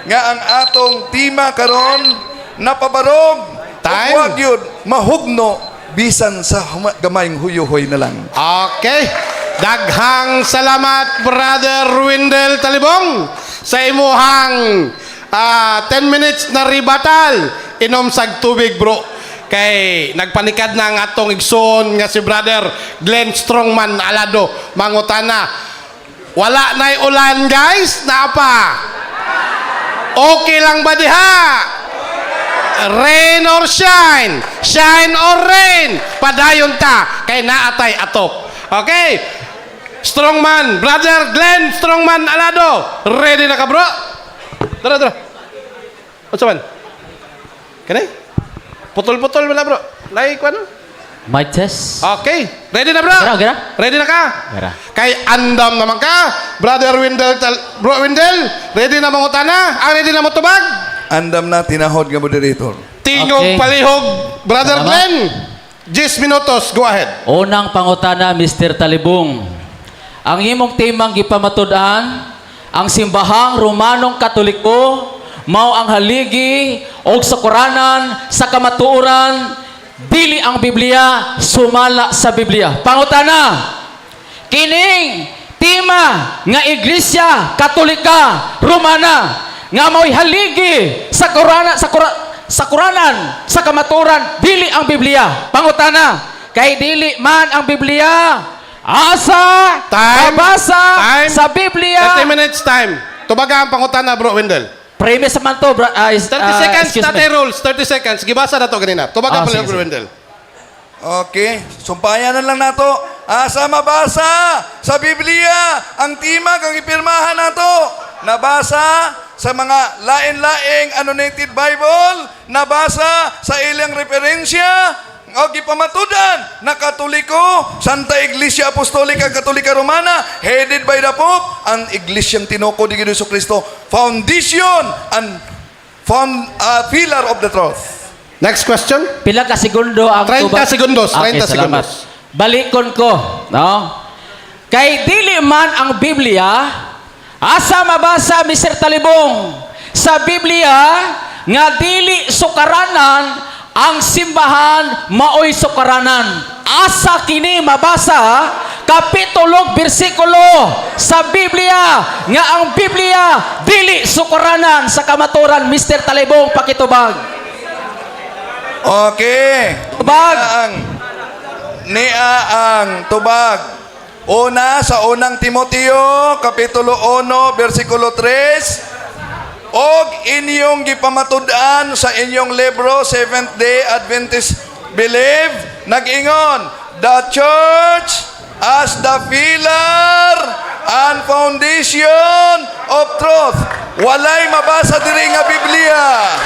nga ang atong tema karon napabarog. Time. Ug wag yun mahugno bisan sa gamayng huyuhoy na lang. Okay. Daghang salamat, Brother Wendell Talibong, sa imuhang Ah, 10 minutes na rebuttal. Inom sag tubig, bro. Kay nagpanikad na ang atong igsoon nga si Brother Glenn Strongman Alado mangutana. Wala na'y ulan, guys. Naa pa. Okay lang ba diha? Rain or shine, shine or rain, padayon ta kay naatay atop. Okay? Strongman, Brother Glenn Strongman Alado, ready na ka, bro? Tara, tara. Unsa man? Kani? Putol-putol mo na, bro. Lai ko ano? Mic test. Okay. Ready na, bro? Gara, gara. Ready na ka? Gara. Kay andam naman ka. Brother Wendell, bro Wendell, ready na mangutana? Ah, ready na mo tubag? Andam na tinahod nga moderator. Tingog palihog, Brother Salamat. Glenn. 10 minutos, go ahead. Unang pangutana, Mr. Talibong. Ang imong timang gipamatud-an, ang simbahang Romanong Katoliko mao ang haligi og sakuranan sa kamatuoran, dili ang Biblia, sumala sa Biblia. Pangutana, kining tema nga Iglesia Katolika Romana nga mao'y haligi sa Korana sa Kora, sa Kuranan sa kamatuoran, dili ang Biblia. Pangutana, kay dili man ang Biblia, asa Time. mabasa Time. sa Biblia? 30 minutes time. Tubaga ang pangutana, bro Wendell. Premise man to, bro. 30 seconds Excuse na me. rules. 30 seconds. Gibasa na to ganina. Tubaga Ah, palihog, sige, bro sige. Wendell. Okay, sumpayan na lang nato. Asa mabasa sa Biblia ang timag ang ipirmahan nato. Nabasa sa mga lain-laing annotated Bible, nabasa sa ilang referensya, o gipamatudan na Katoliko, Santa Iglesia Apostolika Katolika Romana, headed by the Pope, ang iglesyang tinoko ni Ginoong Kristo, foundation and pillar of the truth. Next question. Pila ka segundo ang 30 tubag? segundos, 30 Okay, salamat. segundos. Balikon ko, no? Kay dili man ang Biblia, asa mabasa, Mr. Talibong, sa Biblia nga dili sukaranan ang simbahan maoy sukaranan? Asa kini mabasa, kapitulo, bersikulo, sa Biblia nga ang Biblia dili sukaranan sa kamaturan, Mr. Talibong? Pakitubag. Okay. Tubag. Niya ang tubag. Una sa Unang Timoteo, Kapitulo 1, versikulo 3. Og inyong gipamatud-an sa inyong libro, Seventh Day Adventist Belief, nag-ingon, "The church as the pillar and foundation of truth." Walay mabasa diri nga Biblia.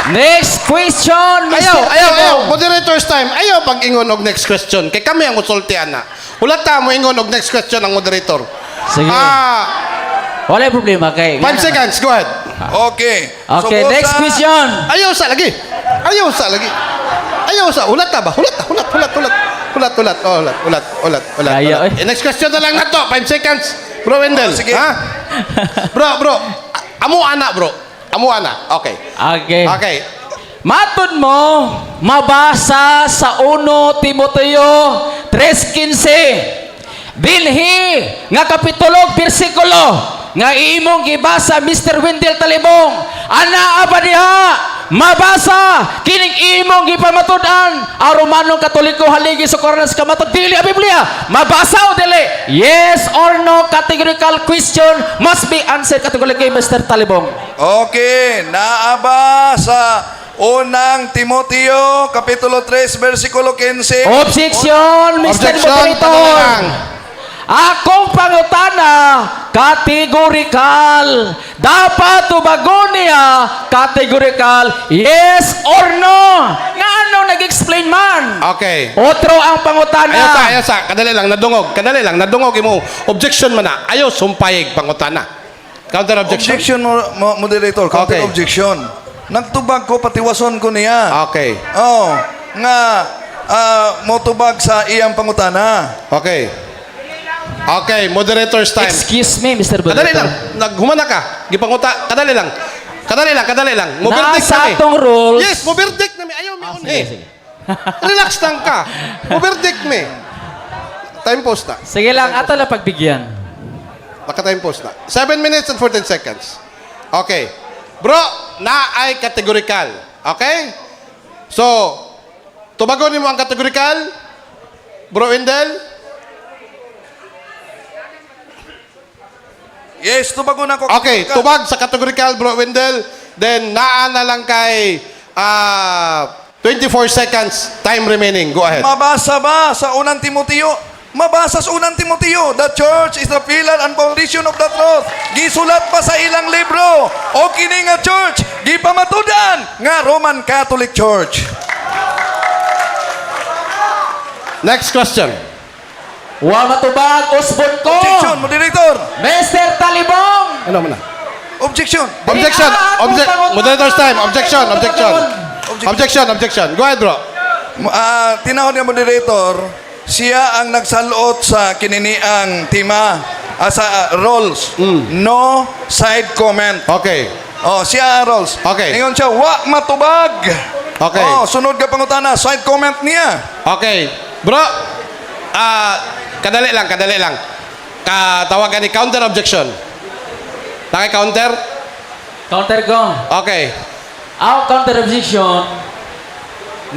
Next question, Mr. Ayaw, ayaw, ayaw. Talibong. Moderator's time. Ayaw pag-ingon og next question. Kay kami ang musulti ana. Wala ta mo ingon og next question ang moderator. Sige. Ah, Wala problema kay. 5 seconds. Go ahead. Okay. Okay, Subusa- next question. Ayaw sa lagi. Ayaw sa lagi. Ayaw sa. Hulat ta ba? Hulat ta. Hulat, hulat, hulat. Hulat, hulat. Oh, hulat, hulat, hulat, hulat. Kaya, hulat. eh. Eh, next question na lang na to. 5 seconds. Bro Wendell. Oh, sige. Ha? Bro, bro. Amo ana, bro. Amo ana. Okay. Okay. Okay. Matod mo, mabasa sa 1 Timoteo 3:15. Bilhi nga kapitulo bersikulo nga imong gibasa, Mr. Wendell Talibong. Ana ba diha mabasa kining imong gipamatud-an, ang Romanong Katoliko haligi sa Koranas kamatud, dili ang Biblia? Mabasa o dili? Yes or no, categorical question, must be answered categorically, Mr. Talibong. Okay, naaba sa Unang Timoteo kapitulo 3 versikulo 15. Objection, Mr. Objection, Moderator. tanong lang. Akong pangutana, categorical. Dapat tubagon niya, categorical, yes or no. Nga ano nag-explain man? Okay. Otro ang pangutana. Ayaw sa, ayaw sa. Kadali lang, nadungog. Kadali lang, nadungog imo. Objection man na. Ayaw sumpayig pangutana. Counter objection. Objection, moderator, counter objection. Nagtubag ko patiwason ko niya. Okay. Oh, nga motubag sa iyang pangutana. Okay. Okay, moderator's time. Excuse me, Mr. Kadali Moderator. lang. Naghumana ka. Gipanguta. Kadali lang. Kadali lang, kadali lang. Mo-verdict Nasa kami. atong rules. Yes, mo-verdict nami. Ayaw mi Ah, unhi. sige, sige. Relax lang ka. Mo-verdict mi. Time post na. Sige lang, ato lang pagbigyan. Naka-time post na. 7 minutes and 14 seconds. Okay. Bro, Na ay categorical. Okay? So, tubagon nimo ang categorical? Bro Wendell? Yes, tubagon ako. Okay, tubag sa categorical, Bro Wendell. Then, naa na lang kay 24 seconds time remaining. Go ahead. Mabasa ba sa Unang Timoteo? Mabasa sa Unang Timoteo, the church is the pillar and foundation of the truth. Gisulat pa sa ilang libro. O kini nga church, gipamatudan nga Roman Catholic Church. Next question. Wa matubag, usbon ko. Objection, moderator. Mr. Talibong. Ano mo na? Objection. Objection. Ah, Moderator's time. Objection. Objection. Objection. Objection. Go ahead, bro. Tinawag nga moderator, siya ang nagsaluot sa kininiang tema sa roles. No side comment. Okay. Oh, siya ang roles. Okay. Ingon siya, wa matubag. Okay. Oh, sunod ka pangutana, side comment niya. Okay. Bro, kadali lang, kadali lang. Katawagan ni counter objection. Naki-counter? Counter ko. Okay. Ang counter objection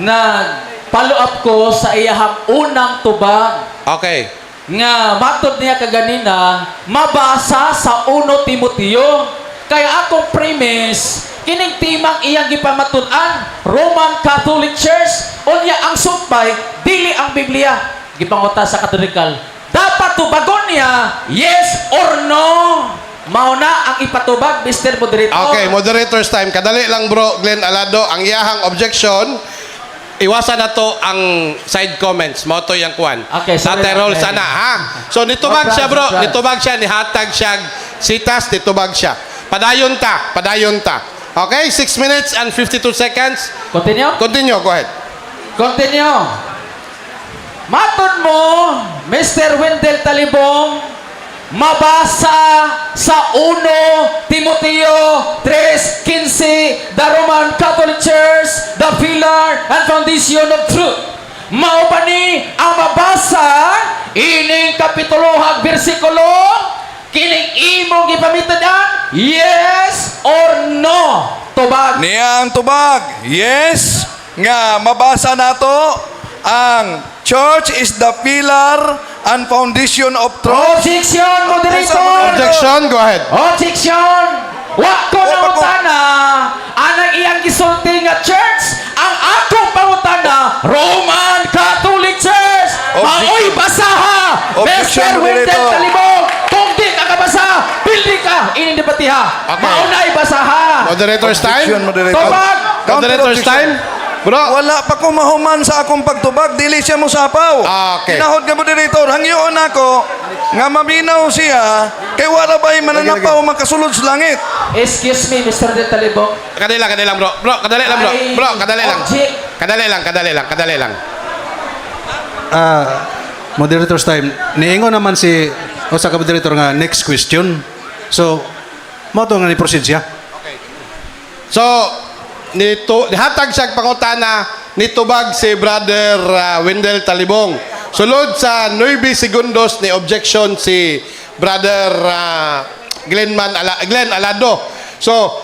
na follow up ko sa iyahang unang tubag nga matod niya kaganina mabasa sa 1 Timoteo. Kaya akong premise, kining timang iyang gipamatud-an, Roman Catholic Church. Unya ang sumpay dili ang Biblia. Gipanguta sa Katolikal, dapat tubagon niya, yes or no? Mao na ang ipatubag, Mr. Moderator. Okay, moderator's time. Kadali lang, bro, Glenn Alado. Ang iyahang objection, iwasan na to ang side comments. Mao to yung kwan. Okay, sorry. Tatay roll sana, ha? So, nitubag No siya, bro. problem, no problem. Nitubag siya, nihatag siya. Sitas, nitubag siya. Padayon ta, padayon ta. Okay, 6 minutes and 52 seconds. Continue. Continue, go ahead. Continue. Matod mo, Mr. Wendell Talibong, mabasa sa 1 Timoteo 3:15, the Roman Catholic Church, the pillar and foundation of truth. Mao ba ni ang mabasa ining kapitulo hag bersikulo kining imong gipamitudan, yes or no? Tubag. Niya ang tubag. Yes, nga mabasa nato ang church is the pillar and foundation of truth. Objection, moderator. Objection, go ahead. Objection! Wa ko Wa pa ko. nangutana anang iyang gisulti nga church. Ang akong pangutana, Roman Catholic Church. Objection. Maoy basaha, Objection, Mr. Wendell moderator. Talibong. Kung di ka kabasa, pildi ka ining debatiha. Okay. Mao na ibasaha. Moderator's time. Objection, moderator. Tubag. Counter Moderator's objection. time. Bro, Wala pa ko mahuman sa akong pagtubag, dili siya mosapaw. Ah, okay. Tinahod nga moderator, hangyoon ako nga maminaw siya kay wala ba'y mananapaw makasulod sa langit. Excuse me, Mr. Del Talibong. Kadali lang, kadali lang, bro. Bro, kadali lang, bro. Ay, Bro, kadali lang. object. Kadali lang, kadali lang, kadali lang. Moderator's time. Niingon naman si usa ka moderator nga next question. So, mao to nga ni proceed siya. So, nito, nihatag siya pangutana, nitubag si Brother Wendell Talibong. Sulod sa 9 segundos ni objection si Brother Glenn Alado. So,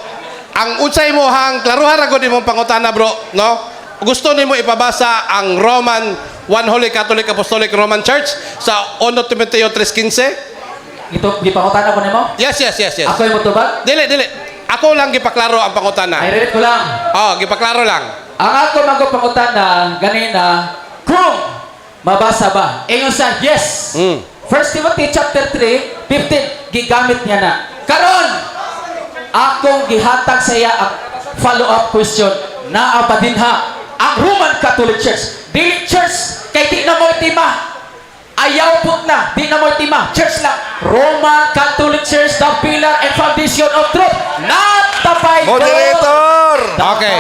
ang unsay mo hang klaruhan ra gud imong pangutana, bro, no? Gusto nimo ipabasa ang Roman One Holy Catholic Apostolic Roman Church sa 1 Timoteo 3:15? Ito gipangutana ko nimo? Yes. Ako yung motubag? Dili, dili. Ako lang gipaklaro ang pangutana. Ay, repeat ko lang. Oh, gipaklaro lang. Ang ako magpangutana ganina kung mabasa ba? Ingon sa yes. 1 Timothy chapter 3, 15, gigamit niya na. Karon, akong gihatag sa iya ang follow-up question. Naa ba dinha ang Roman Catholic Church? Dili church kay di na mo itima. Ayaw put na, di na mo itima. Church lang. Roman Catholic Church, the pillar and foundation of truth. Not the Bible. Moderator! Okay.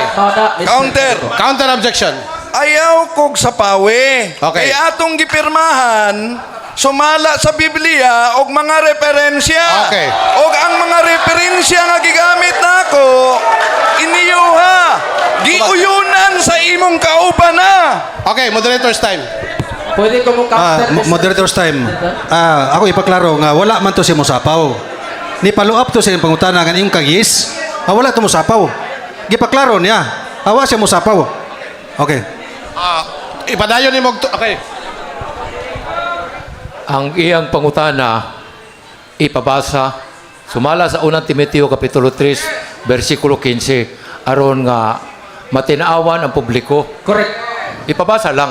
Counter. Counter objection. Ayaw kog sa pawe. Okay. Kay atong gipirmahan, sumala sa Biblia og mga referensya. Okay. Og ang mga referensya nga gigamit nako, iniyuha. Giuyunan sa imong kauban na. Okay, moderator's time. Pwede ko mo counter. Mr. Moderator's time. Ako ipaklaro nga wala man to si mosapaw. Ni follow up to sa iyong pangutana nga imong kag yes. Ah, wala to mosapaw. Gipaklaro niya. Awa siya mosapaw. Okay. Ah, ipadayon ni mo okay. Ang iyang pangutana ipabasa sumala sa unang Timoteo kapitulo 3 bersikulo 15 aron nga matinaawan ang publiko. Correct. Ipabasa lang.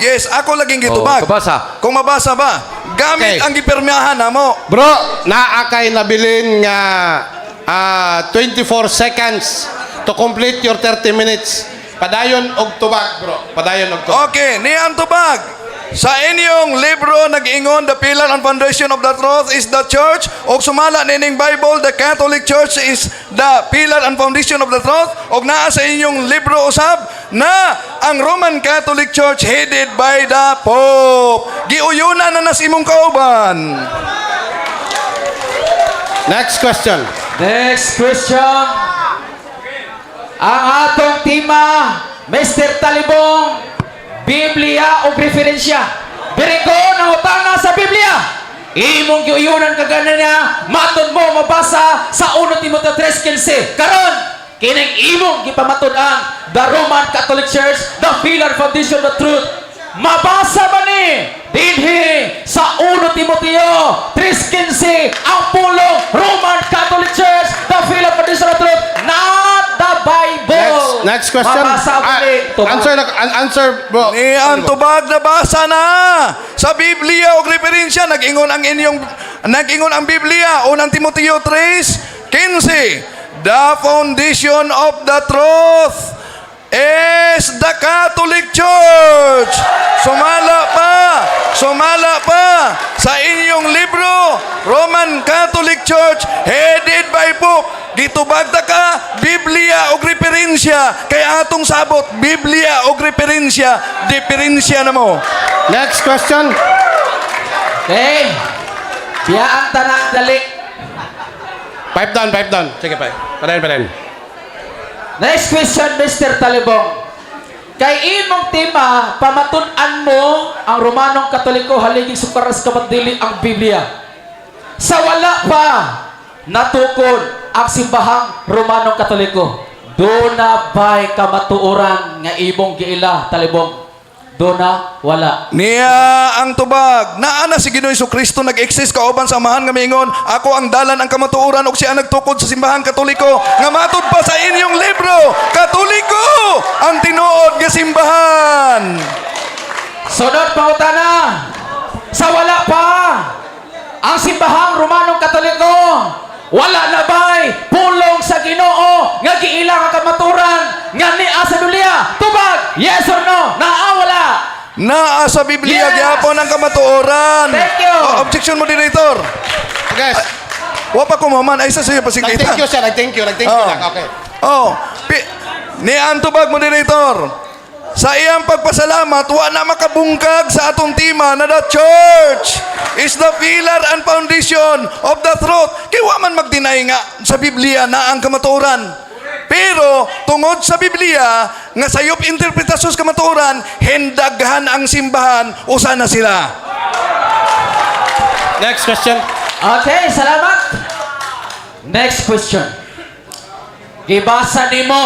Yes, ako laging gitubag. Oh, ipabasa. Kung mabasa ba, gamit Okay. ang gipirmahan namo. Bro, naa kay nabilin nga 24 seconds to complete your 30 minutes. Padayon og tubag, bro. Padayon og tubag. Okay, ni ang tubag. Sa inyong libro nag-ingon, the pillar and foundation of the truth is the church, og sumala nining Bible, the Catholic Church is the pillar and foundation of the truth, og naa sa inyong libro usab na ang Roman Catholic Church headed by the Pope. Giuyunan na nas imong kauban. Next question. Next question. Ang atong tema, Mr. Talibong, Biblia o referensya. Diri ko nangutana sa Biblia. Imong giuyunan kaganina, matud mo mabasa sa 1 Timoteo 3:15. Karon, kining imong gipamatud-an, the Roman Catholic Church, the pillar foundation of the truth. Mabasa ba ni dinhi sa 1 Timoteo 3:15 ang pulong Roman Catholic Church, the pillar foundation of the truth, not the Bible? Next, next question. Mabasa ba Ah, ni? Tubag. Answer na, answer, bro. Ni ang tubag nabasa na sa Biblia og referensya, nag-ingon ang Biblia, unang Timoteo 3:15, the foundation of the truth is the Catholic Church. Sumala pa sa inyong libro, Roman Catholic Church headed by Pope. Gitubag ta ka, Biblia og referensya. Kay atong sabot, Biblia og referensya, diferensya na mo. Next question. Okay. Biyaan tanan dali. Pipe down, pipe down. Sige, pipe. Padayon, padayon. Next question, Mr. Talibong. Kay imong tema, pamatud-an mo ang Romanong Katoliko haliging sukaras kamat dili ang Biblia. Sa wala pa natukod ang simbahang Romanong Katoliko, duna ba'y kamatuoran nga imong giila, Talibong? Duna, wala? Niya ang tubag. Naa na si Ginoong Kristo nag-exist kauban sa Amahan nga miingon, "Ako ang dalan, ang kamatuoran," ug siya nagtukod sa simbahang Katoliko nga matud pa sa inyong libro, Katoliko ang tinuod nga simbahan. Sunod pangutana. Sa wala pa ang simbahang Romanong Katoliko, wala na ba'y pulong sa Ginoo nga giila nga kamaturan nga nia sa Biblia? Tubag, yes or no? Naa, wala? Naa sa Biblia Yes! gyapon ang kamatuoran. Thank you. Oh, objection, moderator. Guys, Wa pa ko maman ay sa siya nag-thank pasingkitan. you siya, nag-thank you, nag-thank you Oh. lang. Okay. Oh, ni ang tubag, moderator. Sa iyang pagpasalamat, wa na makabungkag sa atong tema na the church is the pillar and foundation of the truth. Kay wa man mag-deny nga sa Biblia na ang kamatuoran. Pero tungod sa Biblia nga sayop interpretasyon sa kamatuoran, hendaghan ang simbahan, usa na sila. Next question. Okay, salamat. Next question. Gibasa nimo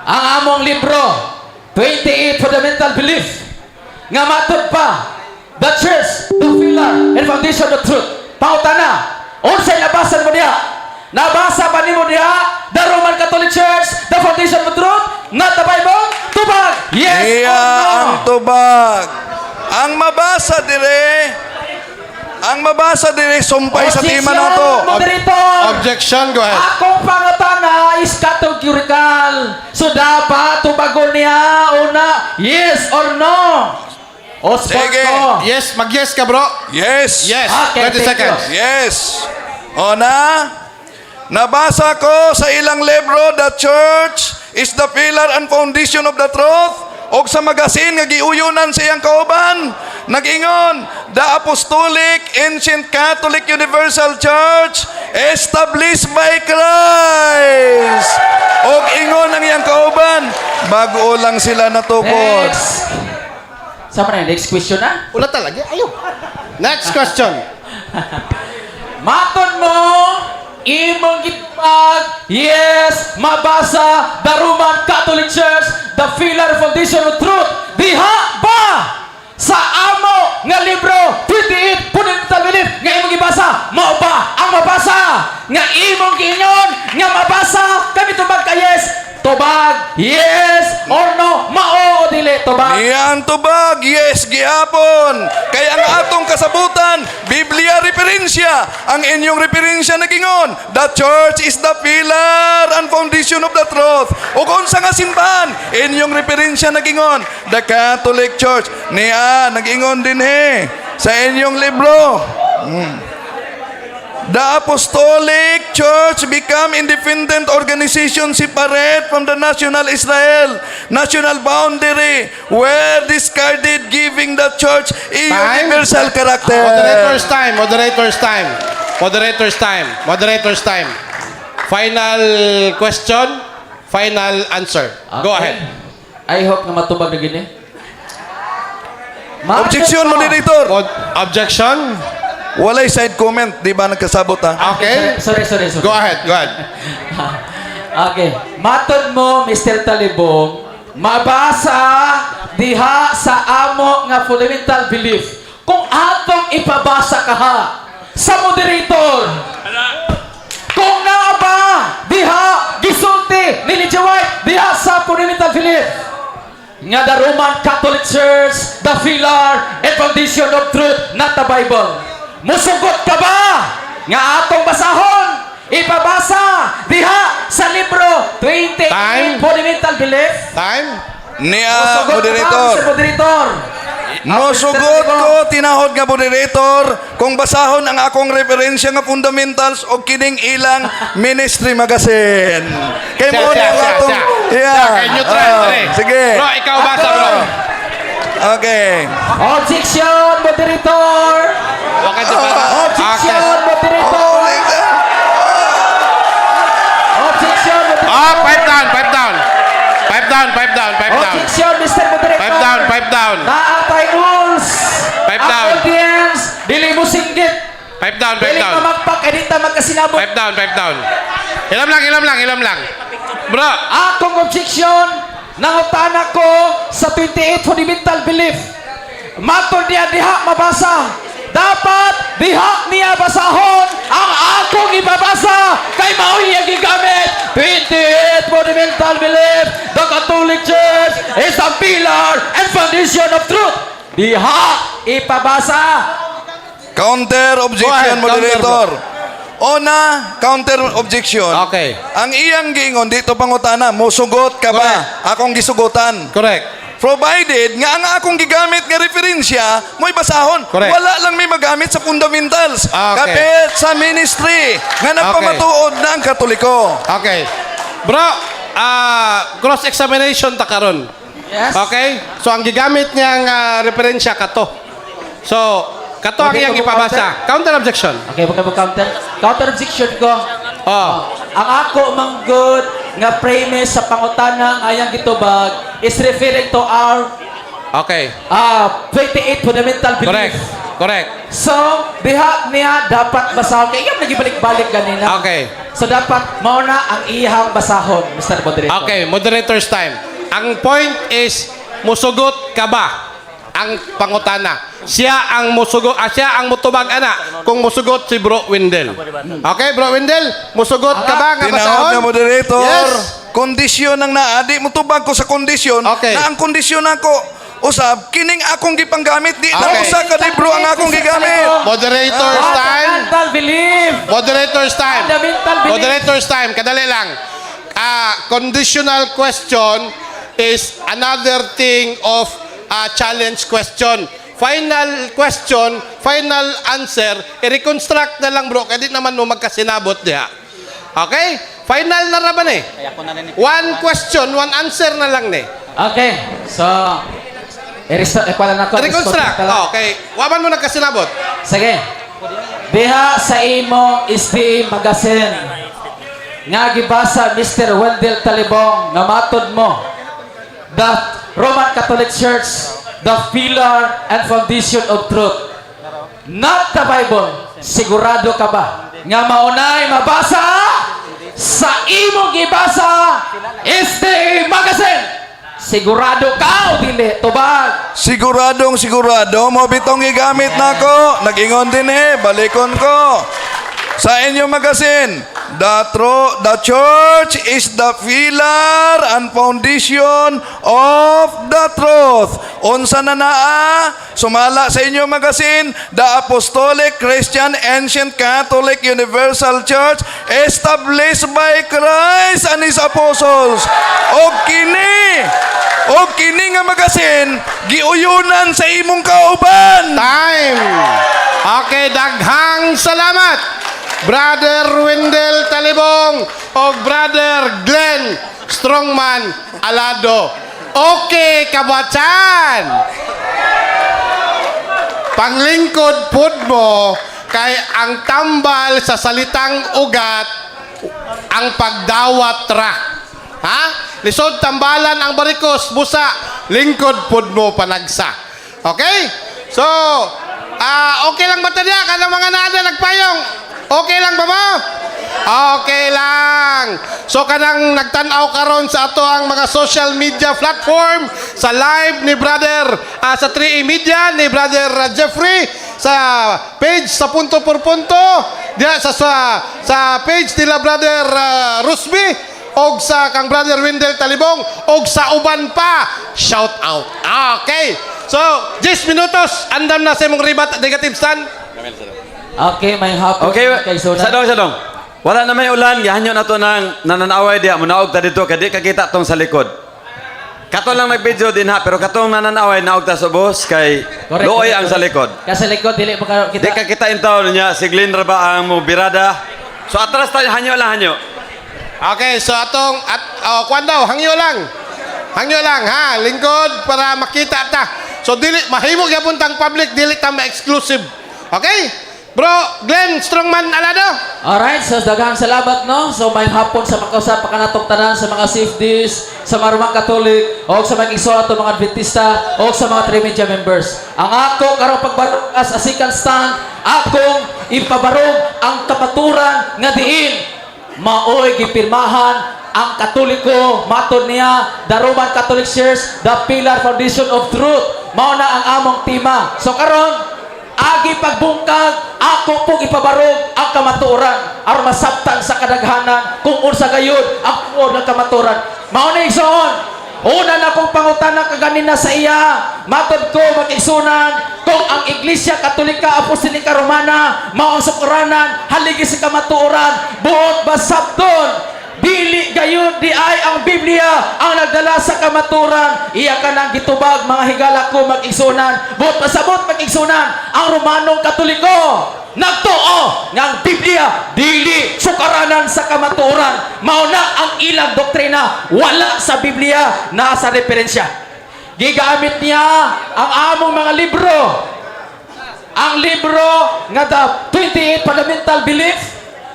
ang among libro 28 Fundamental Belief nga matud pa the church, the pillar and foundation of the truth. Pangutana, unsay nabasan mo diha? Nabasa ba nimo diha the Roman Catholic Church, the foundation of the truth, not the Bible? Tubag, yes Iya or no? ang tubag. Ang mabasa dire sumpay sa tema Objection, nato. moderator. Objection, go ahead. Akong pangutana is categorical. So dapat tubagon niya una, yes or no? O spot Sige. ko. Yes, mag-yes ka, bro. Yes. Yes, Okay, 20 thank seconds. Yes. O na, nabasa ko sa ilang libro, the church is the pillar and foundation of the truth. Og sa magasin nga giuyunan sa iyang kauban, nag-ingon, the Apostolic Ancient Catholic Universal Church established by Christ. Og ingon ang iyang kauban, bago lang sila natukod. Next. Sama na yung next question na. Wala talaga. Ayaw. Next question. Matud mo, Imong gitubag, yes, mabasa the Roman Catholic Church, the pillar foundation of truth. Diha ba sa amo nga libro 28 Fundamental Belief nga imong gibasa, mao ba ang mabasa nga imong giingon nga mabasa? Kami tubag ka yes, tubag yes or no, mao o dili, tubag. Niyan tubag, yes, gihapon. Kay ang atong kasabutan, Biblia referensya. Ang inyong referensya nagingon, the church is the pillar and foundation of the truth. O kung sa nga simbahan, inyong referensya nagingon, the Catholic Church. Niya, nagingon din he, sa inyong libro. The Apostolic Church become independent organization separate from the national Israel. National boundary were discarded, giving the church a Time. Universal character. Moderator's time, moderator's time. Moderator's time, moderator's time. Final question, final answer. Go ahead. I hope nga matubag na gini. Objection, moderator. Objection? Walay side comment, di ba nagkasabot ha? Okay. Sorry, sorry, sorry. Go ahead, go ahead. Okay. Matod mo, Mr. Talibong, mabasa diha sa amo nga fundamental belief. Kung atong ipabasa ka ha sa moderator, kung naa ba diha gisulti ni Ellen White diha sa fundamental belief nga the Roman Catholic Church, the pillar and foundation of truth, not the Bible. Musugot ka ba nga atong basahon? Ipabasa diha sa libro 28 Time. Fundamental Belief. Time? Niya, Musugot ka ba, moderator. Mr. Moderator? Mosugot ko, tinahod nga moderator, kung basahon ang akong referensya nga fundamentals o kining ilang ministry magazine. Kay Siya, mo siya, na siya, atong siya. Yeah. Siya, kay neutral, Oh, dali. sige. Bro, ikaw basa, bro. Okay. Objection, moderator! Wag ka ba? Objection, Okay. moderator! Oh, Objection, moderator! Ah, five down, five down. Five down, five down, five down. Objection, Mr. Moderator! Five down, five down. Naa tay rules! Five Ang down. audience, dili mo singgit! Five down, five Dili down. mamagpak, eh, di ta magkasinabot. Five down, five down. Ilam lang, ilam lang, ilam lang. Bro, Akong objection, nangutana ko sa 28 fundamental belief. Matod niya diha mabasa. Dapat diha niya basahon ang akong ibabasa kay mao iya gigamit. 28 fundamental belief, the Catholic Church is the pillar and foundation of truth. Diha ipabasa. Counter Go objection, ahead, moderator. Ona, counter objection. Okay. Ang iyang giingon dito pangutana, mosugot ka ba? Correct. Akong gisugotan. Correct. Provided nga ang akong gigamit nga referensya mo'y basahon. Correct. Wala lang may magamit sa fundamentals. Ah, okay. Kapit sa ministry nga nagpamatuod na ang Katoliko. Okay. Bro, cross-examination ta karon. Yes. Okay? So ang gigamit niyang referensya kato. So, kato ang Okay, iyang kung ipabasa. Counter objection. Okay, baka counter. Counter objection ko. Oh. Ang ako manggod nga premise sa pangutana nga iyang gitubag is referring to our 28 fundamental belief. Correct. Correct. So, diha niya dapat basahon. Kaya iyang nagibalik-balik ganina. Okay. So, dapat mao na ang iyang basahon, Mr. Moderator. Okay, moderator's time. Ang point is, musugot ka ba? Ang pangutana. Siya ang musugot, siya ang mutubag ana kung musugot si Bro Wendell. Okay, Bro Wendell, musugot ka ba nga Tinawag basahon? na moderator. Yes. Kondisyon ang naa. Di mo tubag ko sa kondisyon na ang kondisyon nako usab kining akong gipanggamit di na usa ka libro ang akong gigamit. Moderator's time. Fundamental belief. Moderator's time. Fundamental belief. Moderator's time. Kadali lang. Conditional question is another thing of challenge question. Final question, final answer, i-reconstruct na lang, bro, kaya di naman mo magkasinabot diha. Okay? Final na raban eh. One question, one answer na lang ni. Okay. So, i-reconstruct na ko. Reconstruct. Oh, okay. Waman mo nagkasinabot. Sige. Diha sa imo SDA magazine nga gibasa Mr. Wendell Talibong nga matod mo the Roman Catholic Church, the pillar and foundation of truth. Not the Bible. Sigurado ka ba nga maunay mabasa sa imong gibasa SDA Magazine? Sigurado ka o dili? Tubag. Siguradong sigurado mo bitong gigamit nako. Nag-ingon din eh, balikon ko. Sa inyong magazine, the church is the pillar and foundation of the truth. Unsa na naa? Sumala sa inyong magazine, the Apostolic Christian Ancient Catholic Universal Church established by Christ and His apostles. Og kini nga magazine, giuyunan sa imong kauban. Time! Okay, daghang salamat, Brother Wendell Talibong o Brother Glenn Strongman Alado. Okay, kabatan! Panglingkod pud mo kay ang tambal sa salitang ugat ang pagdawat ra. Ha? Lisod tambalan ang barikos, busa, lingkod pud mo panagsa. Okay? So, okay lang ba tanya? Kanang mga naada nagpayong. Okay lang ba mo? Okay lang. So kanang nagtan-aw karon sa ato ang mga social media platform sa live ni Brother sa 3E Media ni Brother Jeffrey, sa page sa Punto por Punto diya sa page nila Brother Rusby og sa kang Brother Wendell Talibong og sa uban pa, shout out. Okay. So, 10 minutos andam na sa imong rebut negative stand. Okay, may hapon Okay, kay Sona. Sadong, sadong. Wala na may ulan, gihanyo na to ng nananaway diya, munaog ta dito, kay di kakita tong sa likod. Kato lang nag-video din ha, pero katong nananaway naog ta sa ubos kay luoy ang sa likod. Kasi sa likod dili pa Di kita. ka kita intaw niya, si Glenn ra ba ang mo birada. So atras tayo, hanyo lang, hanyo. Okay, so atong at oh, kwan daw, hangyo lang. Hangyo lang ha, lingkod para makita ta. So dili mahimo gyapon tang public, dili ta ma-exclusive. Okay? Bro, Glenn Strongman Alado. Alright, so daghang salamat, no. So may hapon sa makausap pa kanatong tanan sa mga CFDs, sa mga Roman Catholic, o sa mga igsoon ato mga Adventista, o sa mga Trimedia members. Ang ako karong pagbarog as a second stand, akong ipabarog ang kamaturan nga diin maoy gipirmahan ang Katoliko. Matod niya, the Roman Catholic Church, the pillar foundation of truth. Mao na ang among tema. So karon agi pagbungkag, ako pong ipabarog ang kamatuoran aron masabtan sa kadaghanan kung unsa gayud ang puod ng kamatuoran. Mao na, igsoon. Una na kong pangutana kaganina sa iya, matod ko mag-igsunan, kung ang Iglesia Katolika Apostolika Romana mao ang sukuranan, haligi sa kamatuoran, buot ba sabton dili gayud di ay ang Biblia ang nagdala sa kamaturan? Iya ka nang gitubag, mga higala ko mag-igsunan. Buot pasabot mag-igsunan, ang Romanong Katoliko nagtuo nga ang Biblia dili sukaranan sa kamatuoran. Mao na ang ilang doktrina, wala sa Biblia, naa sa referensya. Gigamit niya ang among mga libro, ang libro nga The 28 Fundamental Belief,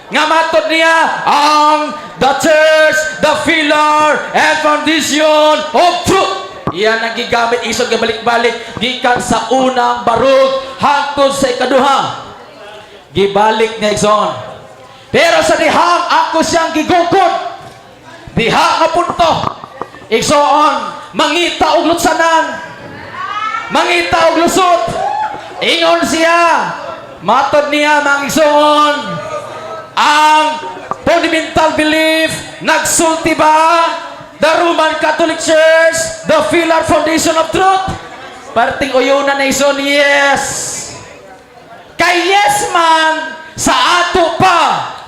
nga matod niya ang the church, the pillar and foundation of truth. Iyan ang gigamit isog gabalik-balik gikan sa unang barug hangtod sa ikaduha. Gibalik niya, igsoon. Pero sa dihang ako siyang gigukod diha nga punto, igsoon, mangita og lutsanan, mangita og lusot. Ingon siya, matod niya mga igsoon, ang fundamental belief nagsulti ba the Roman Catholic Church, the pillar foundation of truth? Parting uyunan na ison, yes. Kay yes man sa ato pa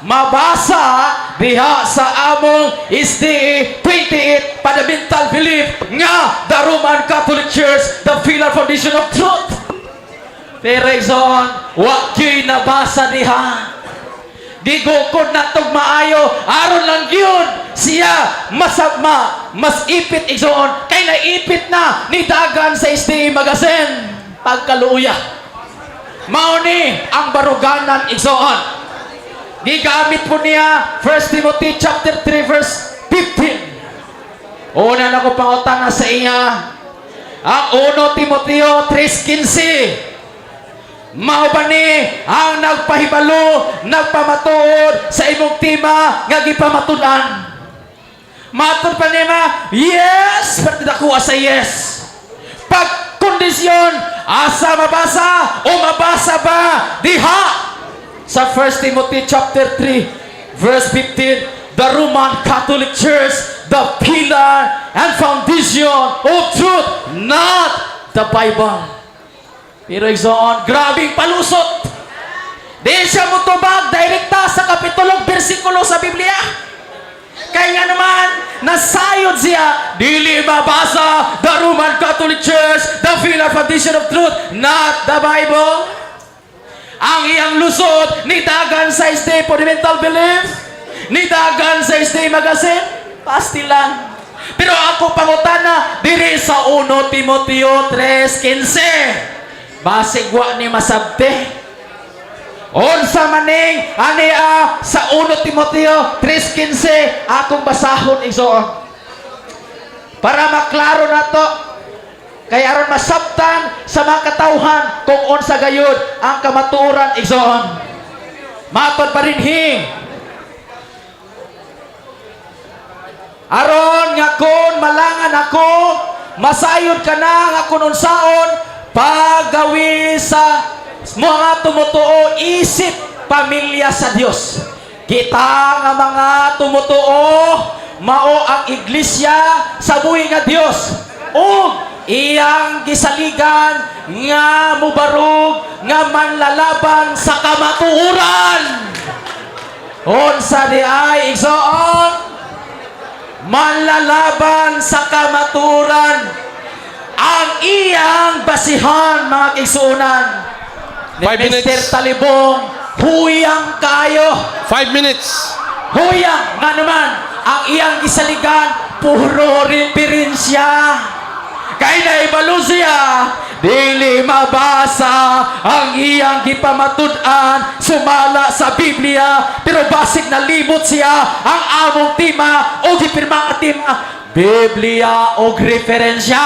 mabasa diha sa among SDA 28 Fundamental Belief nga the Roman Catholic Church, the pillar foundation of truth. Pero igsoon, wa gyuy nabasa diha. Gigukod na tog maayo aron lang gyud siya masama mas ipit, igsoon, kay naipit na ni dagan sa SDA Magazine pagkaluya. Mao ni ang baruganan, igsoon. Gigamit po niya 1 Timothy chapter 3 verse 15. Una na ko pangutana sa iya ang 1 Timoteo 3:15. Mao ba ni ang nagpahibalo, nagpamatuod sa imong tema nga gipamatud-an? Matod pa nima, yes, pero nakuha sa yes. Pag kondisyon, asa mabasa o mabasa ba diha sa 1 Timothy chapter 3 verse 15, the Roman Catholic Church, the pillar and foundation of truth, not the Bible. Pero igsoon, grabing palusot. Di siya mutubag direkta sa kapitulong bersikulo sa Biblia. Kaya nga naman, nasayod siya, dili mabasa the Roman Catholic Church, the pillar foundation of truth, not the Bible. Ang iyang lusot, nidagan sa SDA Fundamental Belief, nidagan sa SDA Magazine, pastilan. Pero ako pangutana, diri sa 1 Timoteo 3:15. Basig wa ni masabte. Unsa maning ani sa 1 Timoteo 3:15 akong basahon, igsoon. Para maklaro nato kay aron masabtan sa mga katawhan kung unsa gayud ang kamatuoran, igsoon. Matod pa rin hi. Aron nga kon malangan ako, masayod ka na nga kun unsaon paggawi sa mga tumutuo isip pamilya sa Dios. Kita nga mga tumutuo mao ang iglesia sa buhi nga Dios ug iyang gisaligan nga mubarog nga manlalaban sa kamatuoran. Unsa di ay, igsoon? Manlalaban sa kamatuoran ang iyang basihan, mga kaigsuonan ni 5 Mr. minutes. Talibong, huyang kayo. 5 minutes. Huyang nga naman ang iyang gisaligan puro referensya. Kay naibalo siya dili mabasa ang iyang gipamatud-an sumala sa Biblia, pero basig nalimot siya ang among tema o gipirma ang tema Biblia o referensya.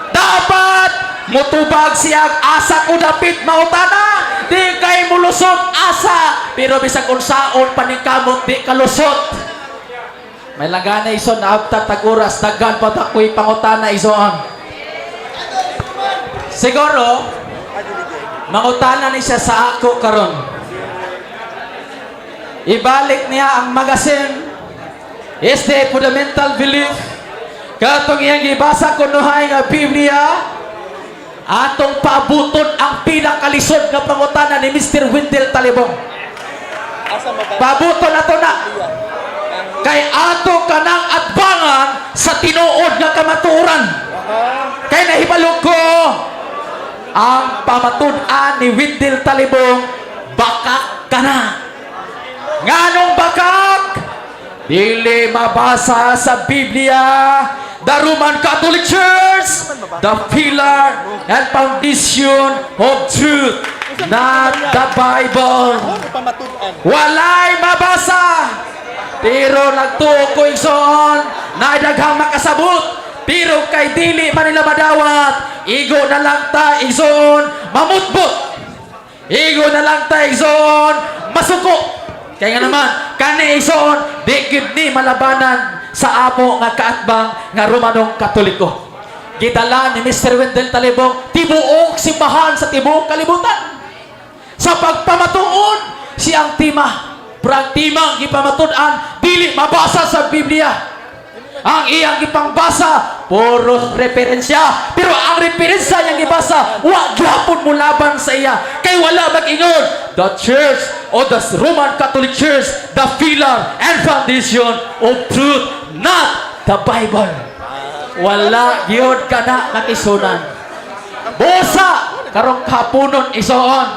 Dapat mutubag siya asa ko dapit mautana, di kay mulusot asa, pero bisag unsaon paningkamot di kalusot. May lagana ison naabtag tag oras, daghan pa ta ko'y pangutana, ison. Siguro mangutana ni siya sa ako karon. Ibalik niya ang magazine SDA Fundamental Belief katong iyang gibasa kunuhay nga Biblia. Atong paabuton ang pinakalisod nga pangutana ni Mr. Wendell Talibong. Paabuton ato na kay ato kanang atbangan sa tinuod nga kamatuoran. Kay nahibalo ko ang pamatud-an ni Wendell Talibong, bakak ka na. Nganong bakak? Dili mabasa sa Biblia the Roman Catholic Church, the pillar and foundation of truth, not the Bible. Walay mabasa. Pero nagtuo ko, igsoon, na daghang makasabot. Pero kay dili man nila madawat, igo na lang ta, igsoon, mamutbot. Igo na lang ta, igsoon, masuko. Kaya nga naman, kani, igsoon, di gid ni malabanan sa amo nga kaatbang nga Romanong Katoliko. Gidala ni Mr. Wendell Talibong tibuok simbahan sa tibuok kalibutan sa pagpamatuod siyang tima. Pero ang timang gipamatud-an dili mabasa sa Biblia. Ang iyang gipangbasa puro referensya. Pero ang referensya niyang gibasa wa gyapon mo laban sa iya. Kay wala mag-ingon the Church o the Roman Catholic Church, the pillar and foundation of truth, not the Bible. Wala gyud kana makisunan. Busa karong kapunon, igsoon.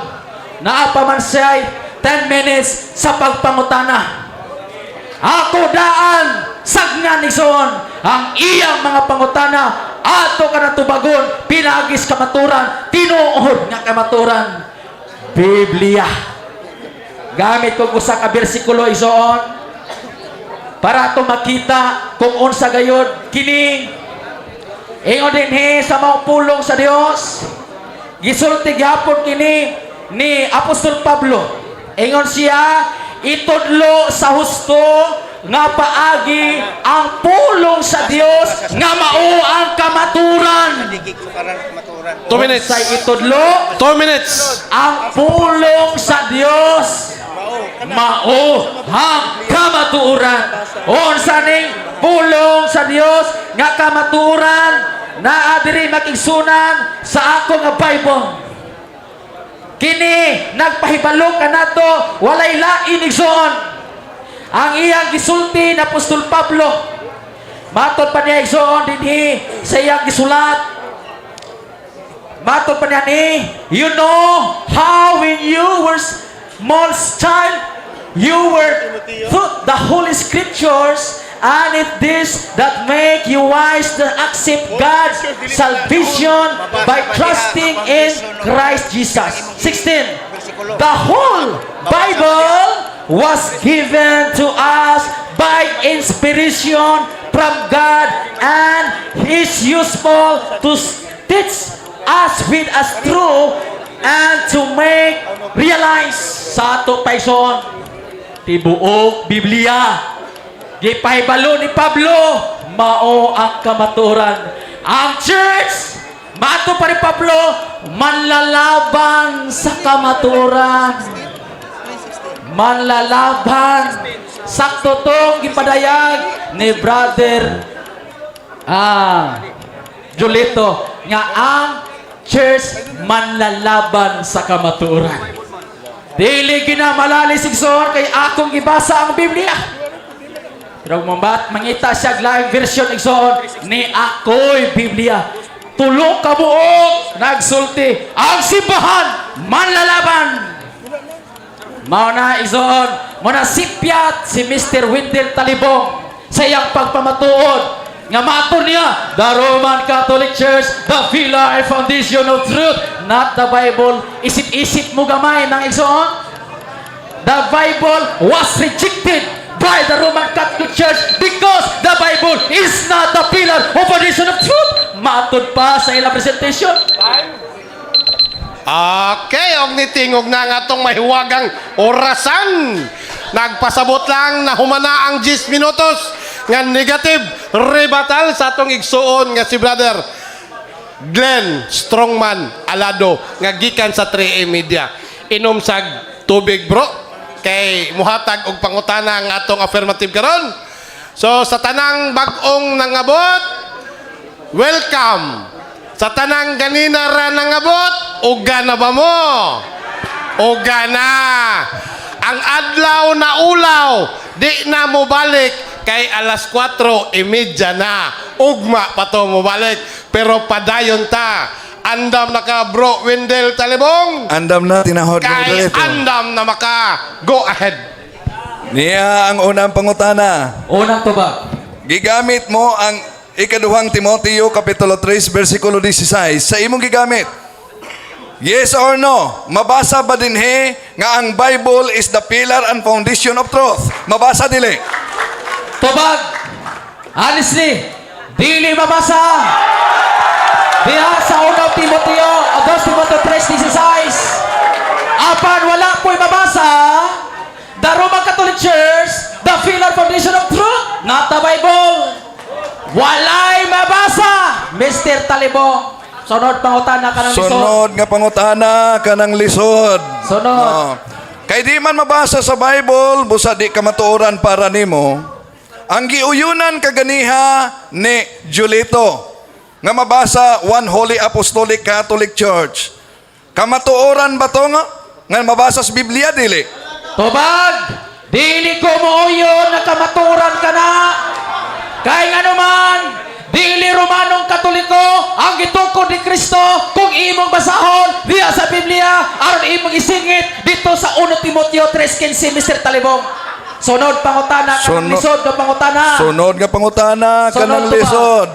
Naa pa man siya 10 minutes sa pagpangutana. Ako daan sagnan, igsoon, ang iyang mga pangutana ato ka tubagon pinaagis kamaturan, tinuod nga kamaturan, Biblia. Gamit ko usa ka bersikulo, igsoon, para ato makita kung unsa gayod kini. Ingon dinhi sa mga pulong sa Dios. Gisulti gyapon kini ni Apostol Pablo. Ingon siya, itudlo sa husto nga paagi ang pulong sa Dios nga mao ang kamaturan. 2 minutes. Unsay itudlo? 2 minutes. Ang pulong sa Dios mao ang kamatuoran. Unsa ning pulong sa Dios nga kamatuoran? Naa diri, mga kaigsuonan, sa ako nga Bible. Kini nagpahibalo kanato, walay lain, igsoon. Ang iyang gisulti na Apostol Pablo. Matod pa niya, igsoon, dinhi sa iyang gisulat. Matod pa niya ni, "You know how when you were small child, you were taught the Holy Scriptures, and it this that make you wise to accept God's salvation by trusting in Christ Jesus." 16. "The whole Bible was given to us by inspiration from God and is useful to teach us with us true and to make realize." Sa ato pa, igsoon, tibuok Biblia, gipahibalo ni Pablo, mao ang kamaturan. Ang church, mato pa ni Pablo, manlalaban sa kamaturan, manlalaban. Sakto tong gipadayag ni Brother Julito nga ang church manlalaban sa kamatuoran. Dili gina malalis, igsoon, kay akong gibasa ang Biblia. Pero mambat mangita siya live version, igsoon, ni ako'y Biblia. Tulo ka buok nagsulti ang simbahan manlalaban. Mao na, igsoon, mo na sipyat si Mr. Wendell Talibong sa iyang pagpamatuod nga mato niya, the Roman Catholic Church, the pillar and foundation of truth, not the Bible. Isip-isip mo gamay ng igsoon. The Bible was rejected by the Roman Catholic Church because the Bible is not the pillar of foundation of truth. Matod pa sa ilang presentation. Okay, og nitingog na nga atong mahiwagang orasan. Nagpasabot lang na humana ang 10 minutos nga negative rebuttal sa atong igsuon nga si Brother Glenn Strongman Alado nga gikan sa 3A Media. Inom sag tubig, bro, kay muhatag og pangutana ang atong affirmative karon. So sa tanang bag-ong nangabot, welcome. Sa tanang ganina ra nangabot, uga na ba mo? Uga na. Ang adlaw na ulaw, di na mo balik kay alas 4:30 na. Ugma pa to mo balik. Pero padayon ta. Andam na ka, Bro Wendell Talibong? Andam na, tinahod mo Kay dito. Andam na maka. Go ahead. Niya ang unang pangutana. Unang tubag. Gigamit mo ang Ikaduhang Timoteo Kapitulo 3 versikulo 16 sa imong gigamit. Yes or no? Mabasa ba dinhi nga ang Bible is the pillar and foundation of truth? Mabasa dili? Tubag. Honestly, dili mabasa. Diha sa Unang Timoteo, 2 Timoteo 3:16. Apan wala po'y mabasa, the Roman Catholic Church, the pillar foundation of truth, not the Bible. Walay mabasa, Mr. Talibong. Sunod pangutana ka ng lisod. Sunod nga pangutana kanang lisod. Sunod. No. Kay di man mabasa sa Bible, busa di kamatuoran para nimo. Ang giuyunan kaganiha ni Julito nga mabasa One Holy Apostolic Catholic Church. Kamatuoran ba to nga? Nga mabasa sa Biblia dili? Tubag, dili ko mooyon na kamaturan ka na. Kay nga naman, dili Romanong Katoliko ang gitukod ni Kristo kung imong basahon diya sa Biblia aron imong isingit dito sa 1 Timoteo 3:15, Mr. Talibong. Sunod pangutana kanang lisod nga pangutana. Sunod nga pangutana Sunod kanang to ba? lisod.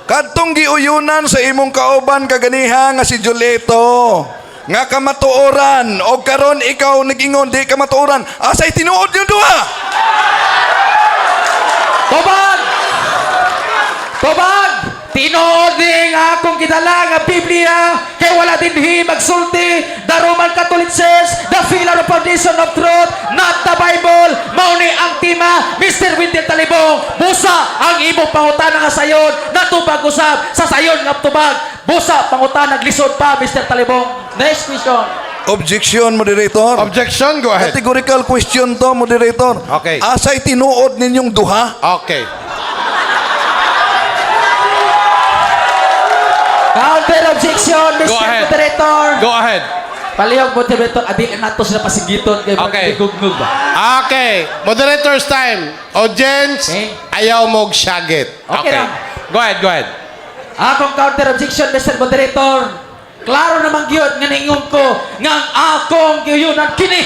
Kadtong giuyunan sa imong kauban kaganiha nga si Julito nga kamatuoran og karon ikaw nag-ingon di kamatuoran, asay tinuod yung duha? Tubag! Tubag! Tinuod ding Kini nga akong gidala nga Biblia kay wala dinhi magsulti the Roman Catholic Church, the pillar of foundation of truth, not the Bible. Mao ni ang tema, Mr. Wendell Talibong. Busa ang imong pangutana nga sayon, natubag usab sa sayon nga tubag. Busa pangutana, lisod pa, Mr. Talibong. Next question. Objection, moderator. Objection, go ahead. Categorical question to, moderator. Okay. Asay tinuod ninyong duha? Okay. Counter objection, Mr. Go ahead. Moderator. Go ahead. Palihog, moderator, adili nato sila pasigiton kay Okay. gugnog ba? Okay. Moderator's time. Audience, Okay. ayaw mog syagit. Okay lang. Go ahead, go ahead. Akong counter objection, Mr. Moderator. Klaro naman gyud nga ningon ko nga ang akong giyunan kini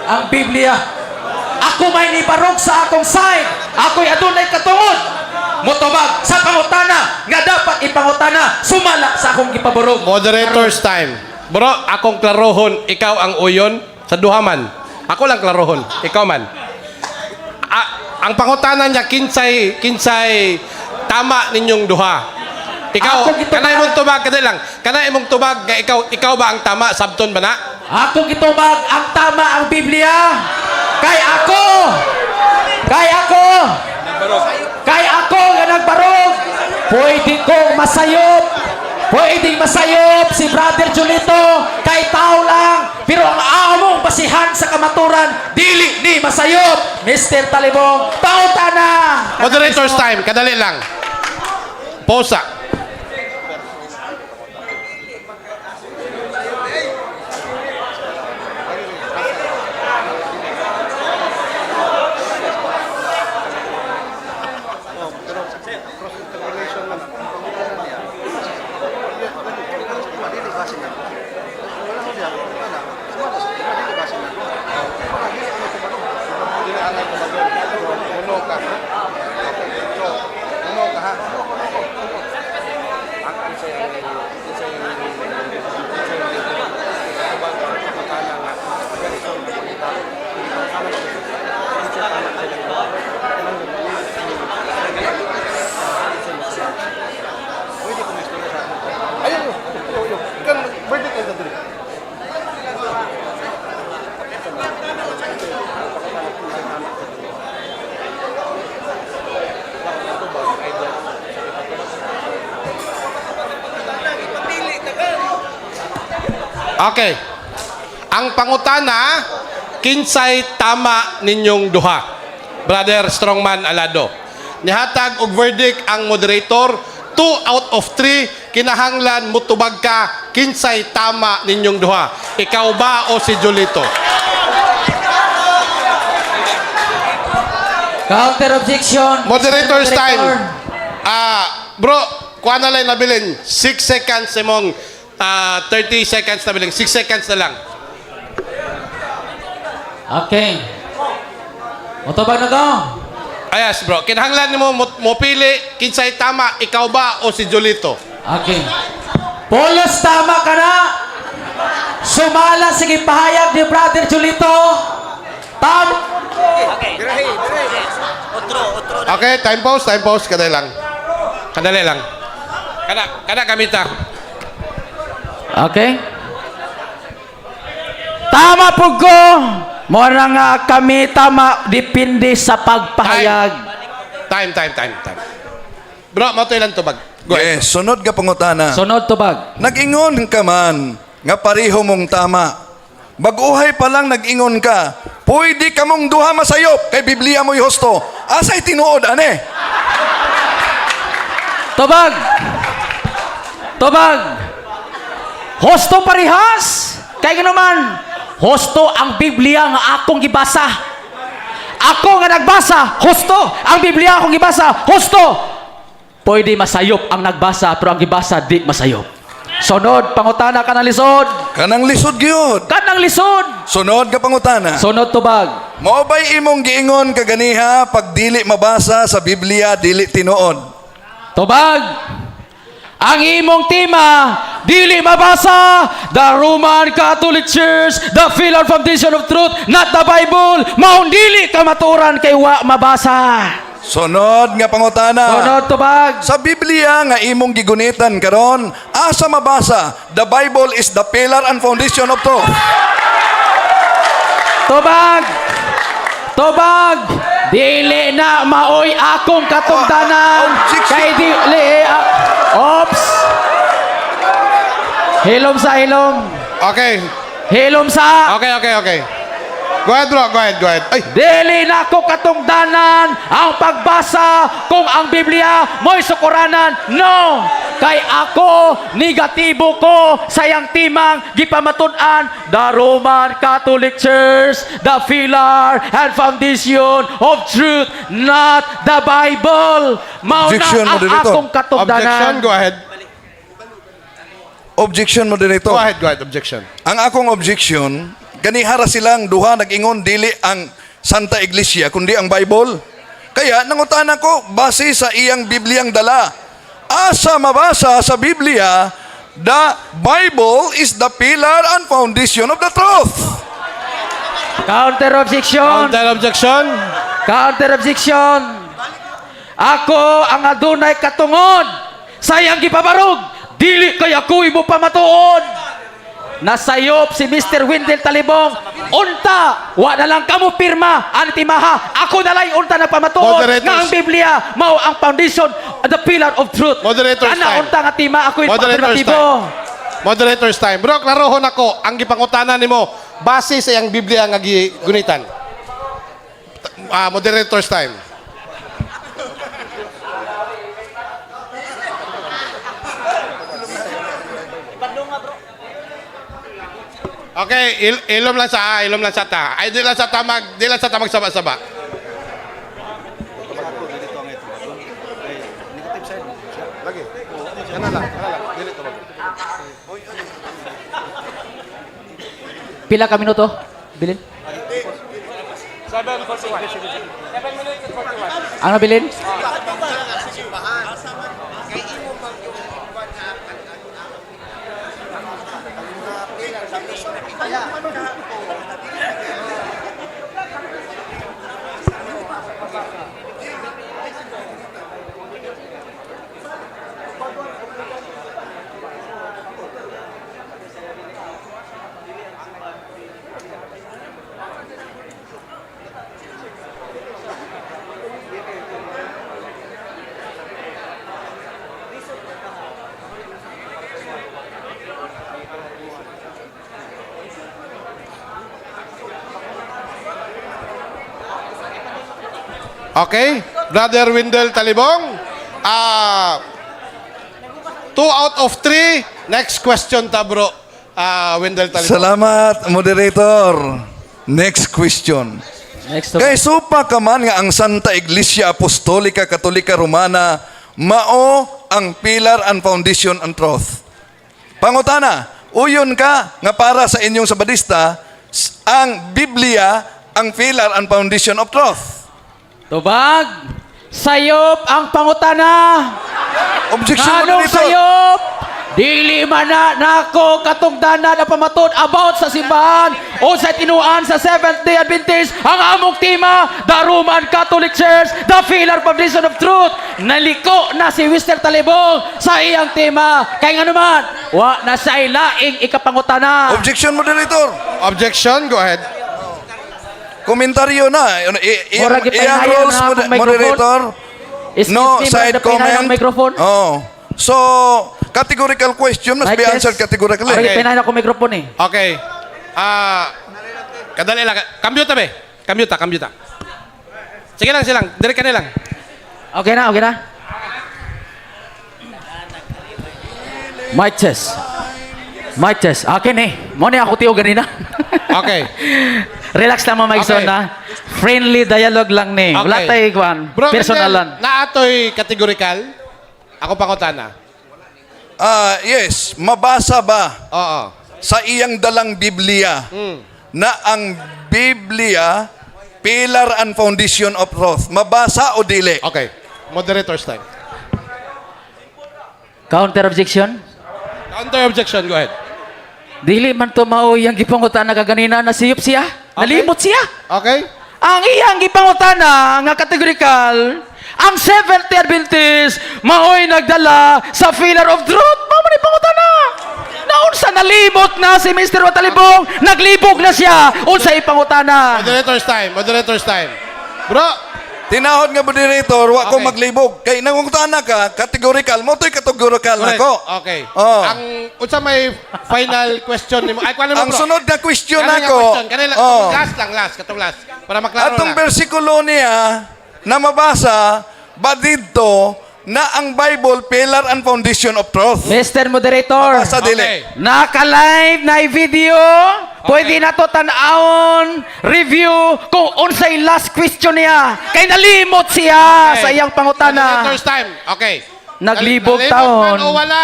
ang Biblia. Ako may nibarog sa akong side. Ako'y adunay katungod. Motubag sa pangutana nga dapat ipangutana sumala sa akong gipaborog. Moderator's time. Bro, akong klarohon, ikaw ang uyon sa duha man. Ako lang klarohon, ikaw man. Ah, ang pangutana niya, kinsay kinsay tama ninyong duha? Ikaw, Ako gitubag. kanay imong tubag kadali lang. Kanay imong tubag nga ikaw ikaw ba ang tama sabton ba na? Akong gitubag ang tama ang Biblia. Kay ako. Kay ako. Kay ako nga nagbarog. Pwede kong masayop. Pwedeng masayop si Brother Julito kay tao lang. Pero ang among basihan sa kamaturan, dili ni masayop. Mr. Talibong, pangutana. Moderator's time, kadali lang. Posa. Okay. Ang pangutana, kinsay tama ninyong duha? Brother Strongman Alado. Nihatag og verdict ang moderator, 2 out of 3, kinahanglan mutubag ka, kinsay tama ninyong duha? Ikaw ba o si Julito? Counter objection. Moderator's Mr. time. Moderator. Ah, bro, kuha na lang nabilin. 6 seconds imong 30 seconds na bilin. 6 seconds na lang. Okay. Mutubag na ko. Ayas, bro. Kinahanglan nimo mo pili kinsay tama, ikaw ba o si Julito? Okay. Polos, tama ka na. Sumala sige pahayag ni Brother Julito. Tam Okay, time pause, time pause. Kadali lang. Kadali lang. Kana, kana gamita. Okay. Tama po ko. Mora nga kami tama, depende sa pagpahayag. Time, time, time, time. Bro, mo lang tubag. Go ahead. Yes, sunod ka pangutana. Sunod tubag. Nag-ingon ka man nga pareho mong tama. Baguhay pa lang nag-ingon ka, pwede ka mong duha masayop kay Biblia mo'y husto. Asay tinuod ane? Tubag. Tubag. Hosto parehas. Kay naman, hosto ang Biblia nga akong gibasa. Ako nga nagbasa, husto. Ang Biblia akong gibasa, husto. Pwede masayop ang nagbasa, pero ang gibasa di masayop. Sunod, pangutana ka ng lisod. Kanang lisod gyud. Kanang lisod. Sunod ka pangutana. Sunod tubag. Mao bay imong giingon kaganiha pag dili mabasa sa Biblia dili tinuod? Tubag. Ang imong tema, dili mabasa, the Roman Catholic Church, the pillar foundation of truth, not the Bible. Maong dili kamaturan kay wa mabasa. Sunod nga pangutana. Sunod, tubag. Sa Biblia nga imong gigunitan karon, asa mabasa, the Bible is the pillar and foundation of truth? Tubag! Tubag! Dili na maoy akong katungdanan. Oh, objection. Kay dili Ops! Hilom sa, hilom. Okay. Hilom sa. Okay. Go ahead, bro. Go ahead, go ahead. Ay, Dili na ko katungdanan ang pagbasa kung ang Biblia mo'y sukuranan. No! Kay ako, negatibo ko sa iyang timang gipamatud-an, the Roman Catholic Church, the pillar and foundation of truth, not the Bible. Mao na Objection, ang moderator. akong katungdanan. Objection, go ahead. Objection, moderator. Go ahead. Objection. Ang akong objection, ganihara silang duha nag-ingon dili ang Santa Iglesia kundi ang Bible. Kaya nangutana ko base sa iyang Bibliang dala. Asa mabasa sa Biblia, the Bible is the pillar and foundation of the truth? Counter objection. Counter objection. Counter objection. Ako ang adunay katungod sa iyang gipabarog. Dili kay ako imo pamatuod. Nasayop si Mr. Wendell Talibong. Unta, wa na lang kamo pirma ani timaha. Ako na lang unta na pamatuod Moderators. nga ang Biblia mao ang foundation, the pillar of truth. Moderators Ana time. unta nga tima ako Moderators affirmatibo. time. Moderators time. Bro, klarohon ako ang gipangutana nimo base sa iyang Biblia nga gigunitan. Ah, moderators time. Okay, ilom lang sa ta. Ay, di lang sa ta magsaba-saba. Lagi. Kana lang, kana lang. Dili to mag. Pila ka minuto? Bilin? 7:41. Ano bilin? Okay? Brother Wendell Talibong, 2 out of 3. Next question ta, bro. Wendell Talibong. Salamat, moderator. Next question. Next. Kay supa ka man nga ang Santa Iglesia Apostolika Katolika Romana mao ang pillar and foundation and truth. Pangutana, uyon ka nga para sa inyong Sabadista ang Biblia ang pillar and foundation of truth? Tubag! Sayop ang pangutana! Objection, Anong moderator. sayop? Dili man na nako katungdanan ang pamatud about sa simbahan o sa tinuan sa Seventh Day Adventist ang among tema, the Roman Catholic Church, the pillar foundation of truth. Naliko na si Mr. Talibong sa iyang tema. Kay nga naman, wa na sa ilaing ikapangutana. Objection, moderator. Objection, go ahead. Komentaryo na. Mura Iyang gipahinayon rules, na akong microphone. moderator. Excuse No me, side mura gipahinayon comment. ang microphone. Oh. So, categorical question must Mic be test. answered categorically. Mura gipahinayon akong microphone eh. Okay. Kadali lang. Cambio ta be. Cambio ta, cambio ta. Sige lang, silang. Dire ka na lang. Okay na, okay na. Mic test. Mic test. Akin eh. Mo ni ako tiyo ganina. Okay. Relax lang mga Mike Okay. na. Friendly dialogue lang ni. Wala tayo kwan. Bro, Personalan. Wendell, naatoy categorical. Ako pangutana. Ah, yes, mabasa ba Oo. sa iyang dalang Biblia na ang Biblia pillar and foundation of truth? Mabasa o dili? Okay. Moderator's time. Counter objection. Counter objection, go ahead. Dili man to mao iyang gipangutana kaganina na siyop siya. Nalimot siya. Okay? Ang iyang gipangutana nga categorical Ang Seventh-day Adventist maoy nagdala sa pillar of truth. Mao man pangutana. Naunsa, nalimot na si Mr. Watalibong, naglibog na siya. Unsa ipangutana? Moderator's time. Moderator's time. Bro, Tinahod nga moderator, wa ko maglibog. Kay nangungutana ka, categorical, mao to'y categorical Correct. nako. Okay. Oh. Ang unsa may final question nimo? Ay, kuan mo, Ang bro. sunod na question Kanang nga nako. question. Kanila, Oh. last lang, last, katong last. Para maklaro Atong na. bersikulo niya na mabasa ba didto na ang Bible pillar and foundation of truth? Mr. Moderator. Mabasa dili. Okay. Naka-live na video. Pwede na to tan-awon, review kung unsay last question niya. Kay nalimot siya sa iyang pangutana. Moderator's time. Okay. Naglibog Nalimot taon. man o wala.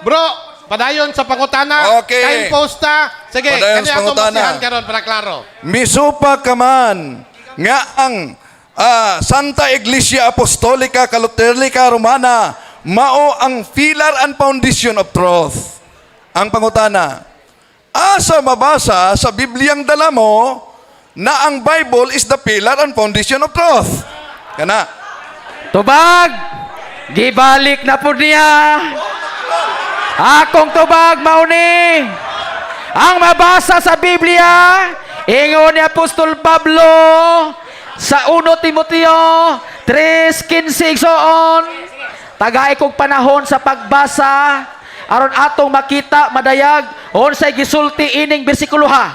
Bro, padayon sa pangutana. Okay. Time posta. Sige, Padayon kani sa atong pangutana. basihan karon para klaro. Misupa ka man nga ang Santa Iglesia Apostolica Catholica Romana mao ang pillar and foundation of truth. Ang pangutana, asa mabasa sa Bibliang dala mo na ang Bible is the pillar and foundation of truth? Kana. Tubag! Gibalik na po niya. Akong tubag, mauni. Ang mabasa sa Biblia, ingon ni Apostol Pablo sa 1 Timoteo 3:15 on. Tagay kog panahon sa pagbasa aron atong makita madayag unsay gisulti ining bersikulo ha.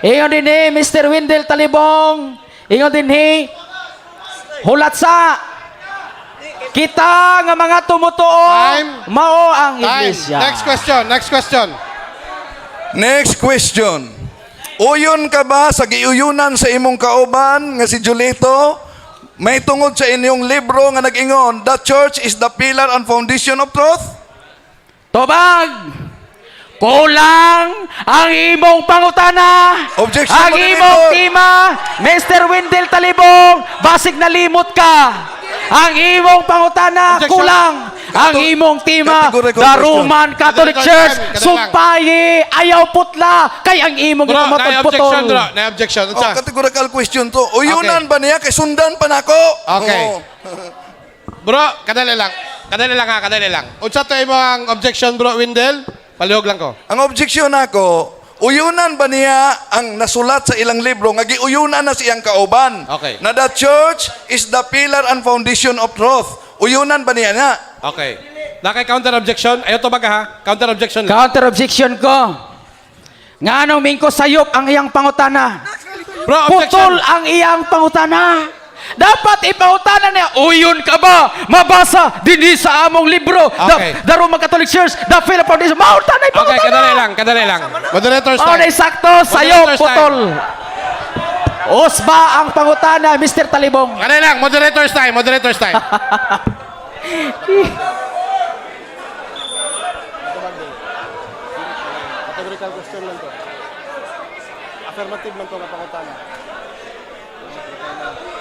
Ingon din ni Mr. Wendell Talibong, ingon din ni hulat sa kita nga mga tumutuo Time. mao ang Time. iglesia. Next question. Next question. Next question. Uyon ka ba sa giuyunan sa imong kauban nga si Julito? May tungod sa inyong libro nga nag-ingon, "The church is the pillar and foundation of truth"? Tubag! Kulang ang imong pangutana. Objection, ang moderator. imong tema, Mr. Wendell Talibong, basig nalimot ka. Ang imong pangutana, Objection. kulang. Ang imong tema, Categorical the question. Roman Catholic Categorical Church, question, kadali lang. sumpayi, ayaw putla, kay ang imong Bro, na objection, putol. bro. Na objection. Oh, Unsa? categorical question to. Uyunan ba niya kay sundan pa nako? Okay. Oo. Bro, kadali lang. Kadali lang ha, kadali lang. Unsa to imong objection, bro, Wendell? Palihog lang ko. Ang objection nako, uyunan ba niya ang nasulat sa ilang libro nga giuyunan na siyang kauban? Okay. Na the church is the pillar and foundation of truth. Uyunan ba niya na? Okay. Nakay counter objection? Ayaw to baga ha? Counter objection lang. Counter objection ko. Nga anong mingko sayop ang iyang pangutana. Bro, objection. Putol ang iyang pangutana. Dapat ipangutana niya, uyon ka ba? Mabasa dinhi sa among libro. The Roman Catholic Church, the Philip Foundation. Mautana Okay, ipangutana. kadali lang, kadali lang. Moderator's Mao na time. sakto, sayop, Moderator's putol. Osba ang pangutana, Mr. Talibong. Kadali lang, moderator's time, moderator's time. Categorical question lang to. Affirmative man to nga pangutana.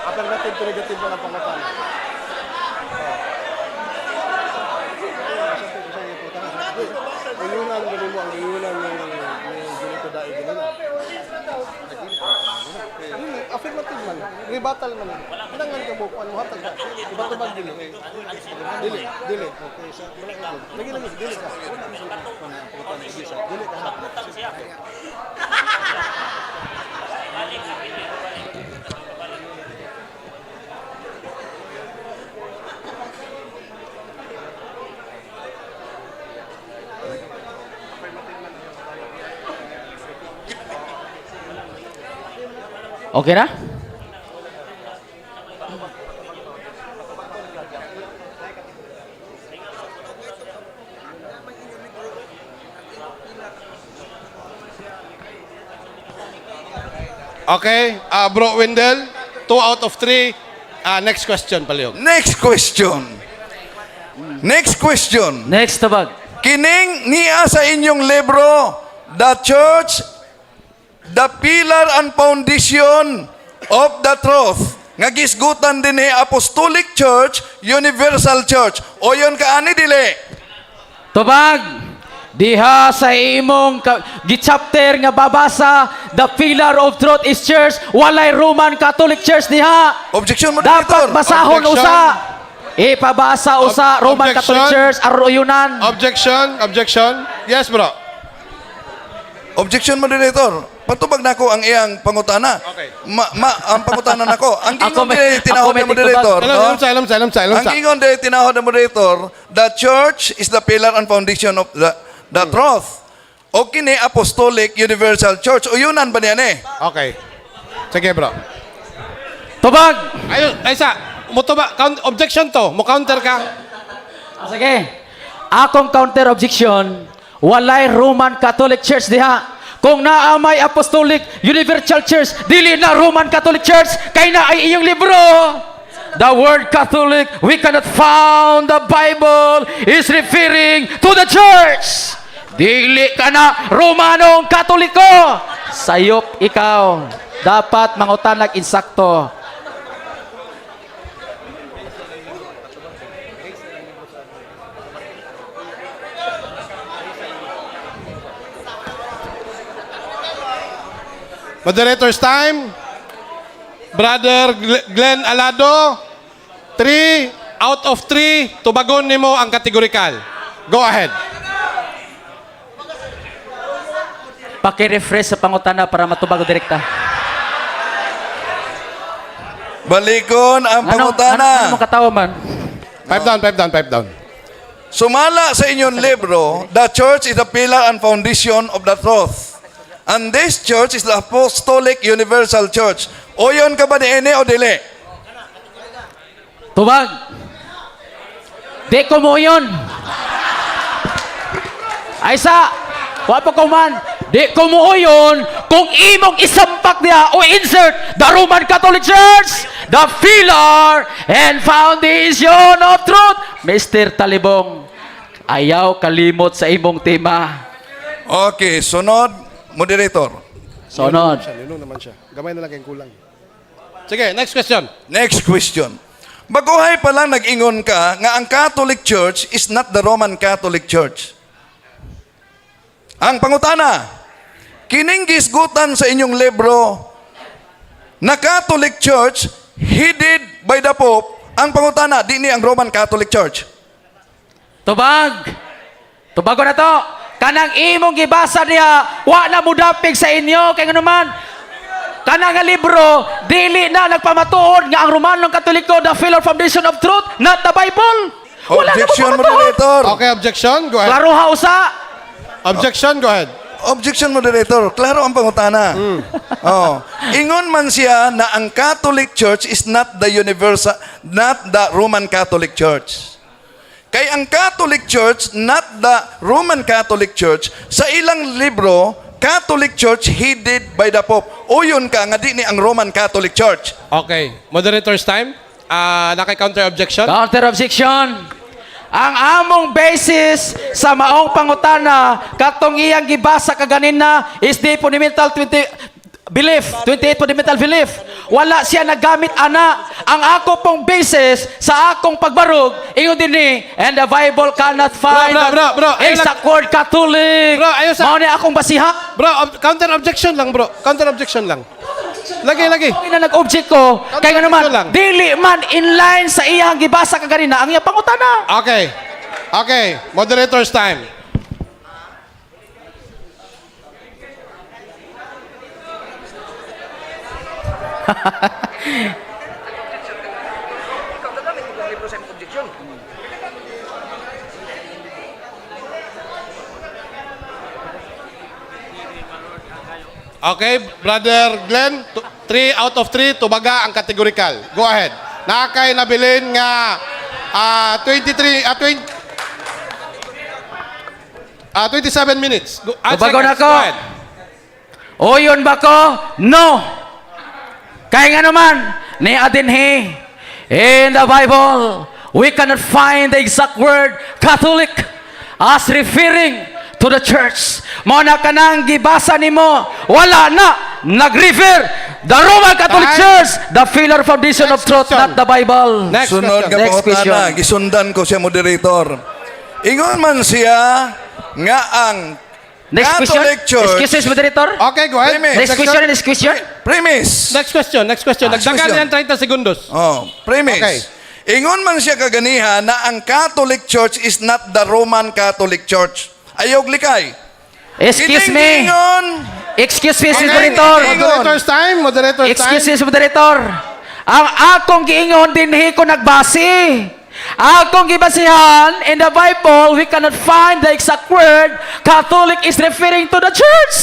Affirmative to negative lang ang pangutana. Uyunan gani mo ang uyunan ni Junito Daig ganina. Dili, affirmative man. Rebuttal man. Kinanglan ka mo kuan mo hatag ka. Iba-tubag dili. Dili, dili. Okay, sa wala ka. Lagi lagi dili ka. Wala mo sa pangutana igisa. Dili ka. Okay na? Okay, bro Wendell, 2 out of 3. Next question, palihog. Next question. Next question. Next tubag. Kining niya sa inyong libro, The Church, the Pillar and Foundation of the Truth, nga gisgutan din ni Apostolic Church, Universal Church. O yun ka ani dili. Tubag. Diha sa imong gi-chapter nga babasa, the pillar of truth is church, walay Roman Catholic Church diha. Objection, moderator. Dapat basahon Objection. usa. Ipabasa usa Roman Objection. Catholic Church aron uyunan. Objection, objection. Yes, bro. Objection, moderator. Patubag nako ang iyang pangutana. Okay. Ang pangutana nako. Ang Ako gingon diri ako tinahod may ng moderator, Alam, no? alam sa, alam sa, alam sa, alam Ang sa. gingon diri tinahod ng moderator, the church is the pillar and foundation of the truth. O kini Apostolic Universal Church. Uyunan ba niyan eh? Okay. Sige, bro. Tubag. Ayun, ay sa, mo ba, count, objection to, mo counter ka. Ah, sige. Akong counter objection, walay Roman Catholic Church diha. Kung naa may Apostolic Universal Church, dili na Roman Catholic Church, kay na ay iyong libro. The word Catholic, we cannot found the Bible is referring to the church. Dili ka na Romanong Katoliko. Sayop ikaw. Dapat mangutanag insakto. Moderator's time. Brother Glenn Alado, 3 out of 3, tubagon nimo ang categorical. Go ahead. Paki-refresh sa pangutana para matubag og direkta. Balikon ang pangutana. Ano mo katawa man? Five down, five down, five down. Sumala sa inyong libro, the church is the pillar and foundation of the truth. And this church is the Apostolic Universal Church. Uyon ka ba ni ene o dili? Tubag. Di ko mo yun. Ay sa, wa pa ko man. Di ko mo yun kung imong isampak niya o insert the Roman Catholic Church, the pillar and foundation of truth. Mr. Talibong, ayaw kalimot sa imong tema. Okay, sunod, moderator. Sunod. Siya, naman siya. Gamay na lang kayong kulang. Sige, next question. Next question. Baguhay pa lang nag-ingon ka nga ang Catholic Church is not the Roman Catholic Church. Ang pangutana, kining gisgutan sa inyong libro na Catholic Church headed by the Pope, ang pangutana, di ni ang Roman Catholic Church. Tubag. Tubago na to. Kanang imong gibasa niya, wa na mudapig sa inyo kay ngano man kanang nga libro dili na nagpamatuod nga ang Romanong Katoliko the pillar foundation of truth, not the Bible. Wala na Objection, mapamatuod. moderator. Okay, objection. Go ahead. Klaro ha usa. Objection, go ahead. Objection, moderator. Klaro ang pangutana. Oh. Ingon man siya na ang Catholic Church is not the universal, not the Roman Catholic Church. Kay ang Catholic Church, not the Roman Catholic Church, sa ilang libro, Catholic Church headed by the Pope. Uyon ka nga di ni ang Roman Catholic Church. Okay. Moderator's time. Ah, naki-counter objection. Counter objection. Ang among basis sa maong pangutana katong iyang gibasa kaganina is the fundamental 20 belief, 28 fundamental belief. Wala siya nagamit ana. Ang ako pong basis sa akong pagbarug ingon dinhi, and the Bible cannot find Bro, bro, bro, ayun lang. exact word Catholic. Bro, ayun Mao ni akong basiha. Bro, counter objection lang, bro. Counter objection lang. Lagi, lagi. Okay na nag-object ko kay nga naman lang. dili man in line sa iyang gibasa kaganina ang iyang pangutana. Okay. Okay. Moderator's time. Okay, Brother Glenn, 3 out of 3, tubaga ang categorical. Go ahead. Nakay nabilin nga 23, 20, 27 minutes. Go, Tubago na seconds. ko. Go ahead. Uyon ba ko? No. Kaya nga naman, ni Adinhi, in the Bible, we cannot find the exact word Catholic as referring to the church. Mao na kanang gibasa nimo, wala na nag-refer the Roman Catholic Time. Church, the pillar foundation of Next truth, question. not the Bible. Next Sunod question. nga Next pangutana, question. gisundan ko siya, moderator. Ingon man siya Nga ang Next question. Catholic Church. Excuse me, moderator. Okay, go ahead. Premise. Next question, next question. Premise. Next question, next question. Next Nagdagan question. niyan 30 segundos. Oh, premise. Okay. Ingon man siya kaganiha na ang Catholic Church is not the Roman Catholic Church. Ayaw likay. Excuse Kining me. giingon, Excuse me, Okay. moderator. Moderator's time, moderator's Excuse time. me, moderator. Ang akong giingon dinhi ko nagbase. Akong gibasihan in the Bible, we cannot find the exact word Catholic is referring to the church.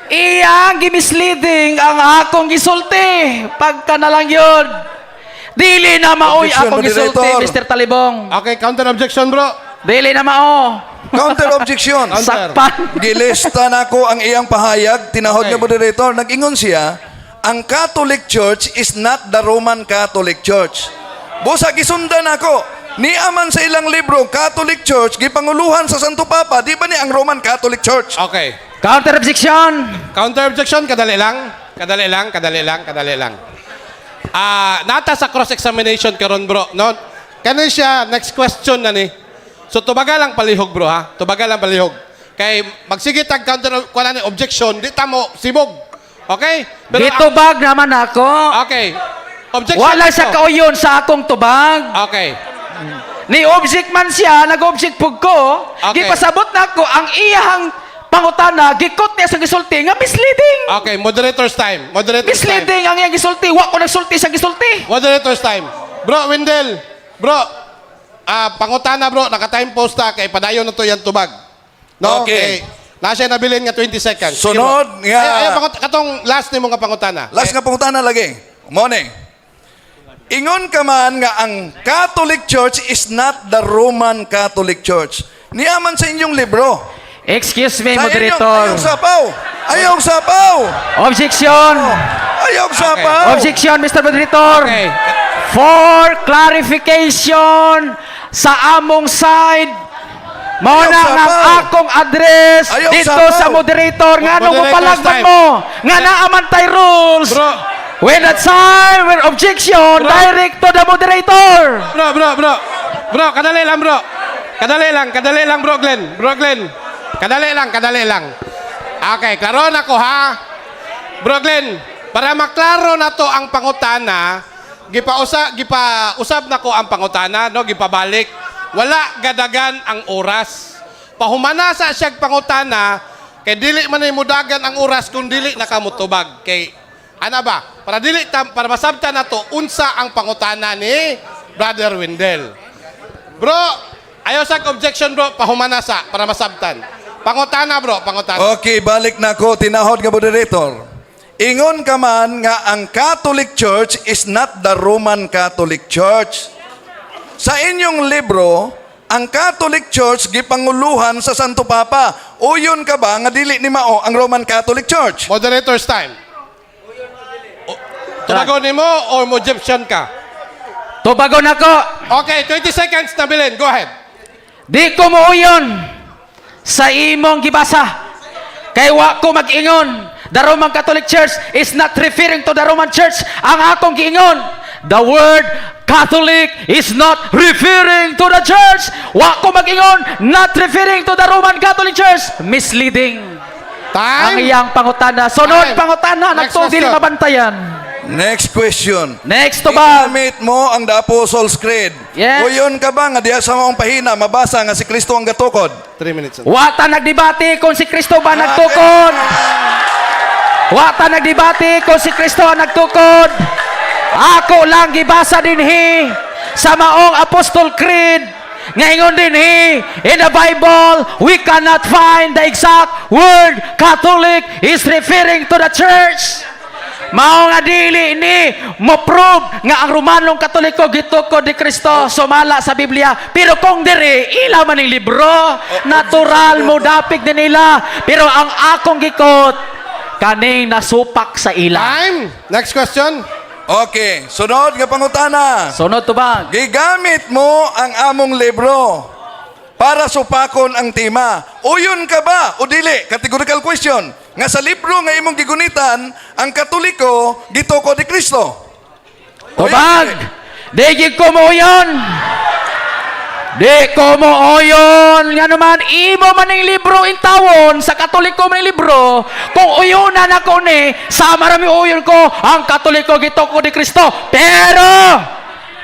Iyang gimisleading ang akong gisulti. Pagka na lang yun. Dili na maoy Objection, akong gisulti, moderator. Mr. Talibong. Okay, counter objection, bro. Dili na mao. Counter objection. Counter. Sakpan. Gilista nako ang iyang pahayag, tinahod Okay. nga moderator, nag-ingon siya, ang Catholic Church is not the Roman Catholic Church. Busa gisundan ako. Niaman sa ilang libro, Catholic Church, gipanguluhan sa Santo Papa, di ba ni ang Roman Catholic Church? Okay. Counter objection. Counter objection, kadali lang. Kadali lang, kadali lang, kadali lang. Ah, nata sa cross-examination karon bro, no? Kani siya next question na ni. So tubaga lang palihog bro ha. Tubaga lang palihog. Kay magsige tag counter kuan ni objection, di ta mo sibog. Okay? Pero Gitubag naman ako. Okay. Objection. Wala ito. sa kauyon sa akong tubag. Okay. Ni object man siya, nag-object pug ko. Okay. Gipasabot na ako ang iyahang pangutana, gikot niya sa gisulti nga misleading. Okay, moderator's time. Moderator's time. Misleading ang iyang gisulti. Wa ko nagsulti sa gisulti. Moderator's time. Bro, Wendell. Bro, pangutana bro, naka-time post ta kay padayon na to yan tubag. No? Okay. Kay, na siya nabilin nga 20 seconds. Sige, Sunod bro. nga- Ay, katong last nimo nga pangutana. Last nga pangutana lagi. Mone. Ingon ka man nga ang Catholic Church is not the Roman Catholic Church. Niaman sa inyong libro. Excuse me, Sa inyong, moderator. ayaw sapaw. Ayaw sapaw. Objection. Ayaw sapaw. Objection, Mr. Moderator. Okay. For clarification sa among side, mao Ayaw na nga sapaw. akong address Ayaw dito sapaw. sa moderator nga nung Moderator's mopalagman time. mo nga naa man tay rules. Bro. When that time, when objection, Bro. direct to the moderator. Bro, bro, bro. Bro, kadali lang, bro. Kadali lang, kadali lang, bro Glenn. Bro Glenn. Kadali lang, kadali lang. Okay, klaro na ko ha. Bro Glenn, para maklaro na to ang pangutana, gipausab na ko ang pangutana, no, gipabalik. Wala gadagan ang oras. Pahumana sa siyag pangutana, kay dili man ay mudagan ang oras kung dili nakamutubag. Kay ana ba? Para dili ta, para masabtan nato unsa ang pangutana ni Brother Wendell. Bro, ayaw sa objection bro, pahumana sa para masabtan. Pangutana bro, pangutana. Okay, balik na ko. Tinahod nga moderator. Ingon ka man nga ang Catholic Church is not the Roman Catholic Church. Sa inyong libro, ang Catholic Church gipanguluhan sa Santo Papa. Uyon ka ba nga dili ni mao ang Roman Catholic Church? Moderator's time. Tubagon nimo or mo objection ka? Tubagon ako. Okay, 20 seconds na bilin. Go ahead. Di ko muuyon sa imong gibasa. Kay wa ko mag-ingon. The Roman Catholic Church is not referring to the Roman Church. Ang akong giingon, the word Catholic is not referring to the church. Wa ko mag-ingon, not referring to the Roman Catholic Church. Misleading. Time. Ang iyang pangutana. Sunod Time. pangutana, Next nagtudil question. mabantayan. Next question. Next to ba? Gigamit mo ang the Apostles' Creed. Yes. Uyon ka ba nga diha sa maong pahina mabasa nga si Kristo ang gatukod? 3 minutes. Wa ta nagdebate kung si Kristo ba nagtukod. Wa ta nagdebate kung si Kristo ang nagtukod. Ako lang gibasa dinhi sa maong Apostle Creed. Ngayon dinhi in the Bible, we cannot find the exact word Catholic is referring to the church. Mao nga dili ni mo prove nga ang Romanong Katoliko gitukod ni Kristo sumala sa Biblia. Pero kung diri ila man ning libro, natural mo dapig ni nila. Pero ang akong gikot kaning nasupak sa ila. Time. Next question. Okay, sunod nga pangutana. Sunod tubag. Gigamit mo ang among libro para supakon ang tema. Uyon ka ba o dili? Categorical question. Nga sa libro nga imong gigunitan, ang Katoliko gitukod ni Kristo. Tubag. Di gyud ko muuyon. Di ko mo uyon nga naman imo maning libro intawon sa Katoliko maning libro kung uyonan ako ni sama rami uyon ko ang Katoliko gituko ni Kristo, pero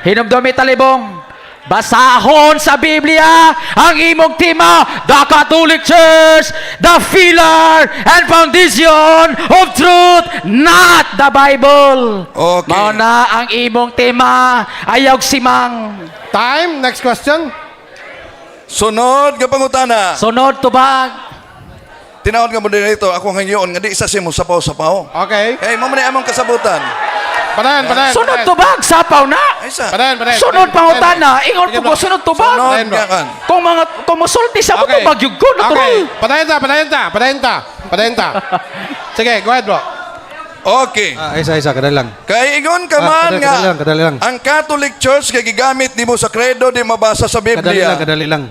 hinumdumi, Talibong, basahon sa Biblia ang imong tema, the Catholic Church, the pillar and foundation of truth, not the Bible. Okay. Mao na ang imong tema, ayaw simang. Time. Next question. Sunod nga pangutana. Sunod, tubag. Tinawag nga moderator, ako ngayon nga di isa si mo sapaw-sapaw. Okay. Kay mo man among kasabutan. Padayon, padayon. Sunod, padayon. tubag, sapaw na. Ay sa. Padayon, padayon. Sunod pangutana, ingon Sige, po ko bro. sunod tubag. Sunod Padayon, bro. nga kan. Kung mga kung musulti sa mo tubag yun ko natural. Okay. Padayon ta, padayon ta, padayon ta. Padayon ta. Sige, go ahead, bro. Okay. Ah, isa isa kadali lang. Kay ingon ka Ah, man kadali, nga kadali lang, kadali lang. ang Catholic Church kay gigamit nimo sa credo di mabasa sa Kadali Biblia. lang, kadali lang.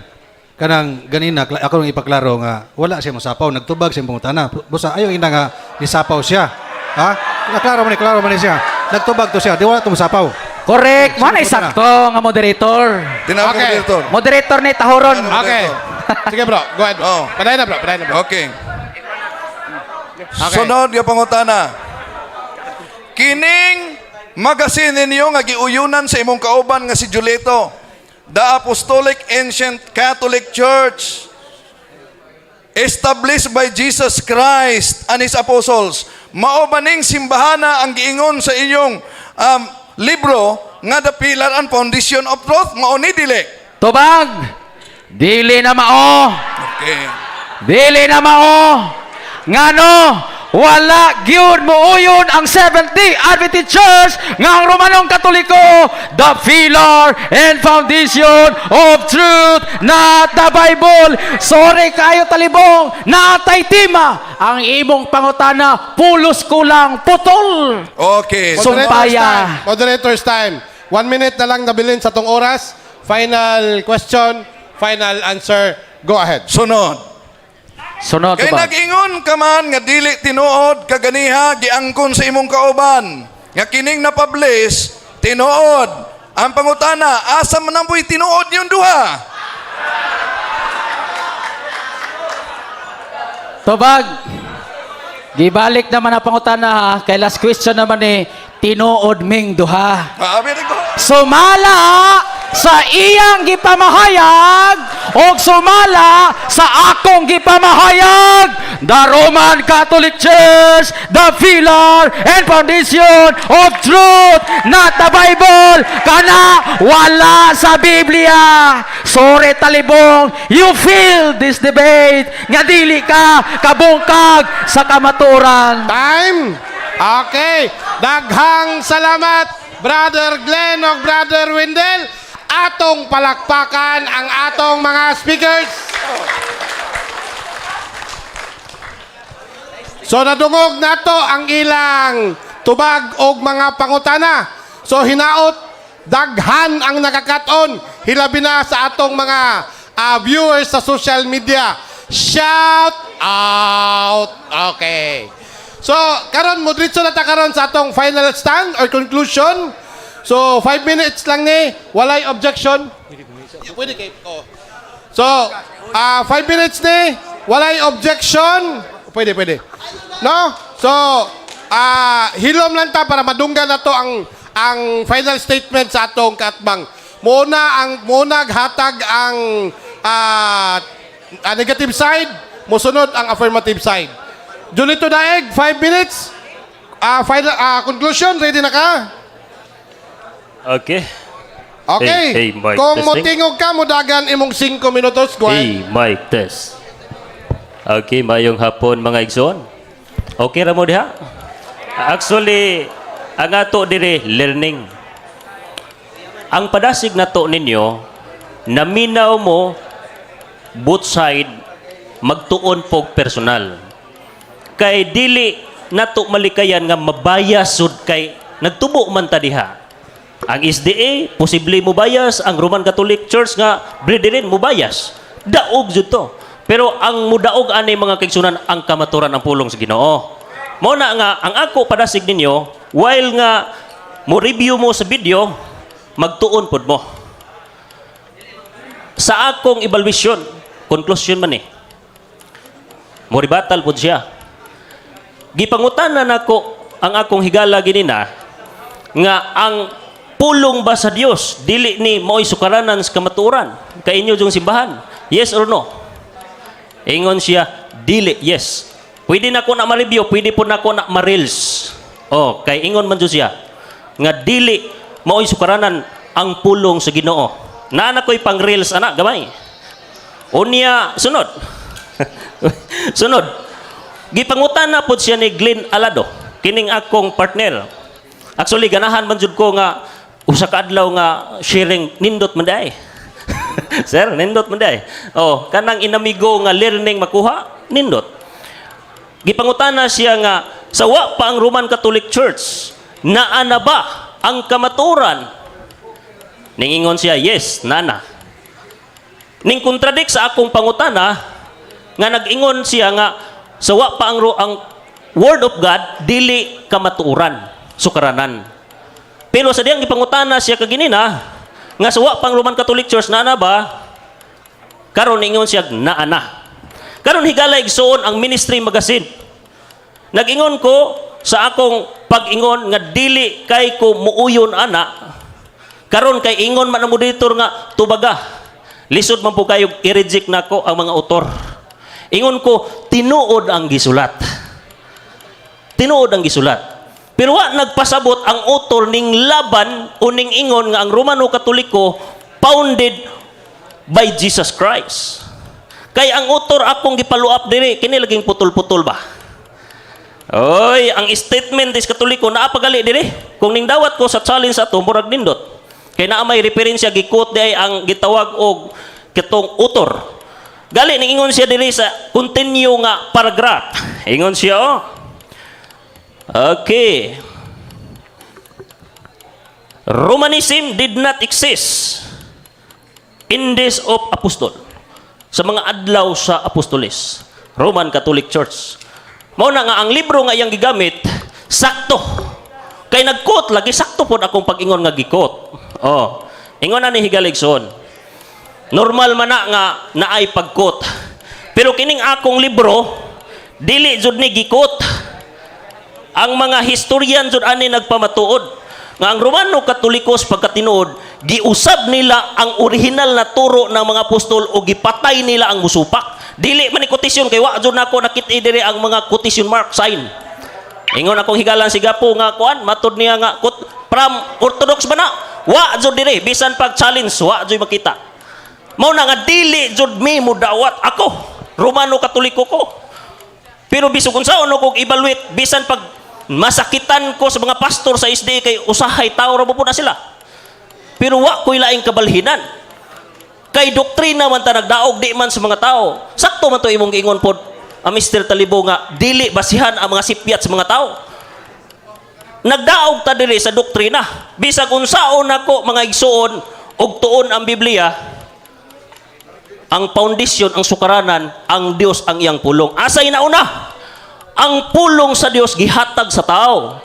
Kanang ganina ako nang ipaklaro nga wala siya mosapaw, nagtubag siya pangutana. Busa ayo ina nga nisapaw siya. Ha? Klaro man ni, klaro man ni siya. Nagtubag to siya, di wala to mosapaw. Correct. Mo na Sunod sakto nga moderator. Tinawag Okay. moderator. Moderator ni Tahoron. Okay. Sige, bro. Go ahead. Oh. Padayon na, bro. Padayon na, bro. Okay. Sunod nga pangutana. Kining magazine ninyo nga giuyunan sa imong kauban nga si Julito, The Apostolic Ancient Catholic Church, established by Jesus Christ and His apostles. Mao ba ning simbahana ang giingon sa inyong libro nga the pillar and foundation of truth? Mao ni dili? Tubag. Dili na mao. Okay. Dili na mao. Ngano wala gyud muuyon ang Seventh-day Adventist Church nga ang Romanong Katoliko the pillar and foundation of truth, not the Bible. Sorry kayo, Talibong, naatay tema ang imong pangutana, pulos kulang putol. Okay. Moderator's Sumpaya. time. Moderator's time. 1 minute na lang nabilin sa tong oras. Final question, final answer. Go ahead. Sunod. Sunod Kay ba? nag-ingon ka man nga dili tinuod kaganiha giangkon sa imong kauban nga kining na-publish tinuod. Ang pangutana, asa man ang buhi tinuod yung duha? Tubag. Gibalik naman ang pangutana ha. Kay last question naman ni tinuod ming duha. Ah, very good. Sumala sa iyang gipamahayag o sumala sa akong gipamahayag, the Roman Catholic Church, the pillar and foundation of truth, not the Bible. Kana wala sa Biblia. Sorry, Talibong, you fail this debate nga dili ka kabungkag sa kamatuoran. Time! Okay. Daghang salamat, Brother Glenn o Brother Wendell. Atong palakpakan ang atong mga speakers. So nadungog nato ang ilang tubag og mga pangutana. So hinaot daghan ang nakakaton hilabi na sa atong mga viewers sa social media. Shout out. Okay. So karon modritso na ta karon sa atong final stand or conclusion. So 5 minutes lang ni, walay objection. Pwede kay oh. So, 5 minutes ni, walay objection. Pwede, pwede. No? So, hilom lang ta para madunggan na to ang final statement sa atong kaatbang. Muna hatag ang negative side, mosunod ang affirmative side. Julito Daeg, 5 minutes. Final conclusion, ready na ka? Okay. Okay. Hey, hey, mic Kung testing. motingog ka, mudagan imong 5 minutos. Go ahead. Hey, mic test. Okay, mayong hapon mga igsoon. Okay ra mo diha? Actually, ang ato dire learning. Ang padasig nato ninyo, naminaw mo both side magtuon pog personal. Kay dili nato malikayan nga mabayas sud kay nagtubo man ta diha. Ang SDA, posible mo bias. Ang Roman Catholic Church nga, brethren, mo bias. Daog jud to. Pero ang mudaog ani mga kaigsunan ang kamaturan ang pulong sa Ginoo. Mao na nga ang ako padasig ninyo while nga mo review mo sa video, magtuon pod mo. Sa akong evaluation, conclusion man eh. Mo-rebuttal pod siya. Gipangutana nako ang akong higala ginina nga ang pulong ba sa Dios dili ni mao'y sukaranan sa kamatuoran kay inyo yung simbahan? Yes or no? Ingon siya, dili, yes. Pwede na ko na ma-review, pwede po na ko na ma-reels. Oh, kay ingon man jud siya nga dili mao'y sukaranan ang pulong sa Ginoo. Naa na ko'y pang reels ana gamay. Unya sunod. Sunod. Gipangutan na pod siya ni Glenn Alado, kining akong partner. Actually ganahan man jud ko nga usa ka adlaw nga sharing, nindot man diay. Sir, nindot man diay. Oh, kanang inamigo nga learning makuha, nindot. Gipangutana siya nga sa wa pa ang Roman Catholic Church, naa na ba ang kamaturan? Ningingon siya, yes, nana. Ning contradict sa akong pangutana nga nag-ingon siya nga sa wa pa ang Word of God dili kamatuoran, sukaranan. Pero sa diyang gipangutana siya kaginina nga sa wa pang Roman Catholic Church, naa na ba? Karon ingon siya, naa na. Karon, higala igsuon, ang Ministry Magazine. Nag-ingon ko sa akong pag-ingon nga dili kay ko muuyon ana. Karon kay ingon man ang moderator nga tubaga. Lisod man po kayo i-reject nako ang mga author. Ingon ko, tinuod ang gisulat. Tinuod ang gisulat. Pero wa nagpasabot ang author ning laban o ning ingon nga ang Romano Katoliko founded by Jesus Christ. Kay ang author akong gipaluap diri, kini laging putol-putol ba? Oy, ang statement des Katoliko naa pagali diri. Kung ning dawat ko sa challenge ato, murag nindot. Kay naa may referensya, gi-quote di ay ang gitawag og kitong author. Gali ning ingon siya diri sa continue nga paragraph. Ingon siya, oh. Okay. Romanism did not exist in days of apostol. Sa mga adlaw sa apostoles. Roman Catholic Church. Mao na nga ang libro nga iyang gigamit sakto. Kay nag-quote lagi, sakto pod akong pag-ingon nga gi-quote. Oh. Ingon na ni higala igsoon. Normal man na nga naay pag-quote. Pero kining akong libro dili jud ni gi-quote. Ang mga historian jud ani nagpamatuod nga ang Romano Katolikos pagkatinuod giusab nila ang orihinal na turo ng mga apostol o gipatay nila ang musupak. Dili man ni quotation kay wa jud nako nakit-i diri ang mga quotation mark sign. Ingon akong higalan si Gapo nga kuan matud niya nga quote from Orthodox ba na? Wa jud diri, bisan pag challenge wa jud makita. Mao na nga dili jud mi mudawat ako. Romano Katoliko ko. Pero bisag unsaon kog evaluate, bisan pag masakitan ko sa mga pastor sa SDA kay usahay tao ra po na sila. Pero wa ko'y laing kabalhinan. Kay doktrina man ta nagdaog, di man sa mga tao. Sakto man to imong giingon pod, ang Mr. Talibo, nga dili basihan ang mga sipyat sa mga tao. Nagdaog ta diri sa doktrina. Bisag unsaon nako, mga igsuon, og tuon ang Biblia, ang foundation, ang sukaranan, ang Dios, ang iyang pulong. Asay nauna? Ang pulong sa Dios gihatag sa tao.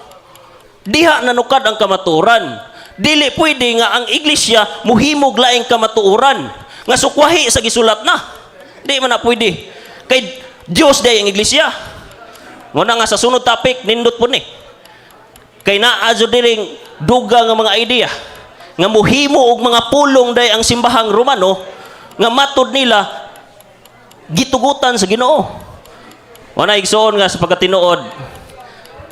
Diha nanukad ang kamatuoran. Dili pwede nga ang iglesia muhimog laing kamatuoran nga sukwahi sa gisulat na. Di man na pwede. Kay Dios day ang iglesia. Muna nga sa sunod topic nindot po ni. Kay naa jud diring duga nga mga idea nga muhimo og mga pulong day ang simbahang Romano nga matud nila gitugutan sa Ginoo. Wala, igsoon, nga sa pagkatinuod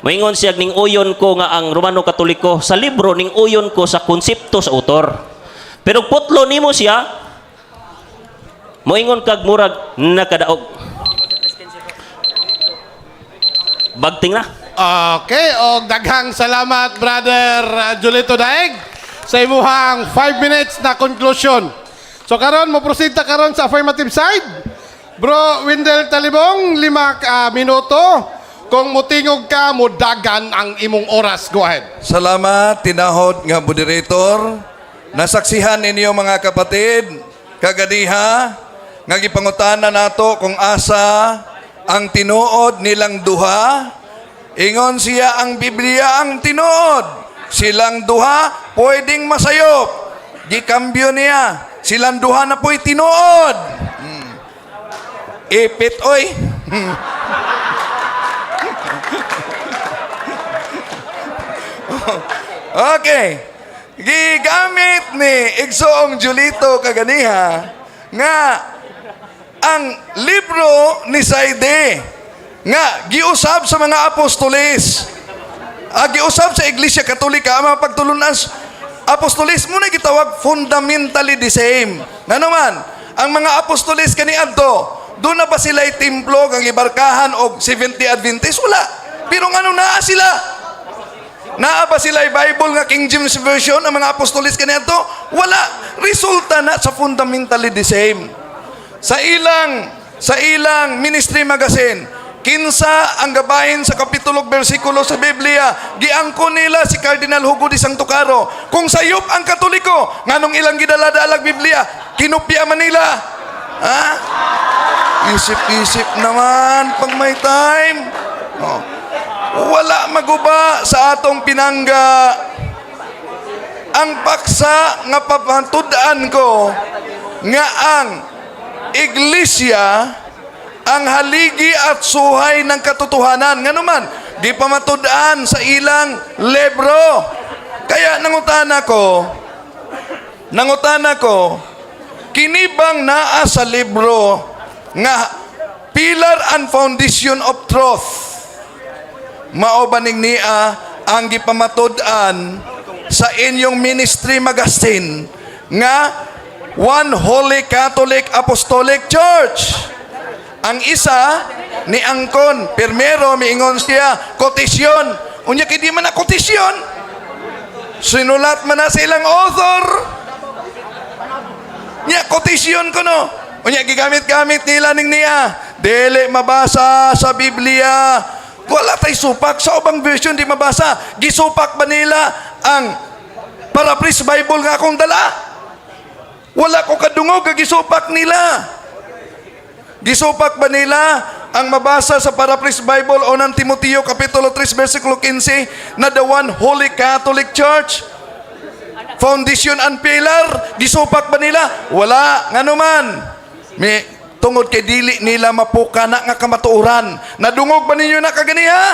moingon siya ning uyon ko nga ang Romano Katoliko sa libro, ning uyon ko sa konsepto sa author. Pero putlo nimo siya, moingon kag murag nakadaog. Bagting na. Okay, og daghang salamat, Brother Julito Daeg, sa imuhang 5 minutes na conclusion. So karon mo proceed ta karon sa affirmative side. Bro Wendell Talibong, 5 minuto. Kung mutingog ka, mudagan ang imong oras. Go ahead. Salamat, tinahod nga moderator. Nasaksihan ninyo, mga kapatid, kaganiha, nga gipangutana nato kung asa ang tinuod nilang duha. Ingon siya, ang Biblia ang tinuod. Silang duha, pwedeng masayop. Gikambyo niya. Silang duha na po'y tinuod. Ipit oy. Okay. Gigamit ni Igsoong Julito kaganiha nga ang libro ni Saide nga giusab sa mga apostoles. Ah, giusab sa Iglesia Katolika ang mga pagtulunan apostoles mo na gitawag fundamentally the same. Nga naman, ang mga apostoles kaniadto, doon na ba sila templo kang ibarkahan og 70 Adventist? Wala. Pero ngano naa sila? Naa ba sila Bible nga King James Version ang mga apostoles kaniadto? Wala. Resulta na sa fundamentally the same. Sa ilang ministry magazine, kinsa ang gabahin sa kapitulo bersikulo sa Biblia, giangkon nila si Cardinal Hugo de Santo Caro. Kung sayop ang Katoliko, nganong ilang gidala-dalag Biblia, kinopya man nila. Ha? Isip-isip naman pag may time. Oh. Wala maguba sa atong pinangga. Ang paksa nga papantud-an ko nga ang iglesia ang haligi at suhay ng katotohanan. Nga naman, di pa matud-an sa ilang libro. Kaya nangutana ko, kinibang naa sa libro nga Pillar and Foundation of Truth, mao ba ning niya ang gipamatud-an sa inyong ministry magazine nga One Holy Catholic Apostolic Church? Ang isa ni angkon, pirmero miingon siya, kotisyon. Unya kay di man na kotisyon. Sinulat man na sa ilang author. Nya kotisyon ko no. Unya gigamit-gamit nila ning niya. Dili mabasa sa Biblia. Wala tay supak sa ubang version, di mabasa. Gisupak ba nila ang Paraphrase Bible nga akong dala? Wala ko kadungog nga gisupak nila. Gisupak ba nila ang mabasa sa Paraphrase Bible o ng Timoteo Kapitulo 3 versikulo 15 na the One Holy Catholic Church? Foundation and pillar, gisupak ba nila? Wala. Ngano man? May tungod kay dili nila mapuka na nga kamatuoran. Nadungog ba ninyo na kaganiha?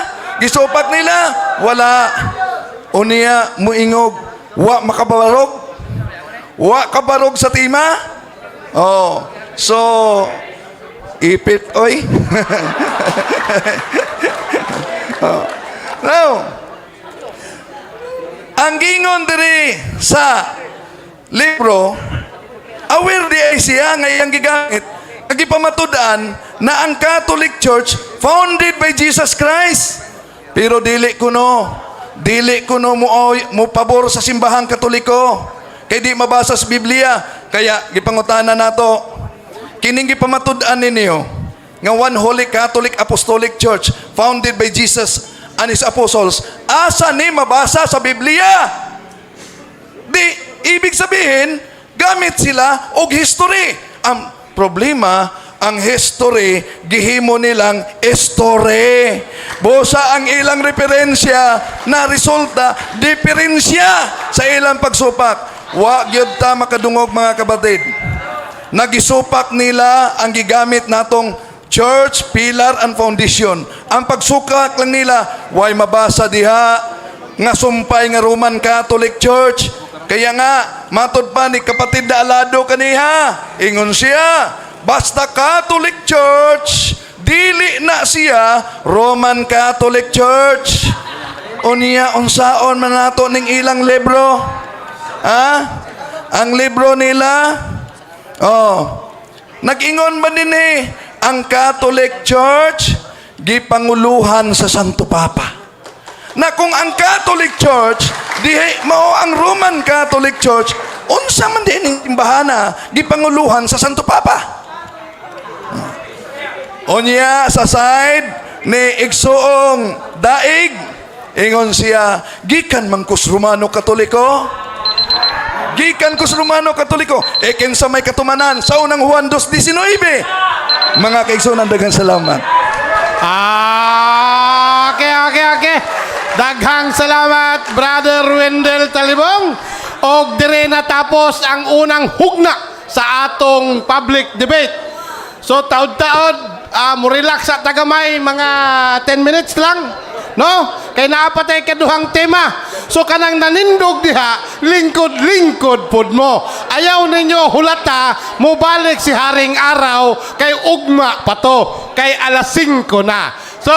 Gisupak nila? Wala. Unya muingog, wa makabarog? Wa kabarog sa tima? Oh. So, ipit oy. Oh. Now, ang gingon diri sa libro, aware di ay siya nga iyang gigamit, nagipamatud-an na ang Catholic Church founded by Jesus Christ. Pero dili kuno mo pabor sa simbahang Katoliko. Kay di mabasa sa Biblia. Kaya gipangutana nato, kining gipamatud-an ninyo nga One Holy Catholic Apostolic Church founded by Jesus and His apostles, asa ni mabasa sa Biblia? Di, ibig sabihin, gamit sila og history. Ang problema, ang history, gihimo nilang story. Busa ang ilang referensya na resulta, diferensya sa ilang pagsupak. Wa gyud ta makadungog, mga kapatid. Nagisupak nila ang gigamit natong church, pillar, and foundation. Ang pagsukak lang nila, way mabasa diha nga sumpay nga Roman Catholic Church. Kaya nga, matod pa ni kapatid na Alado kaniha, ingon siya, basta Catholic Church, dili na siya Roman Catholic Church. Unya, unsaon man nato ning ilang libro? Ha? Ang libro nila, oh, nag-ingon ba din eh, ang Catholic Church gipanguluhan sa Santo Papa. Na kung ang Catholic Church, di mao ang Roman Catholic Church, unsa man din ang simbahana gipanguluhan sa Santo Papa? Unya sa side ni Igsoong Daig, ingon siya, gikan man kus Romano Katoliko. Gikan kus Romano Katoliko. E kinsa may katumanan sa unang Juan 2:19. Mga kaigsunan, daghang salamat. Ah, okay. Daghang salamat, Brother Wendell Talibong. Og dire natapos ang unang hugna. sa atong public debate. So taod-taod, mo relax sa tagamay mga 10 minutes lang. No? Kay naa pa tay kaduhang tema. So kanang nanindog diha, lingkod-lingkod pud mo. Ayaw ninyo hulata, mobalik si Haring Araw kay ugma pa to, kay alas 5 na. So,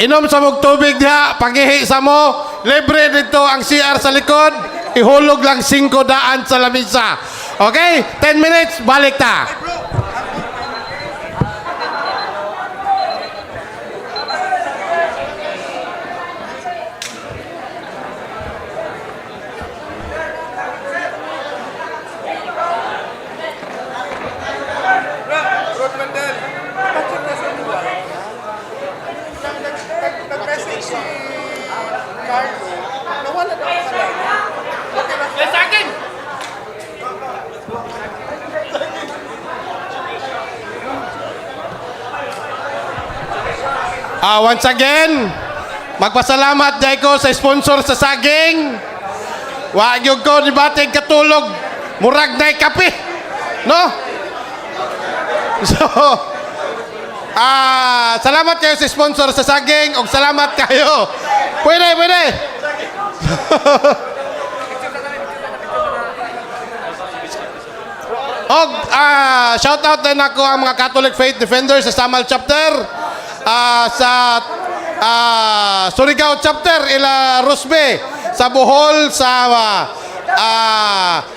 inom sa mong tubig diha, paghihi sa mo, libre dito ang CR sa likod, ihulog lang 500 sa lamisa. Okay? 10 minutes, balik ta. Nag-message si Carlo, nawala daw ang pangalan. Okay lang. Once again, magpasalamat dahil ko sa sponsor sa saging. Wa gyud ko ni bating katulog, murag na'y kape. No? So, salamat kayo sa sponsor sa saging og salamat kayo. Pwede, pwede. Og shout out din ako ang mga Catholic Faith Defenders sa Samal Chapter, sa Surigao Chapter, ila Rosbe, sa Bohol, sa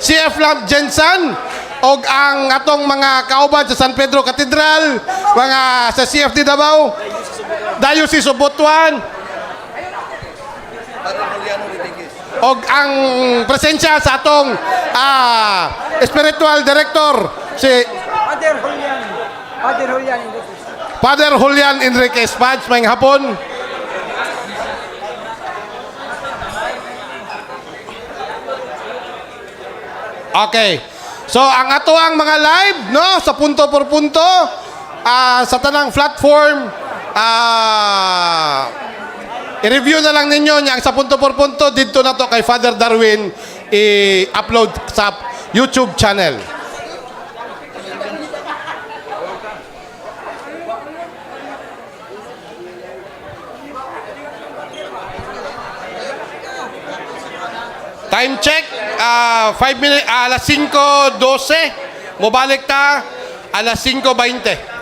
CF Lamp Jensen, og ang atong mga kauban sa San Pedro Cathedral, mga sa CFD Davao, Diocese of Butuan, og ang presensya sa atong spiritual director si Father Julian. Father Julian Enriquez. Father Julian Enriquez Paz, may hapon. Okay. So ang ato ang mga live no sa punto por punto sa tanang platform, i-review na lang ninyo niya ang sa punto por punto dito na to kay Father Darwin i-upload sa YouTube channel. Time check, 5 minutes, alas 5:12. Mobalik ta, alas 5:20.